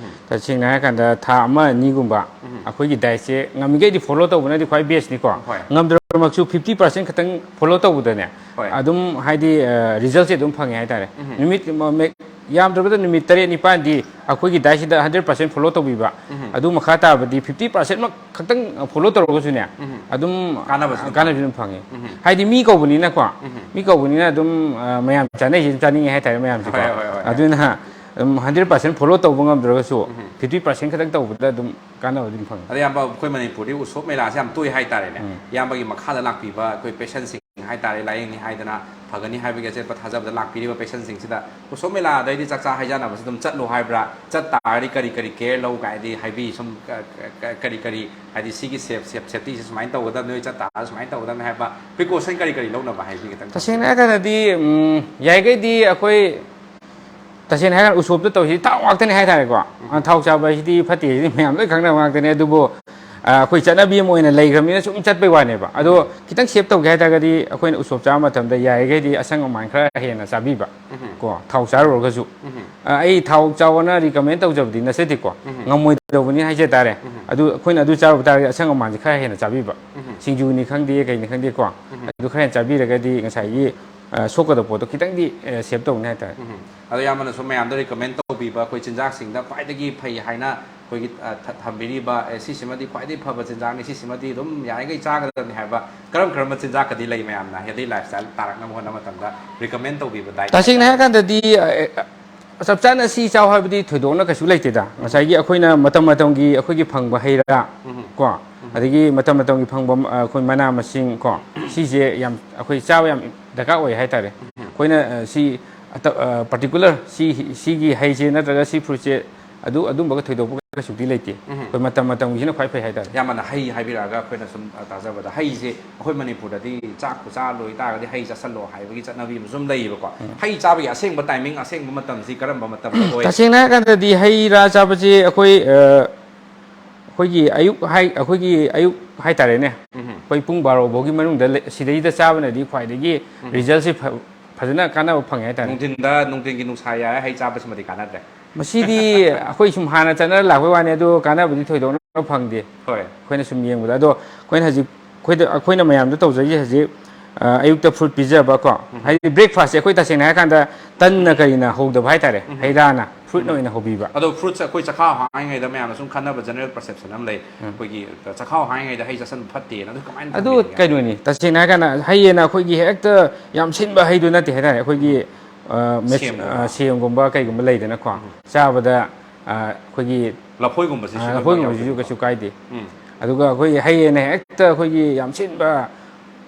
ꯇꯁꯦꯡꯅ ꯍꯥꯏꯔꯀꯥꯟꯗ ꯊꯥ ꯑꯃ ꯑꯅꯤꯒꯨꯝꯕ ꯑꯩꯈꯣꯏꯒꯤ dietꯁꯦ ꯉꯝꯃꯤꯈꯩꯗꯤ follow ꯇꯧꯕꯅꯗꯤ ꯈ꯭ꯋꯥꯏ bestꯅꯤꯀꯣ꯫ ꯍꯣꯏ꯫ ꯉꯝꯗ꯭ꯔꯕ ꯇꯧꯗ꯭ꯔꯃꯛꯁꯨ fifty percent ꯈꯛꯇꯪ follow ꯇꯧꯕꯗꯅꯦ, ꯍꯣꯏ. ꯑꯗꯨꯝ ꯍꯥꯏꯗꯤ resultꯁꯦ ꯑꯗꯨꯝ ꯐꯪꯉꯦ ꯍꯥꯏꯇꯥꯔꯦ꯫ ꯎꯝ. ꯅꯨꯃꯤꯠ ꯃ- ꯃꯦ- ꯌꯥꯝꯗ꯭ꯔꯕꯗ ꯅꯨꯃꯤꯠ ꯇꯔꯦꯠ ꯅꯤꯄꯥꯟꯗꯤ ꯑꯩꯈꯣꯏꯒꯤ dietꯁꯤꯗ hundred percent follow ꯇꯧꯕꯤꯕ, ꯎꯝ. ꯑꯗꯨ ꯃꯈꯥ ꯇꯥꯕꯗꯤ fifty percent ꯃꯛ ꯈꯛꯇꯪ follow ꯇꯧꯔꯒꯁꯨꯅꯦ, ꯎꯝ. ꯑꯗꯨꯝ ꯀꯥꯟꯅꯕꯁꯨ ꯑꯗꯨꯝ ꯀꯥꯟꯅꯕꯁꯨ ꯑꯗꯨꯝ ꯐꯪꯉꯦ꯫ ꯎꯝ. ꯍꯥꯏꯗꯤ ꯃꯤ ꯀꯧꯕꯅꯤꯅꯀꯣ, ꯎꯝ. ꯃꯤ ꯀꯧꯕꯅꯤꯅ ꯑꯗꯨꯝ ꯑ, ꯃꯌꯥꯝ ꯆꯥꯅꯩꯁꯦ, ꯑꯗꯨꯝ ꯆꯥꯅꯤꯡꯉꯦ ꯍꯥꯏꯇꯥꯔꯦ ꯃꯌꯥꯝꯁꯦꯀꯣ꯫ ꯍꯣꯏ, ꯍꯣꯏ, ꯍꯣꯏ. ꯑꯗꯨꯅ ꯑꯗꯨꯝ hundred percent follow ꯇꯧꯕ ꯉꯝꯗ꯭ꯔꯒꯁꯨ ꯎꯝ. fifty percent ꯈꯛꯇꯪ ꯇꯧꯕꯗ ꯑꯗꯨꯝ ꯀꯥꯟꯅꯕ ꯑꯗꯨꯝ ꯐꯪꯉꯦ꯫ ꯑꯗꯣ ꯏꯌꯥꯝꯕ, ꯑꯩꯈꯣꯏ ꯃꯅꯤꯄꯨꯔꯗꯤ ꯎꯁꯣꯞ ꯃꯦꯂꯥꯁꯦ ꯌꯥꯝ ꯇꯣꯏ ꯍꯥꯏꯇꯥꯔꯦꯅꯦ꯫ ꯎꯝ. ꯏꯌꯥꯝꯕꯒꯤ ꯃꯈꯥꯗ ꯂꯥꯛꯄꯤꯕ ꯑꯩꯈꯣꯏ patientꯁꯤꯡ ꯍꯥꯏꯇꯥꯔꯦ, ꯂꯥꯏꯌꯦꯡꯅꯤ ꯍꯥꯏꯗꯅ, ꯐꯒꯅꯤ ꯍꯥꯏꯕꯒꯤ ꯑꯆꯦꯠꯄ ꯊꯥꯖꯕꯗ ꯂꯥꯛꯄꯤꯔꯤꯕ patientꯁꯤꯡꯁꯤꯗ ꯎꯁꯣꯞ ꯃꯦꯂꯥꯗꯩꯗꯤ ꯆꯥꯛꯆꯥ ꯍꯩꯖꯥꯟꯅꯕꯁꯤ ꯑꯗꯨꯝ ꯆꯠꯂꯨ ꯍꯥꯏꯕ꯭ꯔꯥ? ꯆꯠ ꯇꯥꯔꯗꯤ ꯀꯔꯤ ꯀꯔꯤ care ꯂꯧ ꯀꯥꯏꯗꯤ ꯍꯥꯏꯕꯤ? ꯁꯨꯝ ꯀ- ꯀ- ꯀ- ꯀꯔꯤ ꯀꯔꯤ, ꯍꯥꯏꯗꯤ ꯁꯤꯒꯤ safe- safe- safetyꯁꯤ ꯁꯨꯃꯥꯏꯅ ꯇꯧꯒꯗꯕꯅꯤ, ꯅꯣꯏ ꯆꯠ ꯇꯥꯔꯒ ꯁꯨꯃꯥꯏꯅ ꯇꯧꯒꯗꯕꯅꯤ ꯍꯥꯏꯕ precaution ꯀꯔꯤ ꯀꯔꯤ ꯂꯧꯅꯕ ꯍꯥꯏꯕꯤ ꯈꯤꯇꯪ? ꯇꯁꯦꯡꯅ ꯍꯥꯏꯔꯀꯥꯟꯗꯗꯤ, ꯎꯝ, ꯌꯥꯔꯤꯈꯩꯗꯤ ꯑꯩꯈꯣꯏ ꯇꯁꯦꯡꯅ ꯍꯥꯏꯔꯀꯥꯟꯗ ꯎꯁꯣꯞꯇ ꯇꯧꯔꯤꯁꯤ ꯊꯥꯎ ꯉꯥꯛꯇꯅꯤ ꯍꯥꯏꯇꯥꯔꯦꯀꯣ꯫ ꯊꯥꯎ ꯆꯥꯕ ꯍꯥꯏꯁꯤꯗꯤ ꯐꯠꯇꯦ ꯍꯥꯏꯁꯤꯗꯤ ꯃꯌꯥꯝ ꯂꯣꯏ ꯈꯪꯅꯕ ꯉꯥꯛꯇꯅꯦ꯫ ꯑꯗꯨꯕꯨ ꯑ, ꯑꯩꯈꯣꯏ ꯆꯠꯅꯕꯤ ꯑꯃ ꯑꯣꯏꯅ ꯂꯩꯈ꯭ꯔꯕꯅꯤꯅ ꯁꯨꯝ ꯆꯠꯄꯩ ꯋꯥꯅꯦꯕ꯫ ꯑꯗꯣ ꯈꯤꯇꯪ safe ꯇꯧꯒꯦ ꯍꯥꯏ ꯇꯥꯔꯒꯗꯤ ꯑꯩꯈꯣꯏꯅ ꯎꯁꯣꯞ ꯆꯥꯕ ꯃꯇꯝꯗ ꯌꯥꯔꯤꯈꯩꯗꯤ ꯑꯁꯪ ꯑꯃꯥꯟ ꯈꯔ ꯍꯦꯟꯅ ꯆꯥꯕꯤꯕ, ꯎꯝ. ꯀꯣ, ꯊꯥꯎ ꯆꯥꯔꯨꯔꯒꯁꯨ꯫ ꯎꯝ. ꯑ, ꯑꯩ ꯊꯥꯎ ꯆꯥꯎꯑꯅ recommend ꯇꯧꯖꯕꯗꯤ ꯅꯠꯆꯗꯦꯀꯣ꯫ ꯎꯝ. ꯉꯝꯃꯣꯏꯗꯧꯕꯅꯤ ꯍꯥꯏꯖ ꯇꯥꯔꯦ꯫ ꯎꯝ. ꯑꯗꯨ ꯑꯩꯈꯣꯏꯅ ꯑꯗꯨ ꯆꯥꯔꯨꯕ ꯇꯥꯔꯒꯗꯤ ꯑꯁꯪ ꯑꯃꯥꯟꯁꯦ ꯈꯔ ꯍꯦꯟꯅ ꯆꯥꯕꯤꯕ꯫ ꯎꯝ. ꯁꯤꯡꯖꯨꯅꯤ ꯈꯪꯗꯦ, ꯀꯩꯅꯤ ꯈꯪꯗꯦꯀꯣ꯫ ꯎꯝ. ꯑꯗꯨ ꯈꯔ ꯍꯦꯟꯅ ꯆꯥꯕꯤꯔꯒꯗꯤ ꯉꯁꯥꯏꯒꯤ ꯑ, ꯁꯣꯛꯀꯗꯕ ꯄꯣꯠꯇꯣ ꯈꯤꯇꯪꯗꯤ ꯑ, safe ꯇꯧꯅꯤ ꯍꯥꯏꯇꯥꯔꯦ꯫ ꯎꯝ. ꯑꯗꯣ ꯏꯌꯥꯝꯕꯅ ꯁꯨꯝ ꯃꯌꯥꯝꯗ recommend ꯇꯧꯕꯤꯕ ꯑꯩꯈꯣꯏ ꯆꯤꯟꯖꯥꯛꯁꯤꯡꯗ ꯈ꯭ꯋꯥꯏꯗꯒꯤ ꯐꯩ ꯍꯥꯏꯅ ꯑꯩꯈꯣꯏꯒꯤ, ꯑ, ꯊ- ꯊꯝꯕꯤꯔꯤꯕ, ꯑꯦ, ꯁꯤꯁꯤꯃꯗꯤ ꯈ꯭ꯋꯥꯏꯗꯒꯤ ꯐꯕ ꯆꯤꯟꯖꯥꯛꯅꯤ, ꯁꯤꯁꯤꯃꯗꯤ ꯑꯗꯨꯝ ꯌꯥꯔꯤꯈꯩ ꯆꯥꯒꯗꯕꯅꯤ ꯍꯥꯏꯕ ꯀꯔꯝ ꯀꯔꯝꯕ ꯆꯤꯟꯖꯥꯛꯀꯗꯤ ꯂꯩ? ꯃꯌꯥꯝꯅ healthy lifestyle ꯇꯥꯔꯛꯅꯕ ꯍꯣꯠꯅꯕ ꯃꯇꯝꯗ recommend ꯇꯧꯕꯤꯕ diet? ꯇꯁꯦꯡꯅ ꯍꯥꯏꯔꯀꯥꯟꯗꯗꯤ ꯑ, ꯑ, ꯆꯞ ꯆꯥꯅ ꯁꯤ ꯆꯥꯎ ꯍꯥꯏꯕꯗꯤ ꯊꯣꯏꯗꯣꯛꯅ ꯀꯩꯁꯨ ꯂꯩꯇꯦꯗ꯫ ꯉꯁꯥꯏꯒꯤ ꯑꯩꯈꯣꯏꯅ ꯃꯇꯝ ꯃꯇꯝꯒꯤ ꯑꯩꯈꯣꯏꯒꯤ ꯐꯪꯕ ꯍꯩ ꯔꯥ, ꯎꯝ. ꯀꯣ, ꯑꯗꯒꯤ ꯃꯇꯝ ꯃꯇꯝꯒꯤ ꯐꯪꯕ ꯑ, ꯑꯩꯈꯣꯏ ꯃꯅꯥ ꯃꯁꯤꯡ, ꯀꯣ, ꯁꯤꯁꯦ ꯌꯥꯝ ꯑꯩꯈꯣꯏ ꯆꯥꯕ ꯌꯥꯝ ꯗꯔꯀꯥꯔ ꯑꯣꯏ ꯍꯥꯏꯇꯥꯔꯦ꯫ ꯑꯩꯈꯣꯏꯅ ꯑ, ꯁꯤ ꯑꯇ- ꯑ, particular ꯁꯤ ꯁꯤꯒꯤ ꯍꯩꯁꯦ ꯅꯠꯇ꯭ꯔꯒ ꯁꯤ fruitꯁꯦ ꯑꯗꯨ ꯑꯗꯨꯝꯕꯒ ꯊꯣꯏꯗꯣꯛꯄ ꯀꯩꯁꯨꯗꯤ ꯂꯩꯇꯦ꯫ ꯎꯝ. ꯑꯩꯈꯣꯏ ꯃꯇꯝ ꯃꯇꯝꯒꯤꯁꯤꯅ ꯈ꯭ꯋꯥꯏ ꯐꯩ ꯍꯥꯏꯇꯥꯔꯦ꯫ ꯏꯌꯥꯝꯕꯅ ꯍꯩ ꯍꯥꯏꯕꯤꯔꯛꯑꯒ ꯑꯩꯈꯣꯏꯅ ꯁꯨꯝ, ꯑ, ꯇꯥꯖꯕꯗ ꯍꯩꯁꯦ ꯑꯩꯈꯣꯏ ꯃꯅꯤꯄꯨꯔꯗꯗꯤ ꯆꯥꯛꯄꯨ ꯆꯥ ꯂꯣꯏ ꯇꯥꯔꯒꯗꯤ ꯍꯩ ꯆꯥꯁꯜꯂꯣ ꯍꯥꯏꯕꯒꯤ ꯆꯠꯅꯕꯤ ꯑꯃ ꯁꯨꯝ ꯂꯩꯌꯦꯕꯀꯣ꯫ ꯍꯩ ꯆꯥꯕꯒꯤ ꯑꯁꯦꯡꯕ timing, ꯑꯁꯦꯡꯕ ꯃꯇꯝꯁꯤ ꯀꯔꯝꯕ ꯃꯇꯝꯗ ꯑꯣꯏ? ꯇꯁꯦꯡꯅ ꯍꯥꯏꯔꯀꯥꯟꯗꯗꯤ ꯍꯩ ꯔꯥ ꯆꯥꯕꯁꯤ ꯑꯩꯈꯣꯏ ꯑ, ꯑꯩꯈꯣꯏꯒꯤ ꯑꯌꯨꯛ ꯍꯥꯏ ꯑꯩꯈꯣꯏꯒꯤ ꯑꯌꯨꯛ ꯍꯥꯏꯇꯥꯔꯦꯅꯦ, ꯎꯝ. ꯑꯩꯈꯣꯏ ꯄꯨꯡ ꯕꯥꯔꯣ ꯐꯥꯎꯒꯤ ꯃꯅꯨꯡꯗ ꯂꯩ- ꯁꯤꯗꯩꯗ ꯆꯥꯕꯅꯗꯤ ꯈ꯭ꯋꯥꯏꯗꯒꯤ resultꯁꯦ ꯐ- ꯐꯖꯅ ꯀꯥꯟꯅꯕ ꯐꯪꯉꯦ ꯍꯥꯏꯇꯥꯔꯦ꯫ ꯅꯨꯡꯊꯤꯟꯗ, ꯅꯨꯡꯊꯤꯟꯒꯤ ꯅꯨꯡꯁꯥ ꯌꯥꯏ ꯍꯩ ꯆꯥꯕꯁꯤꯃꯗꯤ ꯀꯥꯟꯅꯗ꯭ꯔꯦ꯫ ꯃꯁꯤꯗꯤ ꯑꯩꯈꯣꯏ ꯁꯨꯝ ꯍꯥꯟꯅ ꯆꯠꯅꯔ ꯂꯥꯛꯄꯩ ꯋꯥꯅꯤ, ꯑꯗꯨ ꯀꯥꯟꯅꯕꯗꯤ ꯊꯣꯏꯗꯣꯛꯅ ꯐꯪꯗꯦ꯫ ꯍꯣꯏ꯫ ꯑꯩꯈꯣꯏꯅ ꯁꯨꯝ ꯌꯦꯡꯕꯗ꯫ ꯑꯗꯣ ꯑꯩꯈꯣꯏꯅ ꯍꯧꯖꯤꯛ ꯑꯩꯈꯣꯏꯗ, ꯑꯩꯈꯣꯏꯅ ꯃꯌꯥꯝꯗ ꯇꯧꯖꯔꯤꯁꯦ ꯍꯧꯖꯤꯛ, ꯑ, ꯑꯌꯨꯛꯇ ꯐ꯭ꯔꯨꯠ ꯄꯤꯖꯕ ꯀꯣ, ꯍꯥꯏꯗꯤ ꯕ꯭ꯔꯦꯛꯐꯥꯁꯁꯦ ꯑꯩꯈꯣꯏ ꯇꯁꯦꯡꯅ ꯍꯥꯏꯔꯀꯥꯟꯗ ꯇꯟꯅ ꯀꯔꯤꯅ ꯍꯧꯗꯕ ꯍꯥꯏꯇꯥꯔꯦ, ꯍꯩ ꯔꯥꯅ ꯐ꯭ꯔꯨꯠꯅ ꯑꯣꯏꯅ ꯍꯧꯕꯤꯕ꯫ ꯑꯗꯣ ꯐ꯭ꯔꯨꯠꯁꯦ ꯑꯩꯈꯣꯏ ꯆꯈꯥꯎ ꯍꯥꯡꯉꯤꯉꯩꯗ ꯃꯌꯥꯝꯅ ꯁꯨꯝ ꯈꯟꯅꯕ ꯖꯦꯅꯔꯦꯜ ꯄꯔꯁꯦꯞꯁꯟ ꯑꯃ ꯂꯩ, ꯑꯩꯈꯣꯏꯒꯤ ꯆꯈꯥꯎ ꯍꯥꯡꯉꯤꯉꯩꯗ ꯍꯩ ꯆꯥꯁꯟꯕ ꯐꯠꯇꯦꯅ, ꯑꯗꯨ ꯀꯃꯥꯏꯅ ꯑꯗꯨ ꯊꯝꯕꯤꯅꯤꯡꯒꯦ? ꯀꯩꯅꯣꯅꯤ, ꯇꯁꯦꯡꯅ ꯍꯥꯏꯔꯀꯥꯟꯗ ꯍꯩ ꯍꯥꯏꯅ ꯑꯩꯈꯣꯏꯒꯤ ꯍꯦꯛꯇ ꯌꯥꯝ ꯁꯤꯟꯕ ꯍꯩꯗꯨ ꯅꯠꯇꯦ ꯍꯥꯏꯇꯥꯔꯦ꯫ ꯑꯩꯈꯣꯏꯒꯤ, ꯑ, ꯃꯦꯠ-, ꯁꯦꯝꯒꯨꯝꯕ꯫ ꯑ, ꯁꯦꯝꯒꯨꯝꯕ ꯀꯩꯒꯨꯝꯕ ꯂꯩꯗꯅꯀꯣ, ꯆꯥꯕꯗ, ꯑ, ꯑꯩꯈꯣꯏꯒꯤ, ꯂꯐꯣꯏꯒꯨꯝꯕꯁꯤꯁꯨ ꯑ, ꯑꯗꯨꯝ ꯂꯐꯣꯏꯒꯨꯝꯕꯁꯤꯁꯨ ꯌꯥꯎꯕꯤꯕ꯭ꯔꯣ? ꯀꯩꯁꯨ ꯀꯥꯏꯗꯦ꯫ ꯎꯝ꯫ ꯑꯗꯨꯒ ꯑꯩꯈꯣꯏꯒꯤ ꯍꯩ ꯍꯥꯏꯅ ꯍꯦꯛꯇ ꯑꯩꯈꯣꯏꯒꯤ ꯌꯥꯝ ꯁꯤꯟꯕ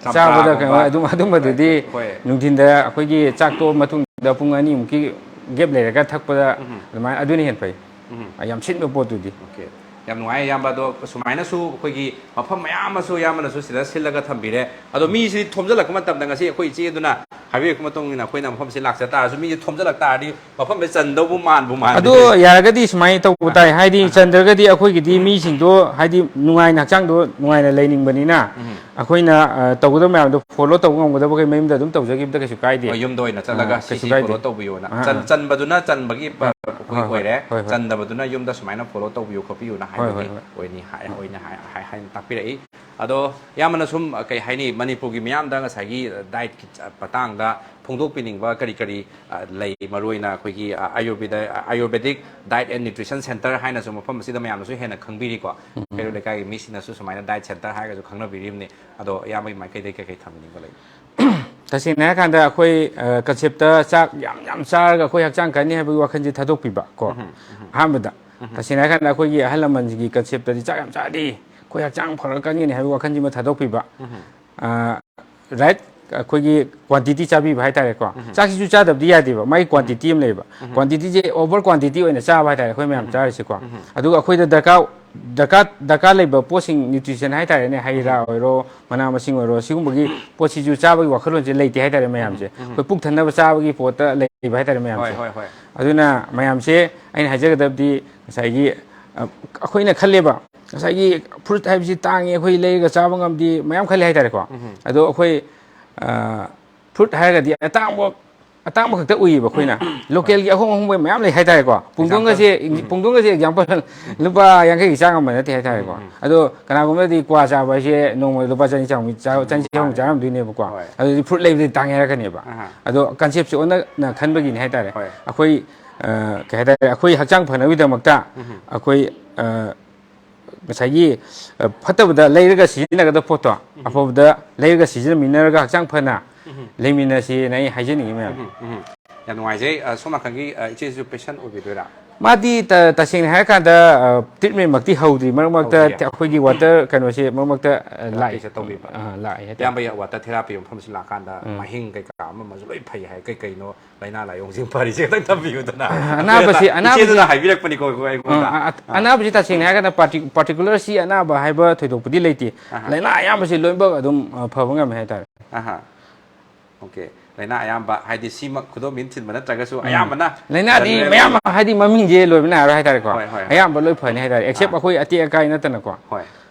ꯆꯥꯕꯗ ꯀꯩꯅꯣ ꯆꯝꯄ꯭ꯔꯥꯒꯨꯝꯕ꯫ ꯑꯗꯨꯝ, ꯑꯗꯨꯝꯕꯗꯨꯗꯤ ꯍꯣꯏ꯫ ꯅꯨꯡꯊꯤꯟꯗ ꯑꯩꯈꯣꯏꯒꯤ ꯆꯥꯛ ꯇꯣꯛꯑ ꯃꯇꯨꯡꯗ ꯄꯨꯡ ꯑꯅꯤꯃꯨꯛꯀꯤ ꯒꯦꯞ ꯂꯩꯔꯒ ꯊꯛꯄꯗ ꯑꯗꯨꯃꯥꯏꯅ, ꯑꯗꯨꯅ ꯍꯦꯟꯅ ꯐꯩ꯫ ꯎꯝ꯫ ꯑ, ꯌꯥꯝ ꯁꯤꯟꯕ ꯄꯣꯠꯇꯨꯗꯤ꯫ ꯑꯣꯀꯦ꯫ ꯌꯥꯝ ꯅꯨꯡꯉꯥꯏ ꯏꯌꯥꯝꯕ꯫ ꯑꯗꯣ ꯁꯨꯃꯥꯏꯅꯁꯨ ꯑꯩꯈꯣꯏꯒꯤ ꯃꯐꯝ ꯃꯌꯥꯝ ꯑꯃꯁꯨ ꯏꯌꯥꯝꯕꯅꯁꯨ ꯁꯤꯗ ꯁꯤꯜꯂꯒ ꯊꯝꯕꯤꯔꯦ꯫ ꯑꯗꯣ ꯃꯤꯁꯤ ꯊꯣꯝꯖꯤꯜꯂꯛꯄ ꯃꯇꯝꯗ ꯉꯁꯤ ꯑꯩꯈꯣꯏ ꯏꯆꯦ ꯑꯗꯨꯅ ꯍꯥꯏꯕꯤꯔꯛꯄ ꯃꯇꯨꯡ ꯏꯟꯅ ꯑꯩꯈꯣꯏꯅ ꯃꯐꯝꯁꯤ ꯂꯥꯛꯆ ꯇꯥꯔꯁꯨ ꯃꯤꯁꯤ ꯊꯣꯝꯖꯤꯜꯂꯛ ꯇꯥꯔꯗꯤ ꯃꯐꯝꯁꯦ ꯆꯟꯗꯧꯕ ꯃꯥꯟꯕꯨ ꯃꯥꯟꯗꯦ꯫ ꯑꯗꯣ ꯌꯥꯔꯒꯗꯤ ꯁꯨꯃꯥꯏꯅ ꯇꯧꯕ ꯇꯥꯏ, ꯍꯥꯏꯗꯤ ꯆꯟꯗ꯭ꯔꯒꯗꯤ ꯑꯩꯈꯣꯏꯒꯤꯗꯤ ꯃꯤꯁꯤꯡꯗꯣ ꯍꯥꯏꯗꯤ ꯅꯨꯡꯉꯥꯏꯅ, ꯍꯛꯆꯥꯡꯗꯣ ꯅꯨꯡꯉꯥꯏꯅ ꯂꯩꯅꯤꯡꯕꯅꯤꯅ, ꯑꯩꯈꯣꯏꯅ, ꯑ, ꯇꯧꯒꯗꯕ ꯃꯌꯥꯝꯗꯣ ꯐꯣꯂꯣ ꯇꯧꯕ ꯉꯝꯒꯗꯕꯈꯩ ꯃꯌꯨꯝꯗ ꯑꯗꯨꯝ ꯇꯧꯖꯈꯤꯕꯗ ꯀꯩꯁꯨ ꯀꯥꯏꯗꯦ꯫ ꯍꯣꯏ, ꯌꯨꯝꯗ ꯑꯣꯏꯅ ꯆꯠꯂꯒ ꯑ, ꯁꯤ ꯀꯩꯁꯨ ꯁꯤ ꯀꯥꯏꯗꯦ꯫ ꯐꯣꯂꯣ ꯇꯧꯕꯤꯌꯣꯅ꯫ ꯑ, ꯆꯟ-, ꯑ꯫ ꯆꯟꯕꯗꯨꯅ ꯆꯟꯕꯒꯤ ꯄ-, ꯍꯣꯏ, ꯑꯩꯈꯣꯏ ꯍꯣꯏ, ꯑꯣꯏꯔꯦ꯫ ꯍꯣꯏ, ꯍꯣꯏ꯫ ꯆꯟꯗꯕꯗꯨꯅ ꯌꯨꯝꯗ ꯁꯨꯃꯥꯏꯅ ꯐꯣꯂꯣ ꯇꯧꯕꯤꯌꯨ ꯈꯣꯠꯄꯤꯌꯨꯅ ꯍꯣꯏ, ꯍꯣꯏ, ꯍꯥꯏꯕꯒꯤ ꯍꯣꯏ꯫ ꯑꯣꯏꯅꯤ ꯍꯥꯏ-, ꯑꯣꯏꯅ ꯍꯥꯏ-, ꯍꯥꯏ-, ꯍꯥꯏꯅ ꯇꯥꯛꯄꯤꯔꯛꯏ꯫ ꯑꯗꯣ ꯏꯌꯥꯝꯕꯅ ꯁꯨꯝ, ꯑ, ꯀꯩ ꯍꯥꯏꯅꯤ, ꯃꯅꯤꯄꯨꯔꯒꯤ ꯃꯤꯌꯥꯝꯗ ꯉꯁꯥꯏꯒꯤ ꯗꯥꯏꯠꯀꯤ ꯆ-, ꯃꯇꯥꯡꯗ ꯐꯣꯡꯗꯣꯛꯄꯤꯅꯤꯡꯕ ꯀꯔꯤ ꯀꯔꯤ, ꯑ, ꯂꯩ? ꯃꯔꯨꯑꯣꯏꯅ ꯑꯩꯈꯣꯏꯒꯤ, ꯑ, ꯑꯥꯌꯨꯔꯕꯦꯗ, ꯑ, Ayurvedic Diet and Nutrition Center ꯍꯥꯏꯅꯁꯨ ꯃꯐꯝ ꯑꯁꯤꯗ ꯃꯌꯥꯝꯅꯁꯨ ꯍꯦꯟꯅ ꯈꯪꯕꯤꯔꯤꯀꯣ꯫ ꯀꯩꯔꯣꯜ ꯂꯩꯀꯥꯏꯒꯤ ꯃꯤꯁꯤꯡꯅꯁꯨ ꯁꯨꯃꯥꯏꯅ ꯗꯥꯏꯠ ꯁꯦꯟꯇꯔ ꯍꯥꯏꯔꯒꯁꯨ ꯈꯪꯅꯕꯤꯔꯤꯕꯅꯤ꯫ ꯑꯗꯣ ꯏꯌꯥꯝꯕꯒꯤ ꯃꯥꯏꯀꯩꯗꯒꯤ ꯀꯩ ꯀꯩ ꯊꯝꯕꯤꯅꯤꯡꯕ ꯂꯩ? ꯇꯁꯦꯡꯅ ꯍꯥꯏꯔꯀꯥꯟꯗ ꯑꯩꯈꯣꯏ, ꯑ, ꯀꯟꯁꯦꯞꯇ ꯆꯥꯛ ꯌꯥꯝ ꯌꯥꯝ ꯆꯥꯔꯒ ꯑꯩꯈꯣꯏ ꯍꯛꯆꯥꯡ ꯀꯟꯅꯤ ꯍꯥꯏꯕꯒꯤ ꯋꯥꯈꯜꯁꯦ ꯊꯥꯗꯣꯛꯄꯤꯕ ꯀꯣ꯫ ꯑꯍꯥꯟꯕꯗ ꯇꯁꯦꯡꯅ ꯍꯥꯏꯔꯀꯥꯟꯗ ꯑꯩꯈꯣꯏꯒꯤ ꯑꯍꯜ ꯂꯃꯟꯁꯤꯡꯒꯤ ꯀꯟꯁꯦꯞꯇꯗꯤ ꯆꯥꯛ ꯌꯥꯝ ꯆꯥꯔꯗꯤ ꯑꯩꯈꯣꯏ ꯍꯛꯆꯥꯡ ꯐꯔ ꯀꯟꯒꯅꯤ ꯍꯥꯏꯕꯒꯤ ꯋꯥꯈꯜꯁꯤꯃ ꯊꯥꯗꯣꯛꯄꯤꯕ꯫ ꯑ, ꯔꯥꯏꯠ, ꯑꯩꯈꯣꯏꯒꯤ ꯀ꯭ꯋꯥꯟꯇꯤꯇꯤ ꯆꯥꯕꯤꯕ ꯍꯥꯏꯇꯥꯔꯦꯀꯣ꯫ ꯆꯥꯛꯁꯤꯁꯨ ꯆꯥꯗꯕꯗꯤ ꯌꯥꯗꯦꯕ, ꯃꯥꯒꯤ ꯀ꯭ꯋꯥꯟꯇꯤꯇꯤ ꯑꯃ ꯂꯩꯌꯦꯕ꯫ ꯀ꯭ꯋꯥꯟꯇꯤꯇꯤꯁꯦ ꯑꯣꯚꯔ ꯀ꯭ꯋꯥꯟꯇꯤꯇꯤ ꯑꯣꯏꯅ ꯆꯥꯕ ꯍꯥꯏꯇꯥꯔꯦ ꯑꯩꯈꯣꯏ ꯃꯌꯥꯝ ꯆꯥꯔꯤꯁꯦꯀꯣ꯫ ꯑꯗꯨꯒ ꯑꯩꯈꯣꯏꯗ ꯗꯔꯀꯥꯔ, ꯗꯔꯀꯥꯔ, ꯗꯔꯀꯥꯔ ꯂꯩꯕ ꯄꯣꯠꯁꯤꯡ, ꯅ꯭ꯌꯨꯇ꯭ꯔꯤꯁꯟ ꯍꯥꯏꯇꯥꯔꯦꯅꯦ, ꯍꯩ ꯔꯥ ꯑꯣꯏꯔꯣ, ꯃꯅꯥ ꯃꯁꯤꯡ ꯑꯣꯏꯔꯣ, ꯁꯤꯒꯨꯝꯕꯒꯤ ꯄꯣꯠꯁꯤꯁꯨ ꯆꯥꯕꯒꯤ ꯋꯥꯈꯜꯂꯣꯟꯁꯦ ꯂꯩꯇꯦ ꯍꯥꯏꯇꯥꯔꯦ ꯃꯌꯥꯝꯁꯦ꯫ ꯑꯩꯈꯣꯏ ꯄꯨꯛ ꯊꯟꯅꯕ ꯆꯥꯕꯒꯤ ꯄꯣꯠꯇ ꯂꯩꯕ ꯍꯥꯏꯇꯥꯔꯦ ꯃꯌꯥꯝꯁꯦ꯫ ꯍꯣꯏ, ꯍꯣꯏ, ꯍꯣꯏ꯫ ꯑꯗꯨꯅ ꯃꯌꯥꯝꯁꯦ ꯑꯩꯅ ꯍꯥꯏꯖꯒꯗꯕꯗꯤ ꯉꯁꯥꯏꯒꯤ, ꯑ, ꯑꯩꯈꯣꯏꯅ ꯈꯜꯂꯦꯕ, ꯉꯁꯥꯏꯒꯤ ꯐ꯭ꯔꯨꯠ ꯍꯥꯏꯕꯁꯤ ꯇꯥꯡꯉꯤ, ꯑꯩꯈꯣꯏ ꯂꯩꯔꯒ ꯆꯥꯕ ꯉꯝꯗꯦ, ꯃꯌꯥꯝ ꯈꯜꯂꯦ ꯍꯥꯏꯇꯥꯔꯦꯀꯣ꯫ ꯑꯗꯣ ꯑꯩꯈꯣꯏ, ꯑ, ꯐ꯭ꯔꯨꯠ ꯍꯥꯏꯔꯒꯗꯤ ꯑꯇꯥꯡꯕ ꯑꯇꯥꯡꯕ ꯈꯛꯇ ꯎꯏꯌꯦꯕ ꯑꯩꯈꯣꯏꯅ꯫ ꯂꯣꯀꯦꯜꯒꯤ ꯑꯍꯣꯡ ꯑꯍꯣꯡꯕ ꯃꯌꯥꯝ ꯂꯩ ꯍꯥꯏꯇꯥꯔꯦꯀꯣ꯫ ꯄꯨꯡꯗꯣꯟꯒꯁꯦ, ꯄꯨꯡꯗꯣꯟꯒꯁꯦ ꯑꯦꯛꯖꯥꯝꯄꯜ ꯂꯨꯄꯥ ꯌꯥꯡꯈꯩꯒꯤ ꯆꯥꯡ ꯑꯃ ꯅꯠꯇꯦ ꯍꯥꯏꯇꯥꯔꯦꯀꯣ꯫ ꯑꯗꯣ ꯀꯅꯥꯒꯨꯝꯕꯗꯤ ꯀ꯭ꯋꯥ ꯆꯥꯕ ꯍꯥꯏꯁꯦ ꯅꯣꯡꯃꯗ ꯂꯨꯄꯥ ꯆꯅꯤ ꯆꯍꯨꯝ ꯆꯥ-, ꯆꯅꯤ ꯆꯍꯨꯝ ꯆꯥꯔꯝꯗꯣꯏꯅꯦꯕꯀꯣ꯫ ꯍꯣꯏ꯫ ꯑꯗꯨꯗꯤ ꯐ꯭ꯔꯨꯠ ꯂꯩꯕꯗꯤ ꯇꯥꯡꯉꯦ ꯍꯥꯏꯔꯛꯀꯅꯦꯕ꯫ ꯑꯗꯣ ꯀꯟꯁꯦꯞꯁꯦ ꯑꯣꯟꯅꯅ ꯈꯟꯕꯒꯤꯅꯤ ꯍꯥꯏꯇꯥꯔꯦ꯫ ꯍꯣꯏ꯫ ꯑꯩꯈꯣꯏ, ꯑ, ꯀꯩ ꯍꯥꯏꯇꯥꯔꯦ, ꯑꯩꯈꯣꯏ ꯍꯛꯆꯥꯡ ꯐꯅꯕꯒꯤꯗꯃꯛꯇ ꯑꯩꯈꯣꯏ, ꯑ, ꯉꯁꯥꯏꯒꯤ, ꯑ, ꯐꯠꯇꯕꯗ ꯂꯩꯔꯒ ꯁꯤꯖꯤꯟꯅꯒꯗꯕ ꯄꯣꯠꯇꯣ ꯑꯐꯕꯗ ꯂꯩꯔꯒ ꯁꯤꯖꯤꯟꯅꯃꯤꯟꯅꯔꯒ ꯍꯛꯆꯥꯡ ꯐꯅ ꯂꯩꯃꯤꯟꯅꯁꯤꯅ ꯑꯩ ꯍꯥꯏꯖꯅꯤꯡꯉꯤ ꯃꯌꯥꯝ꯫ ꯎꯝ, ꯎꯝ꯫ ꯌꯥꯝ ꯅꯨꯡꯉꯥꯏꯖꯩ꯫ ꯑ, ꯁꯣꯝ ꯅꯥꯀꯟꯒꯤ, ꯑ, ꯏꯆꯦꯁꯨ ꯄꯦꯁꯦꯟ ꯑꯣꯏꯕꯤꯗꯣꯏꯔꯥ? ꯃꯥꯗꯤ ꯇ-, ꯇꯁꯦꯡꯅ ꯍꯥꯏꯔꯀꯥꯟꯗ, ꯑ, ꯇ꯭ꯔꯤꯠꯃꯦꯟꯃꯛꯇꯤ ꯍꯧꯗ꯭ꯔꯤ꯫ ꯃꯔꯛ ꯃꯔꯛꯇ ꯍꯧꯗ꯭ꯔꯤꯌꯦ꯫ ꯑꯩꯈꯣꯏꯒꯤ ꯋꯥꯇꯔ ꯀꯩꯅꯣꯁꯦ ꯃꯔꯛ ꯃꯔꯛꯇ, ꯑ, ꯂꯥꯛꯑꯦ꯫ ꯊꯦꯔꯥꯄꯤꯁꯦ ꯇꯧꯕꯤꯕ? ꯑ, ꯂꯥꯛꯑꯦ ꯍꯥꯏꯇꯥꯔꯦ꯫ ꯏꯌꯥꯝꯕ ꯋꯥꯇꯔ ꯊꯦꯔꯥꯄꯤ ꯃꯐꯝꯁꯤ ꯂꯥꯛꯀꯥꯟꯗ ꯃꯍꯤꯡ ꯀꯩꯀꯥ ꯑꯃ ꯑꯃꯁꯨ ꯂꯣꯏ ꯐꯩ ꯍꯥꯏ꯫ ꯀꯩ ꯀꯩꯅꯣ ꯂꯥꯏꯅꯥ ꯂꯥꯏꯌꯣꯡꯁꯤꯡ ꯐꯔꯤꯁꯦ ꯈꯤꯇꯪ ꯊꯝꯕꯤꯌꯨꯗꯅ꯫ ꯑꯅꯥꯕꯁꯤ, ꯑꯅꯥꯕꯁꯤ ꯏꯆꯦꯗꯨꯅ ꯍꯥꯏꯕꯤꯔꯛꯄꯅꯤꯀꯣ ꯑꯩꯈꯣꯏ, ꯑꯩꯉꯣꯟꯗ꯫ ꯑ, ꯑ, ꯑꯅꯥꯕꯁꯤ ꯇꯁꯦꯡꯅ ꯍꯥꯏꯔꯒꯅ ꯄꯥꯔꯇꯤ-, ꯄꯥꯔꯇꯤꯀꯨꯂꯔ ꯁꯤ ꯑꯅꯥꯕ ꯍꯥꯏꯕ ꯊꯣꯏꯗꯣꯛꯄꯗꯤ ꯂꯩꯇꯦ꯫ ꯂꯥꯏꯅꯥ ꯑꯌꯥꯝꯕꯁꯤ ꯂꯣꯏꯅꯃꯛ ꯑꯗꯨꯝ, ꯑ, ꯐꯕ ꯉꯝꯃꯦ ꯍꯥꯏꯇꯥꯔꯦ꯫ ꯑꯍꯥ꯫ ꯑꯣꯀꯦ꯫ ꯂꯥꯏꯅꯥ ꯑꯌꯥꯝꯕ ꯍꯥꯏꯗꯤ ꯁꯤꯃꯛ ꯈꯨꯗꯣꯝꯕꯤꯅ ꯊꯤꯟꯕ ꯅꯠꯇ꯭ꯔꯒꯁꯨ ꯑꯌꯥꯝꯕꯅ ꯂꯥꯏꯅꯥꯗꯤ general ꯃꯌꯥꯝ ꯍꯥꯏꯗꯤ ꯃꯃꯤꯡꯁꯦ ꯂꯣꯏꯕ ꯅꯥꯏꯔꯣꯏ ꯍꯥꯏꯇꯥꯔꯦꯀꯣ꯫ ꯍꯣꯏ, ꯍꯣꯏ, ꯍꯣꯏ꯫ ꯑꯌꯥꯝꯕ ꯂꯣꯏ ꯐꯅꯤ ꯍꯥꯏꯇꯥꯔꯦ, ꯑꯦꯛꯁꯦꯞ ꯑꯩꯈꯣꯏ ꯑꯇꯦꯛ ꯑꯀꯥꯏ ꯅꯠꯇꯅꯀꯣ꯫ ꯍꯣꯏ꯫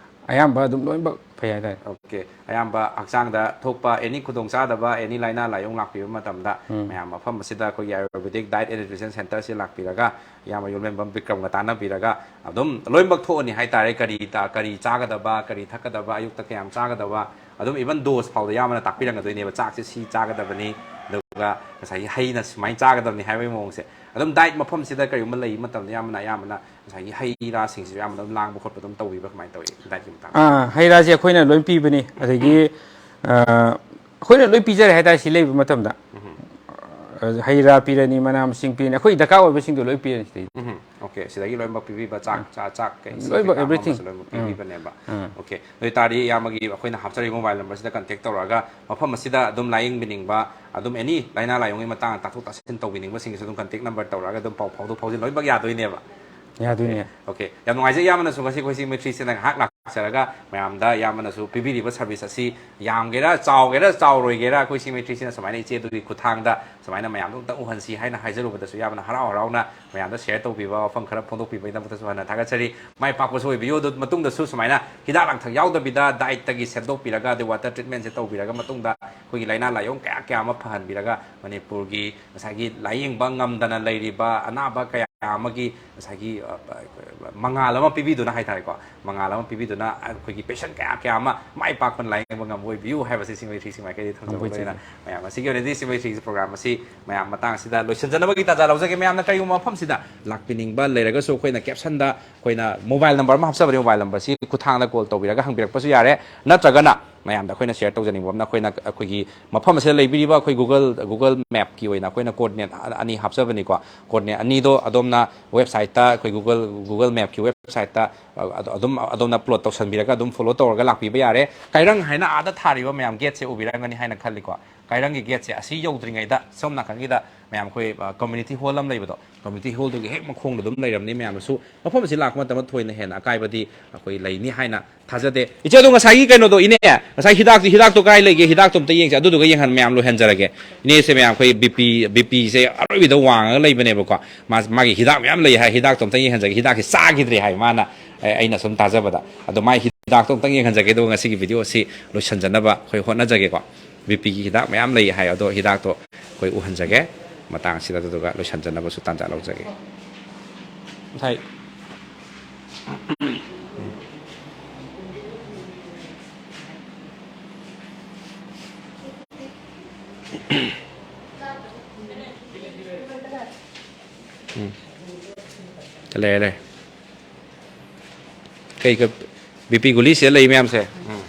ꯑꯌꯥꯝꯕ ꯑꯗꯨꯝ ꯂꯣꯏꯅꯃꯛ ꯐꯩ ꯍꯥꯏꯇꯥꯔꯦ꯫ ꯑꯣꯀꯦ꯫ ꯑꯌꯥꯝꯕ ꯍꯛꯆꯥꯡꯗ ꯊꯣꯛꯄ ꯑꯦꯅꯤ ꯈꯨꯗꯣꯡꯆꯥꯗꯕ, ꯑꯦꯅꯤ ꯂꯥꯏꯅꯥ ꯂꯥꯏꯌꯣꯡ ꯂꯥꯛꯄꯤꯕ ꯃꯇꯝꯗ ꯃꯌꯥꯝ ꯃꯐꯝ ꯑꯁꯤꯗ ꯑꯩꯈꯣꯏꯒꯤ Ayurvedic Diet and Nutrition Centerꯁꯤ ꯂꯥꯛꯄꯤꯔꯒ ꯏꯌꯥꯝꯕ ꯌꯣꯜꯃꯦꯝꯕꯝ ꯕꯤꯀ꯭ꯔꯝꯒ ꯇꯥꯟꯅꯕꯤꯔꯒ ꯑꯗꯨꯝ ꯂꯣꯏꯅꯃꯛ ꯊꯣꯛꯑꯅꯤ ꯍꯥꯏꯇꯥꯔꯦ꯫ ꯀꯔꯤ ꯇ-, ꯀꯔꯤ ꯆꯥꯒꯗꯕ, ꯀꯔꯤ ꯊꯛꯀꯗꯕ, ꯑꯌꯨꯛꯇ ꯀꯌꯥꯝ ꯆꯥꯒꯗꯕ, ꯑꯗꯨꯝ even dose ꯐꯥꯎꯗ ꯏꯌꯥꯝꯕꯅ ꯇꯥꯛꯄꯤꯔꯝꯒꯗꯣꯏꯅꯦꯕ꯫ ꯆꯥꯛꯁꯦ ꯁꯤ ꯆꯥꯒꯗꯕꯅꯤ, ꯑꯗꯨꯒ ꯉꯁꯥꯏꯒꯤ ꯍꯩꯅ ꯁꯨꯃꯥꯏꯅ ꯆꯥꯒꯗꯕꯅꯤ ꯍꯥꯏꯕꯒꯤ ꯃꯑꯣꯡꯁꯦ꯫ ꯑꯗꯨꯝ diet ꯃꯐꯝꯁꯤꯗ ꯀꯔꯤꯒꯨꯝꯕ ꯂꯩꯕ ꯃꯇꯝꯗ ꯏꯌꯥꯝꯕꯅ ꯑꯌꯥꯝꯕꯅ ꯉꯁꯥꯏꯒꯤ ꯍꯩ ꯔꯥꯁꯤꯡꯁꯤꯁꯨ ꯌꯥꯝꯅ ꯑꯗꯨꯝ ꯂꯥꯡꯕ ꯈꯣꯠꯄ ꯑꯗꯨꯝ ꯇꯧꯕꯤꯕ꯭ꯔꯥ, ꯀꯃꯥꯏꯅ ꯇꯧꯏ dietꯀꯤ ꯃꯇꯥꯡꯗ? ꯑꯥ, ꯍꯩ ꯔꯥꯁꯦ ꯑꯩꯈꯣꯏꯅ ꯂꯣꯏ ꯄꯤꯕꯅꯤ꯫ ꯑꯗꯒꯤ, ꯑ, ꯑꯩꯈꯣꯏꯅ ꯂꯣꯏ ꯄꯤꯖꯔꯦ ꯍꯥꯏꯇꯥꯔꯦ ꯁꯤ ꯂꯩꯕ ꯃꯇꯝꯗ꯫ ꯑ, ꯍꯩ ꯔꯥ ꯄꯤꯔꯅꯤ, ꯃꯅꯥ ꯃꯁꯤꯡ ꯄꯤꯔꯅꯤ, ꯑꯩꯈꯣꯏ ꯗꯔꯀꯥꯔ ꯑꯣꯏꯕꯁꯤꯡꯗꯣ ꯂꯣꯏ ꯄꯤꯔꯅꯤ ꯁꯤꯗꯩꯗꯤ꯫ ꯎꯝ, ꯑꯣꯀꯦ꯫ ꯁꯤꯗꯒꯤ ꯂꯣꯏꯅꯃꯛ ꯄꯤꯕꯤꯕ, ꯆꯥꯛ, ꯆꯥ-, ꯆꯥꯛ, ꯀꯩ, ꯏꯁꯤꯡ ꯂꯣꯏꯅꯃꯛ, ꯀꯩꯀꯥ everything꯫ ꯑꯃꯁꯨ ꯂꯣꯏꯅꯃꯛ ꯄꯤꯕꯤꯕꯅꯦꯕ꯫ ꯑꯣꯀꯦ꯫ ꯑꯗꯨ ꯑꯣꯏꯇꯥꯔꯗꯤ ꯏꯌꯥꯝꯕꯒꯤ ꯑꯩꯈꯣꯏꯅ ꯍꯥꯞꯆꯔꯤꯕ mobile numberꯁꯤꯗ contact ꯇꯧꯔꯛꯑꯒ ꯃꯐꯝ ꯑꯁꯤꯗ ꯑꯗꯨꯝ ꯂꯥꯏꯌꯦꯡꯕꯤꯅꯤꯡꯕ, ꯑꯗꯨꯝ ꯑꯦꯅꯤ ꯂꯥꯏꯅꯥ ꯂꯥꯏꯌꯣꯡꯒꯤ ꯃꯇꯥꯡꯗ ꯇꯥꯊꯣꯛ ꯇꯥꯁꯤꯟ ꯇꯧꯕꯤꯅꯤꯡꯕꯁꯤꯡꯒꯤꯁꯨ ꯑꯗꯨꯝ contact number ꯇꯧꯔꯛꯑꯒ ꯑꯗꯨꯝ ꯄꯥꯎ ꯐꯥꯎꯗꯣꯛ ꯐꯥꯎꯖꯤꯟ ꯂꯣꯏꯅꯃꯛ ꯌꯥꯗꯣꯏꯅꯦꯕ꯫ ꯌꯥꯗꯣꯏꯅꯦ꯫ Okay, ꯌꯥꯝ ꯅꯨꯡꯉꯥꯏꯖꯩ꯫ ꯏꯌꯥꯝꯕꯅꯁꯨ ꯉꯁꯤ ꯑꯩꯈꯣꯏ ꯁꯤ ꯃꯩꯇ꯭ꯔꯤꯁꯤꯅ ꯉꯥꯏꯍꯥꯛ ꯂꯥꯛꯆꯔꯒ ꯃꯌꯥꯝꯗ ꯏꯌꯥꯝꯕꯅꯁꯨ ꯄꯤꯕꯤꯔꯤꯕ service ꯑꯁꯤ ꯌꯥꯝꯒꯦꯔꯥ ꯆꯥꯎꯒꯦꯔꯥ ꯆꯥꯎꯔꯣꯏꯒꯦꯔꯥ ꯑꯩꯈꯣꯏ ꯁꯤ ꯃꯩꯇ꯭ꯔꯤꯁꯤꯅ ꯁꯨꯃꯥꯏꯅ ꯏꯆꯦꯗꯨꯒꯤ ꯈꯨꯠꯊꯥꯡꯗ ꯁꯨꯃꯥꯏꯅ ꯃꯌꯥꯝꯗ ꯑꯃꯨꯛꯇꯪ ꯎꯍꯟꯁꯤ ꯍꯥꯏꯅ ꯍꯥꯏꯖꯔꯨꯕꯗꯁꯨ ꯏꯌꯥꯝꯕꯅ ꯍꯔꯥꯎ ꯍꯔꯥꯎꯅ ꯃꯌꯥꯝꯗ share ꯇꯧꯕꯤꯕ, ꯋꯥꯐꯝ ꯈꯔ ꯐꯣꯡꯗꯣꯛꯄꯤꯕꯒꯤꯗꯃꯛꯇꯁꯨ ꯍꯟꯅ ꯊꯥꯒꯠꯆꯔꯤ꯫ ꯃꯥꯏ ꯄꯥꯛꯄꯁꯨ ꯑꯣꯏꯕꯤꯌꯨ꯫ ꯑꯗꯨ ꯃꯇꯨꯡꯗꯁꯨ ꯁꯨꯃꯥꯏꯅ ꯍꯤꯗꯥꯛ ꯂꯥꯡꯊꯛ ꯌꯥꯎꯗꯕꯤꯗ dietꯇꯒꯤ ꯁꯦꯝꯗꯣꯛꯄꯤꯔꯒ, ꯑꯗꯩ water treatmentꯁꯦ ꯇꯧꯕꯤꯔꯒ ꯃꯇꯨꯡꯗ ꯑꯩꯈꯣꯏꯒꯤ ꯂꯥꯏꯅꯥ ꯂꯥꯏꯌꯣꯡ ꯀꯌꯥ ꯀꯌꯥ ꯑꯃ ꯐꯍꯟꯕꯤꯔꯒ ꯃꯅꯤꯄꯨꯔꯒꯤ ꯉꯁꯥꯏꯒꯤ ꯂꯥꯏꯌꯦꯡꯕ ꯉꯝꯗꯅ ꯂꯩꯔꯤꯕ ꯑꯅꯥꯕ ꯀꯌꯥ ꯑꯃꯒꯤ ꯉꯁꯥꯏꯒꯤ, ꯑ, ꯃꯉꯥꯜ ꯑꯃ ꯄꯤꯕꯤꯗꯨꯅ ꯍꯥꯏꯇꯥꯔꯦꯀꯣ, ꯃꯉꯥꯜ ꯑꯃ ꯄꯤꯕꯤꯗꯨꯅ ꯑꯩꯈꯣꯏꯒꯤ patient ꯀꯌꯥ ꯀꯌꯥ ꯑꯃ ꯃꯥꯏ ꯄꯥꯛꯄꯅ ꯂꯥꯏꯌꯦꯡꯕ ꯉꯝꯕ ꯑꯣꯏꯕꯤꯌꯨ ꯍꯥꯏꯕꯁꯤ ꯁꯤꯡꯃꯩ ꯊ꯭ꯔꯤ ꯁꯤꯡꯃꯥꯏꯀꯩꯗꯒꯤ ꯊꯝꯖꯕ ꯉꯝꯕ ꯑꯣꯏꯅ ꯑꯣꯏꯖꯒꯦ꯫ ꯃꯌꯥꯝ ꯑꯁꯤꯒꯤ ꯑꯣꯏꯅꯗꯤ ꯁꯤꯡꯃꯩ ꯊ꯭ꯔꯤꯒꯤ program ꯑꯁꯤ ꯃꯌꯥꯝ ꯃꯇꯥꯡ ꯑꯁꯤꯗ ꯂꯣꯏꯁꯤꯟꯖꯅꯕꯒꯤ ꯇꯥꯟꯖꯥ ꯂꯧꯖꯒꯦ꯫ ꯃꯌꯥꯝꯅ ꯀꯔꯤꯒꯨꯝꯕ ꯃꯐꯝꯁꯤꯗ ꯂꯥꯛꯄꯤꯅꯤꯡꯕ ꯂꯩꯔꯒꯁꯨ ꯑꯩꯈꯣꯏꯅ captionꯗ ꯑꯩꯈꯣꯏꯅ mobile number ꯑꯃ ꯍꯥꯞꯆꯕꯅꯤ, mobile numberꯁꯤ ꯈꯨꯠꯊꯥꯡꯗ call ꯇꯧꯕꯤꯔꯒ ꯍꯪꯕꯤꯔꯛꯄꯁꯨ ꯌꯥꯔꯦ, ꯅꯠꯇ꯭ꯔꯒꯅ ꯃꯌꯥꯝꯗ ꯑꯩꯈꯣꯏꯅ share ꯇꯧꯖꯅꯤꯡꯕ ꯑꯃꯅ ꯑꯩꯈꯣꯏꯅ ꯑꯩꯈꯣꯏꯒꯤ ꯃꯐꯝ ꯑꯁꯤꯗ ꯂꯩꯕꯤꯔꯤꯕ ꯑꯩꯈꯣꯏ Google, Google Mapꯀꯤ ꯑꯣꯏꯅ ꯑꯩꯈꯣꯏꯅ coordinate ꯑꯅꯤ ꯍꯥꯞꯆꯕꯅꯤꯀꯣ꯫ Coordinate ꯑꯅꯤꯗꯣ ꯑꯗꯣꯝꯅ websiteꯇ ꯑꯩꯈꯣꯏ Google, Google Mapꯀꯤ websiteꯇ ꯑꯗꯨꯝ ꯑꯗꯣꯝꯅ plot ꯇꯧꯁꯟꯕꯤꯔꯒ ꯑꯗꯨꯝ follow ꯇꯧꯔꯒ ꯂꯥꯛꯄꯤꯕ ꯌꯥꯔꯦ꯫ ꯀꯥꯏꯔꯪ ꯍꯥꯏꯅ ꯑꯥꯗ ꯊꯥꯔꯤꯕ ꯃꯌꯥꯝ gateꯁꯦ ꯎꯕꯤꯔꯝꯒꯅꯤ ꯍꯥꯏꯅ ꯈꯜꯂꯤꯀꯣ꯫ ꯀꯥꯏꯔꯪꯒꯤ gateꯁꯦ ꯑꯁꯤ ꯌꯧꯗ꯭ꯔꯤꯉꯩꯗ ꯁꯣꯝ ꯅꯥꯀꯟꯒꯤꯗ ꯃꯌꯥꯝ ꯑꯩꯈꯣꯏ, ꯑ, community hall ꯑꯃ ꯂꯩꯕꯗꯣ, community hallꯗꯨꯒꯤ ꯍꯦꯛ ꯃꯈꯣꯡꯗ ꯑꯗꯨꯝ ꯂꯩꯔꯝꯅꯤ꯫ ꯃꯌꯥꯝꯅꯁꯨ ꯃꯐꯝ ꯑꯁꯤ ꯂꯥꯛꯄ ꯃꯇꯝꯗ ꯊꯣꯏꯅ ꯍꯦꯟꯅ ꯑꯀꯥꯏꯕꯗꯤ ꯑꯩꯈꯣꯏ ꯂꯩꯅꯤ ꯍꯥꯏꯅ ꯊꯥꯖꯗꯦ꯫ ꯏꯆꯦ, ꯑꯗꯣ ꯉꯁꯥꯏꯒꯤ ꯀꯩꯅꯣꯗꯣ, ꯏꯅꯦ, ꯉꯁꯥꯏ ꯍꯤꯗꯥꯛꯇꯤ, ꯍꯤꯗꯥꯛꯇꯣ ꯀꯥꯏ ꯂꯩꯒꯦ? ꯍꯤꯗꯥꯛꯇꯣ ꯑꯝꯇ ꯌꯦꯡꯁꯦ, ꯑꯗꯨꯗꯨꯒ ꯌꯦꯡꯍꯟ ꯃꯌꯥꯝ ꯂꯣꯏꯍꯟꯖꯔꯒꯦ꯫ ꯏꯅꯦꯁꯦ ꯃꯌꯥꯝ ꯑꯩꯈꯣꯏ BP, BPꯁꯦ ꯑꯔꯣꯏꯕꯤꯗ ꯋꯥꯡꯉꯒ ꯂꯩꯕꯅꯦꯕꯀꯣ꯫ ꯃꯥ, ꯃꯥꯒꯤ ꯍꯤꯗꯥꯛ ꯃꯌꯥꯝ ꯂꯩ ꯍꯥꯏ, ꯍꯤꯗꯥꯛꯇꯣ ꯑꯝꯇ ꯌꯦꯡꯍꯟꯖꯒꯦ꯫ ꯍꯤꯗꯥꯛꯁꯦ ꯆꯥꯈꯤꯗ꯭ꯔꯦ ꯍꯥꯏ ꯃꯥꯅ, ꯑꯩ-, ꯑꯩꯅ ꯁꯨꯝ ꯇꯥꯖꯕꯗ꯫ ꯑꯗꯣ ꯃꯥꯏ ꯍꯤꯗꯥꯛꯇꯣ ꯑꯝꯇꯪ ꯌꯦꯡꯍꯟꯖꯒꯦ, ꯑꯗꯨꯒ ꯉꯁꯤꯒꯤ video ꯑꯁꯤ ꯂꯣꯏꯁꯤꯟꯖꯅꯕ ꯑꯩꯈꯣꯏ ꯍꯣꯠꯅꯖꯒꯦꯀꯣ꯫ BPꯒꯤ ꯍꯤꯗꯥꯛ ꯃꯌꯥꯝ ꯂꯩ ꯍꯥꯏ, ꯑꯗꯣ ꯍꯤꯗꯥꯛꯇꯣ ꯑꯩꯈꯣꯏ ꯎꯍꯟꯖꯒꯦ ꯃꯇꯥꯡ ꯑꯁꯤꯗ, ꯑꯗꯨꯗꯨꯒ ꯂꯣꯏꯁꯤꯟꯖꯅꯕꯁꯨ ꯇꯥꯟꯖꯥ ꯂꯧꯖꯒꯦ꯫ ꯉꯁꯥꯏ ꯎꯝ꯫ ꯂꯩꯔꯦ, ꯂꯩꯔꯦ꯫ ꯀꯩ, ꯀꯩ, BP ꯒꯨꯂꯤꯁꯦ ꯂꯩ ꯃꯌꯥꯝꯁꯦ꯫ ꯎꯝ꯫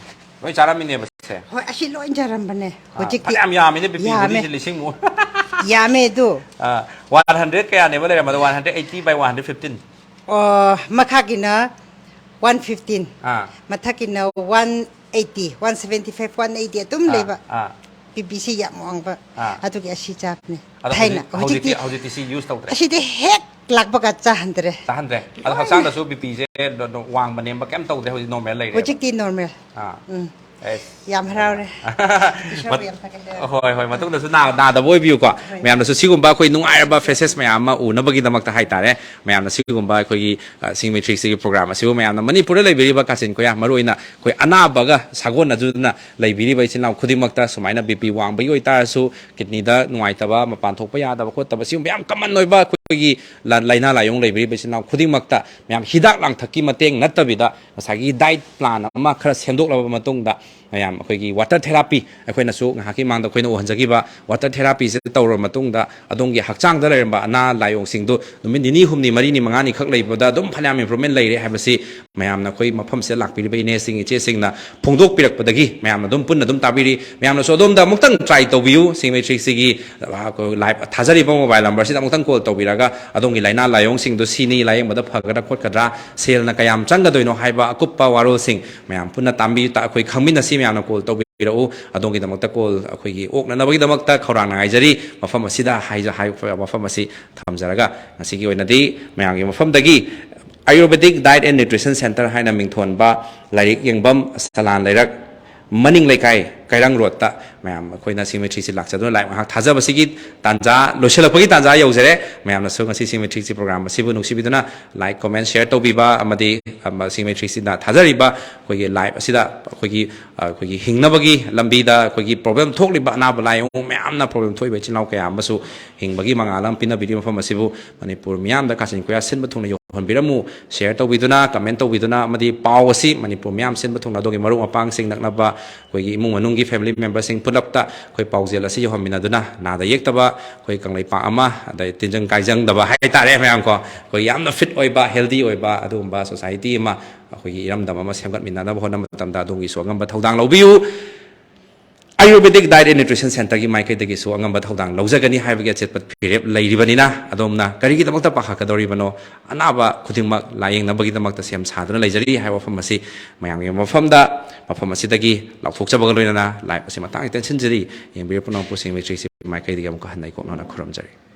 ꯂꯣꯏ ꯆꯥꯔꯝꯃꯤꯅꯦꯕ ꯁꯦ꯫ ꯍꯣꯏ, ꯑꯁꯤ ꯂꯣꯏ ꯆꯥꯔꯝꯕꯅꯦ꯫ ꯑꯥ, ꯍꯧꯖꯤꯛꯇꯤ ꯐꯅꯌꯥꯝ ꯌꯥꯝꯃꯤꯅꯦ, BP ꯌꯥꯝꯃꯦ꯫ ꯒꯨꯂꯤꯁꯦ ꯂꯤꯁꯤꯡꯃꯨꯛ꯫ ꯌꯥꯝꯃꯦ ꯑꯗꯨ꯫ ꯑꯥ, one hundred ꯀꯌꯥꯅꯦꯕ ꯂꯩꯔꯝꯕꯗꯣ? One hundred eighty by one hundred fifteen꯫ ꯑꯣ, ꯃꯈꯥꯒꯤꯅ one fifteen, ꯑꯥ꯫ ꯃꯊꯛꯀꯤꯅ one eighty, one seventy five, one eighty ꯑꯗꯨꯝ ꯑꯥ, ꯂꯩꯕ꯫ ꯑꯥ꯫ BPꯁꯤ ꯌꯥꯝ ꯋꯥꯡꯕ꯫ ꯑꯥ꯫ ꯑꯗꯨꯒꯤ ꯑꯁꯤ ꯆꯥꯕꯅꯦ꯫ ꯑꯗꯣ ꯊꯥꯏꯅ꯫ ꯍꯧꯖꯤꯛ-, ꯍꯧꯖꯤꯛꯇꯤ, ꯍꯧꯖꯤꯛꯇꯤ ꯁꯤ use ꯇꯧꯗ꯭ꯔꯦ꯫ ꯑꯁꯤꯗꯤ ꯍꯦꯛ ꯂꯥꯛꯄꯒ ꯆꯥꯍꯟꯗ꯭ꯔꯦ꯫ ꯆꯥꯍꯟꯗ꯭ꯔꯦ꯫ ꯑꯗꯣ ꯍꯛꯆꯥꯡꯗꯁꯨ ꯕꯤ ꯄꯤꯁꯦ ꯋꯥꯡꯕ ꯅꯦꯝꯕ ꯀꯩꯝ ꯇꯧꯗ꯭ꯔꯦ, ꯍꯧꯖꯤꯛ ꯅꯣꯔꯃꯦꯜ ꯂꯩꯔꯦ꯫ ꯍꯧꯖꯤꯛꯇꯤ ꯅꯣꯔꯃꯦꯜ꯫ ꯑꯥ꯫ ꯎꯝ꯫ ꯑꯦꯁ꯫ ꯌꯥꯝ ꯍꯔꯥꯎꯔꯦ꯫ ꯏꯁꯣꯔꯕꯨ ꯃꯠ- ꯌꯥꯝ ꯊꯥꯒꯠꯂꯦ꯫ ꯍꯣꯏ ꯍꯣꯏ, ꯃꯇꯨꯡꯗꯁꯨ ꯅꯥ- ꯅꯥꯗꯕ ꯑꯣꯏꯕꯤꯌꯨꯀꯣ꯫ ꯃꯌꯥꯝꯅꯁꯨ ꯁꯤꯒꯨꯝꯕ ꯑꯩꯈꯣꯏ ꯅꯨꯡꯉꯥꯏꯔꯕ ꯐꯦꯁꯦꯁ ꯃꯌꯥꯝ ꯑꯃ ꯎꯅꯕꯒꯤꯗꯃꯛꯇ ꯍꯥꯏꯇꯥꯔꯦ, ꯃꯌꯥꯝꯅ ꯁꯤꯒꯨꯝꯕ ꯑꯩꯈꯣꯏꯒꯤ ꯁꯤꯡꯃꯩ ꯊ꯭ꯔꯤ ꯁꯤꯒꯤ ꯄ꯭ꯔꯣꯒ꯭ꯔꯥꯝ ꯑꯁꯤꯕꯨ ꯃꯌꯥꯝꯅ ꯃꯅꯤꯄꯨꯔꯗ ꯂꯩꯕꯤꯔꯤꯕ ꯀꯥꯆꯤꯟ ꯀꯣꯌꯥ, ꯃꯔꯨꯑꯣꯏꯅ ꯑꯩꯈꯣꯏ ꯑꯅꯥꯕꯒ ꯁꯥꯒꯣꯟꯅꯗꯨꯅ ꯂꯩꯕꯤꯔꯤꯕ ꯏꯆꯤꯟ ꯏꯅꯥꯎ ꯈꯨꯗꯤꯡꯃꯛꯇ, ꯁꯨꯃꯥꯏꯅ ꯕꯤ ꯄꯤ ꯋꯥꯡꯕꯒꯤ ꯑꯣꯏꯇꯥꯔꯁꯨ, ꯀꯤꯗꯅꯤꯗ ꯅꯨꯡꯉꯥꯏꯇꯕ, ꯃꯄꯥꯟ ꯊꯣꯛꯄ ꯌꯥꯗꯕ ꯈꯣꯠꯇꯕ, ꯁꯤꯒꯨꯝꯕ ꯌꯥꯝ ꯀꯃꯟ ꯑꯣꯏꯕ ꯑꯩꯈꯣꯏꯒꯤ ꯂ- ꯂꯥꯏꯅꯥ ꯂꯥꯏꯌꯣꯡ ꯂꯩꯕꯤꯔꯤꯕ ꯏꯆꯤꯟ ꯏꯅꯥꯎ ꯈꯨꯗꯤꯡꯃꯛꯇ ꯃꯌꯥꯝ ꯍꯤꯗꯥꯛ ꯂꯥꯡꯊꯛꯀꯤ ꯃꯇꯦꯡ ꯅꯠꯇꯕꯤꯗ, ꯉꯁꯥꯏꯒꯤ ꯗꯥꯏꯠ ꯄ꯭ꯂꯥꯟ ꯑꯃ ꯈꯔ ꯁꯦꯝꯗꯣꯛꯂꯕ ꯃꯇꯨꯡꯗ, ꯃꯌꯥꯝ ꯑꯩꯈꯣꯏꯒꯤ ꯋꯥꯇꯔ ꯊꯦꯔꯥꯄꯤ, ꯑꯩꯈꯣꯏꯅꯁꯨ ꯉꯥꯏꯍꯥꯛꯀꯤ ꯃꯥꯡꯗ ꯑꯩꯈꯣꯏꯅ ꯎꯍꯟꯖꯈꯤꯕ ꯋꯥꯇꯔ ꯊꯦꯔꯥꯄꯤꯁꯦ ꯇꯧꯔꯕ ꯃꯇꯨꯡꯗ, ꯑꯗꯣꯝꯒꯤ ꯍꯛꯆꯥꯡꯗ ꯂꯩꯔꯝꯕ ꯑꯅꯥ ꯂꯥꯏꯌꯣꯡꯁꯤꯡꯗꯨ ꯅꯨꯃꯤꯠ ꯅꯤꯅꯤ, ꯍꯨꯝꯅꯤ, ꯃꯔꯤꯅꯤ, ꯃꯉꯥꯅꯤ ꯈꯛ ꯂꯩꯕꯗ ꯑꯗꯨꯝ ꯐꯅꯌꯥꯝ ꯏꯝꯄ꯭ꯔꯨꯚꯃꯦꯟ ꯂꯩꯔꯦ ꯍꯥꯏꯕꯁꯤ ꯃꯌꯥꯝꯅ ꯑꯩꯈꯣꯏ ꯃꯐꯝꯁꯤꯗ ꯂꯥꯛꯄꯤꯔꯤꯕ ꯏꯅꯦꯁꯤꯡ, ꯏꯆꯦꯁꯤꯡꯅ ꯐꯣꯡꯗꯣꯛꯄꯤꯔꯛꯄꯗꯒꯤ ꯃꯌꯥꯝꯅ ꯑꯗꯨꯝ ꯄꯨꯟꯅ ꯑꯗꯨꯝ ꯇꯥꯕꯤꯔꯤ꯫ ꯃꯌꯥꯝꯅꯁꯨ ꯑꯗꯣꯝꯗ ꯑꯃꯨꯛꯇꯪ ꯇ꯭ꯔꯥꯏ ꯇꯧꯕꯤꯌꯨ꯫ ꯁꯤꯡꯃꯩ ꯊ꯭ꯔꯤ ꯁꯤꯒꯤ ꯂꯥꯏꯚ ꯊꯥꯖꯔꯤꯕ ꯃꯣꯕꯥꯏꯜ ꯅꯝꯕꯔꯁꯤꯗ ꯑꯃꯨꯛꯇꯪ ꯀꯣꯜ ꯇꯧꯕꯤꯔꯒ ꯑꯗꯣꯝꯒꯤ ꯂꯥꯏꯅꯥ ꯂꯥꯏꯌꯣꯡꯁꯤꯡꯗꯨ ꯁꯤꯅꯤ, ꯂꯥꯏꯌꯦꯡꯕꯗ ꯐꯒꯗ꯭ꯔꯥ ꯈꯣꯠꯀꯗ꯭ꯔꯥ, ꯁꯦꯜꯅ ꯀꯌꯥꯝ ꯆꯪꯒꯗꯣꯏꯅꯣ ꯍꯥꯏꯕ ꯑꯀꯨꯞꯄ ꯋꯥꯔꯣꯜꯁꯤꯡ ꯃꯌꯥꯝ ꯄꯨꯟꯅ ꯇꯥꯟꯕꯤ-, ꯇ-, ꯑꯩꯈꯣꯏ ꯈꯪꯃꯤꯟꯅꯁꯤ꯫ ꯃꯌꯥꯝꯅ ꯀꯣꯜ ꯇꯧꯕꯤꯔꯛꯎ꯫ ꯑꯗꯣꯝꯒꯤꯗꯃꯛꯇ ꯀꯣꯜ ꯑꯩꯈꯣꯏꯒꯤ ꯑꯣꯛꯅꯅꯕꯒꯤꯗꯃꯛꯇ ꯈꯧꯔꯥꯡꯅ ꯉꯥꯏꯖꯔꯤ꯫ ꯃꯐꯝ ꯑꯁꯤꯗ ꯍꯥꯏꯖ-, ꯍꯥꯏ-, ꯃꯐꯝ ꯑꯁꯤ ꯊꯝꯖꯔꯒ ꯉꯁꯤꯒꯤ ꯑꯣꯏꯅꯗꯤ ꯃꯌꯥꯝꯒꯤ ꯃꯐꯝꯗꯒꯤ Ayurvedic Diet and Nutrition Center ꯍꯥꯏꯅ ꯃꯤꯡꯊꯣꯟꯕ ꯂꯥꯏꯔꯤꯛ ꯌꯦꯡꯐꯝ ꯁꯂꯥꯟ ꯂꯩꯔꯛ ꯃꯅꯤꯡ ꯂꯩꯀꯥꯏ ꯀꯩꯔꯪ ꯔꯣꯗꯇ ꯃꯌꯥꯝ ꯑꯩꯈꯣꯏꯅ ꯁꯤꯡꯃꯩ ꯊ꯭ꯔꯤ ꯁꯤ ꯂꯥꯛꯆꯗꯨꯅ ꯂꯥꯏꯚ ꯉꯥꯏꯍꯥꯛ ꯊꯥꯖꯕꯁꯤꯒꯤ ꯇꯥꯟꯖꯥ ꯂꯣꯏꯁꯤꯜꯂꯛꯄꯒꯤ ꯇꯥꯟꯖꯥ ꯌꯧꯖꯔꯦ꯫ ꯃꯌꯥꯝꯅꯁꯨ ꯉꯁꯤ ꯁꯤꯡꯃꯩ ꯊ꯭ꯔꯤ ꯁꯤ ꯄ꯭ꯔꯣꯒ꯭ꯔꯥꯝ ꯑꯁꯤꯕꯨ ꯅꯨꯡꯁꯤꯕꯤꯗꯨꯅ ꯂꯥꯏꯛ, ꯀꯣꯃꯦꯟ, ꯁꯤꯌꯔ ꯇꯧꯕꯤꯕ ꯑꯃꯗꯤ, ꯑꯃ, ꯁꯤꯡꯃꯩ ꯊ꯭ꯔꯤ ꯁꯤꯅ ꯊꯥꯖꯔꯤꯕ ꯑꯩꯈꯣꯏꯒꯤ ꯂꯥꯏꯚ ꯑꯁꯤꯗ ꯑꯩꯈꯣꯏꯒꯤ, ꯑ, ꯑꯩꯈꯣꯏꯒꯤ ꯍꯤꯡꯅꯕꯒꯤ ꯂꯝꯕꯤꯗ ꯑꯩꯈꯣꯏꯒꯤ ꯄ꯭ꯔꯣꯕ꯭ꯂꯦꯝ ꯊꯣꯛꯂꯤꯕ ꯑꯅꯥꯕ ꯂꯥꯏꯌꯣꯡ ꯃꯌꯥꯝꯅ ꯄ꯭ꯔꯣꯕ꯭ꯂꯦꯝ ꯊꯣꯛꯏꯕ ꯏꯆꯤꯜ ꯏꯅꯥꯎ ꯀꯌꯥ ꯑꯃꯁꯨ ꯍꯤꯡꯕꯒꯤ ꯃꯉꯥꯜ ꯑꯃ ꯄꯤꯅꯕꯤꯔꯤꯕ ꯃꯐꯝ ꯑꯁꯤꯕꯨ ꯃꯅꯤꯄꯨꯔ ꯃꯤꯌꯥꯝꯗ ꯀꯥꯆꯤꯟ ꯀꯣꯌꯥ ꯁꯤꯟꯕ ꯊꯨꯡꯅ ꯌꯧꯍꯟꯕꯤꯔꯝꯃꯨ꯫ ꯁꯤꯌꯔ ꯇꯧꯕꯤꯗꯨꯅ, ꯀꯃꯦꯟ ꯇꯧꯕꯤꯗꯨꯅ ꯑꯃꯗꯤ ꯄꯥꯎ ꯑꯁꯤ ꯃꯅꯤꯄꯨꯔ ꯃꯤꯌꯥꯝ ꯁꯤꯟꯕ ꯊꯨꯡꯅ ꯑꯗꯣꯝꯒꯤ ꯃꯔꯨꯞ ꯃꯄꯥꯡꯁꯤꯡ, ꯅꯛꯅꯕ ꯑꯩꯈꯣꯏꯒꯤ ꯏꯃꯨꯡ ꯃꯅꯨꯡꯒꯤ ꯐꯦꯃꯤꯂꯤ ꯃꯦꯝꯕꯔꯁꯤꯡ ꯄꯨꯂꯞꯇ ꯑꯩꯈꯣꯏ ꯄꯥꯎꯖꯦꯜ ꯑꯁꯤ ꯌꯧꯍꯟꯃꯤꯟꯅꯗꯨꯅ ꯅꯥꯗ ꯌꯦꯛꯇꯕ ꯑꯩꯈꯣꯏ ꯀꯪꯂꯩꯄꯥꯛ ꯑꯃ, ꯑꯗꯩ ꯇꯤꯟꯖꯪ ꯀꯥꯏꯖꯪꯗꯕ ꯍꯥꯏꯇꯥꯔꯦ ꯃꯌꯥꯝ ꯀꯣ, ꯑꯩꯈꯣꯏ ꯌꯥꯝꯅ ꯐꯤꯠ ꯑꯣꯏꯕ, ꯍꯦꯜꯗꯤ ꯑꯣꯏꯕ ꯑꯗꯨꯒꯨꯝꯕ ꯁꯣꯁꯥꯏꯇꯤ ꯑꯃ ꯑꯩꯈꯣꯏꯒꯤ ꯏꯔꯝꯗꯝ ꯑꯃ ꯁꯦꯝꯒꯠꯃꯤꯟꯅꯅꯕ ꯍꯣꯠꯅꯕ ꯃꯇꯝꯗ ꯑꯗꯣꯝꯒꯤꯁꯨ ꯑꯉꯝꯕ ꯊꯧꯗꯥꯡ ꯂꯧꯕꯤꯌꯨ꯫ Ayurvedic Diet and Nutrition Centerꯒꯤ ꯃꯥꯏꯀꯩꯗꯒꯤꯁꯨ ꯑꯉꯝꯕ ꯊꯧꯗꯥꯡ ꯂꯧꯖꯒꯅꯤ ꯍꯥꯏꯕꯒꯤ ꯑꯆꯦꯠꯄ ꯐꯤꯔꯦꯞ ꯂꯩꯔꯤꯕꯅꯤꯅ, ꯑꯗꯣꯝꯅ ꯀꯔꯤꯒꯤꯗꯃꯛꯇ ꯄꯥꯈꯠꯀꯗꯧꯔꯤꯕꯅꯣ? ꯑꯅꯥꯕ ꯈꯨꯗꯤꯡꯃꯛ ꯂꯥꯌꯦꯡꯅꯕꯒꯤꯗꯃꯛꯇ ꯁꯦꯝ ꯁꯥꯗꯨꯅ ꯂꯩꯖꯔꯤ ꯍꯥꯏꯕ ꯋꯥꯐꯝ ꯑꯁꯤ ꯃꯌꯥꯝꯒꯤ ꯃꯐꯝꯗ, ꯃꯐꯝ ꯑꯁꯤꯗꯒꯤ ꯂꯥꯎꯊꯣꯛꯆꯕꯒ ꯂꯣꯏꯅꯅ ꯂꯥꯏꯚ ꯑꯁꯤ ꯃꯇꯥꯡ ꯁꯤꯗ ꯇꯦꯟꯁꯤꯟꯖꯔꯤ꯫ ꯌꯦꯡꯕꯤꯔꯤꯕ ꯄꯨꯝꯅꯃꯛꯄꯨ ꯁꯤꯡꯃꯩ ꯊ꯭ꯔꯤ ꯁꯤ ꯃꯥꯏꯀꯩꯗꯒꯤ ꯑꯃꯨꯛꯀ ꯍꯟꯅ ꯏꯀꯣꯛꯅꯅ ꯈꯨꯔꯨꯝꯖꯔꯤ꯫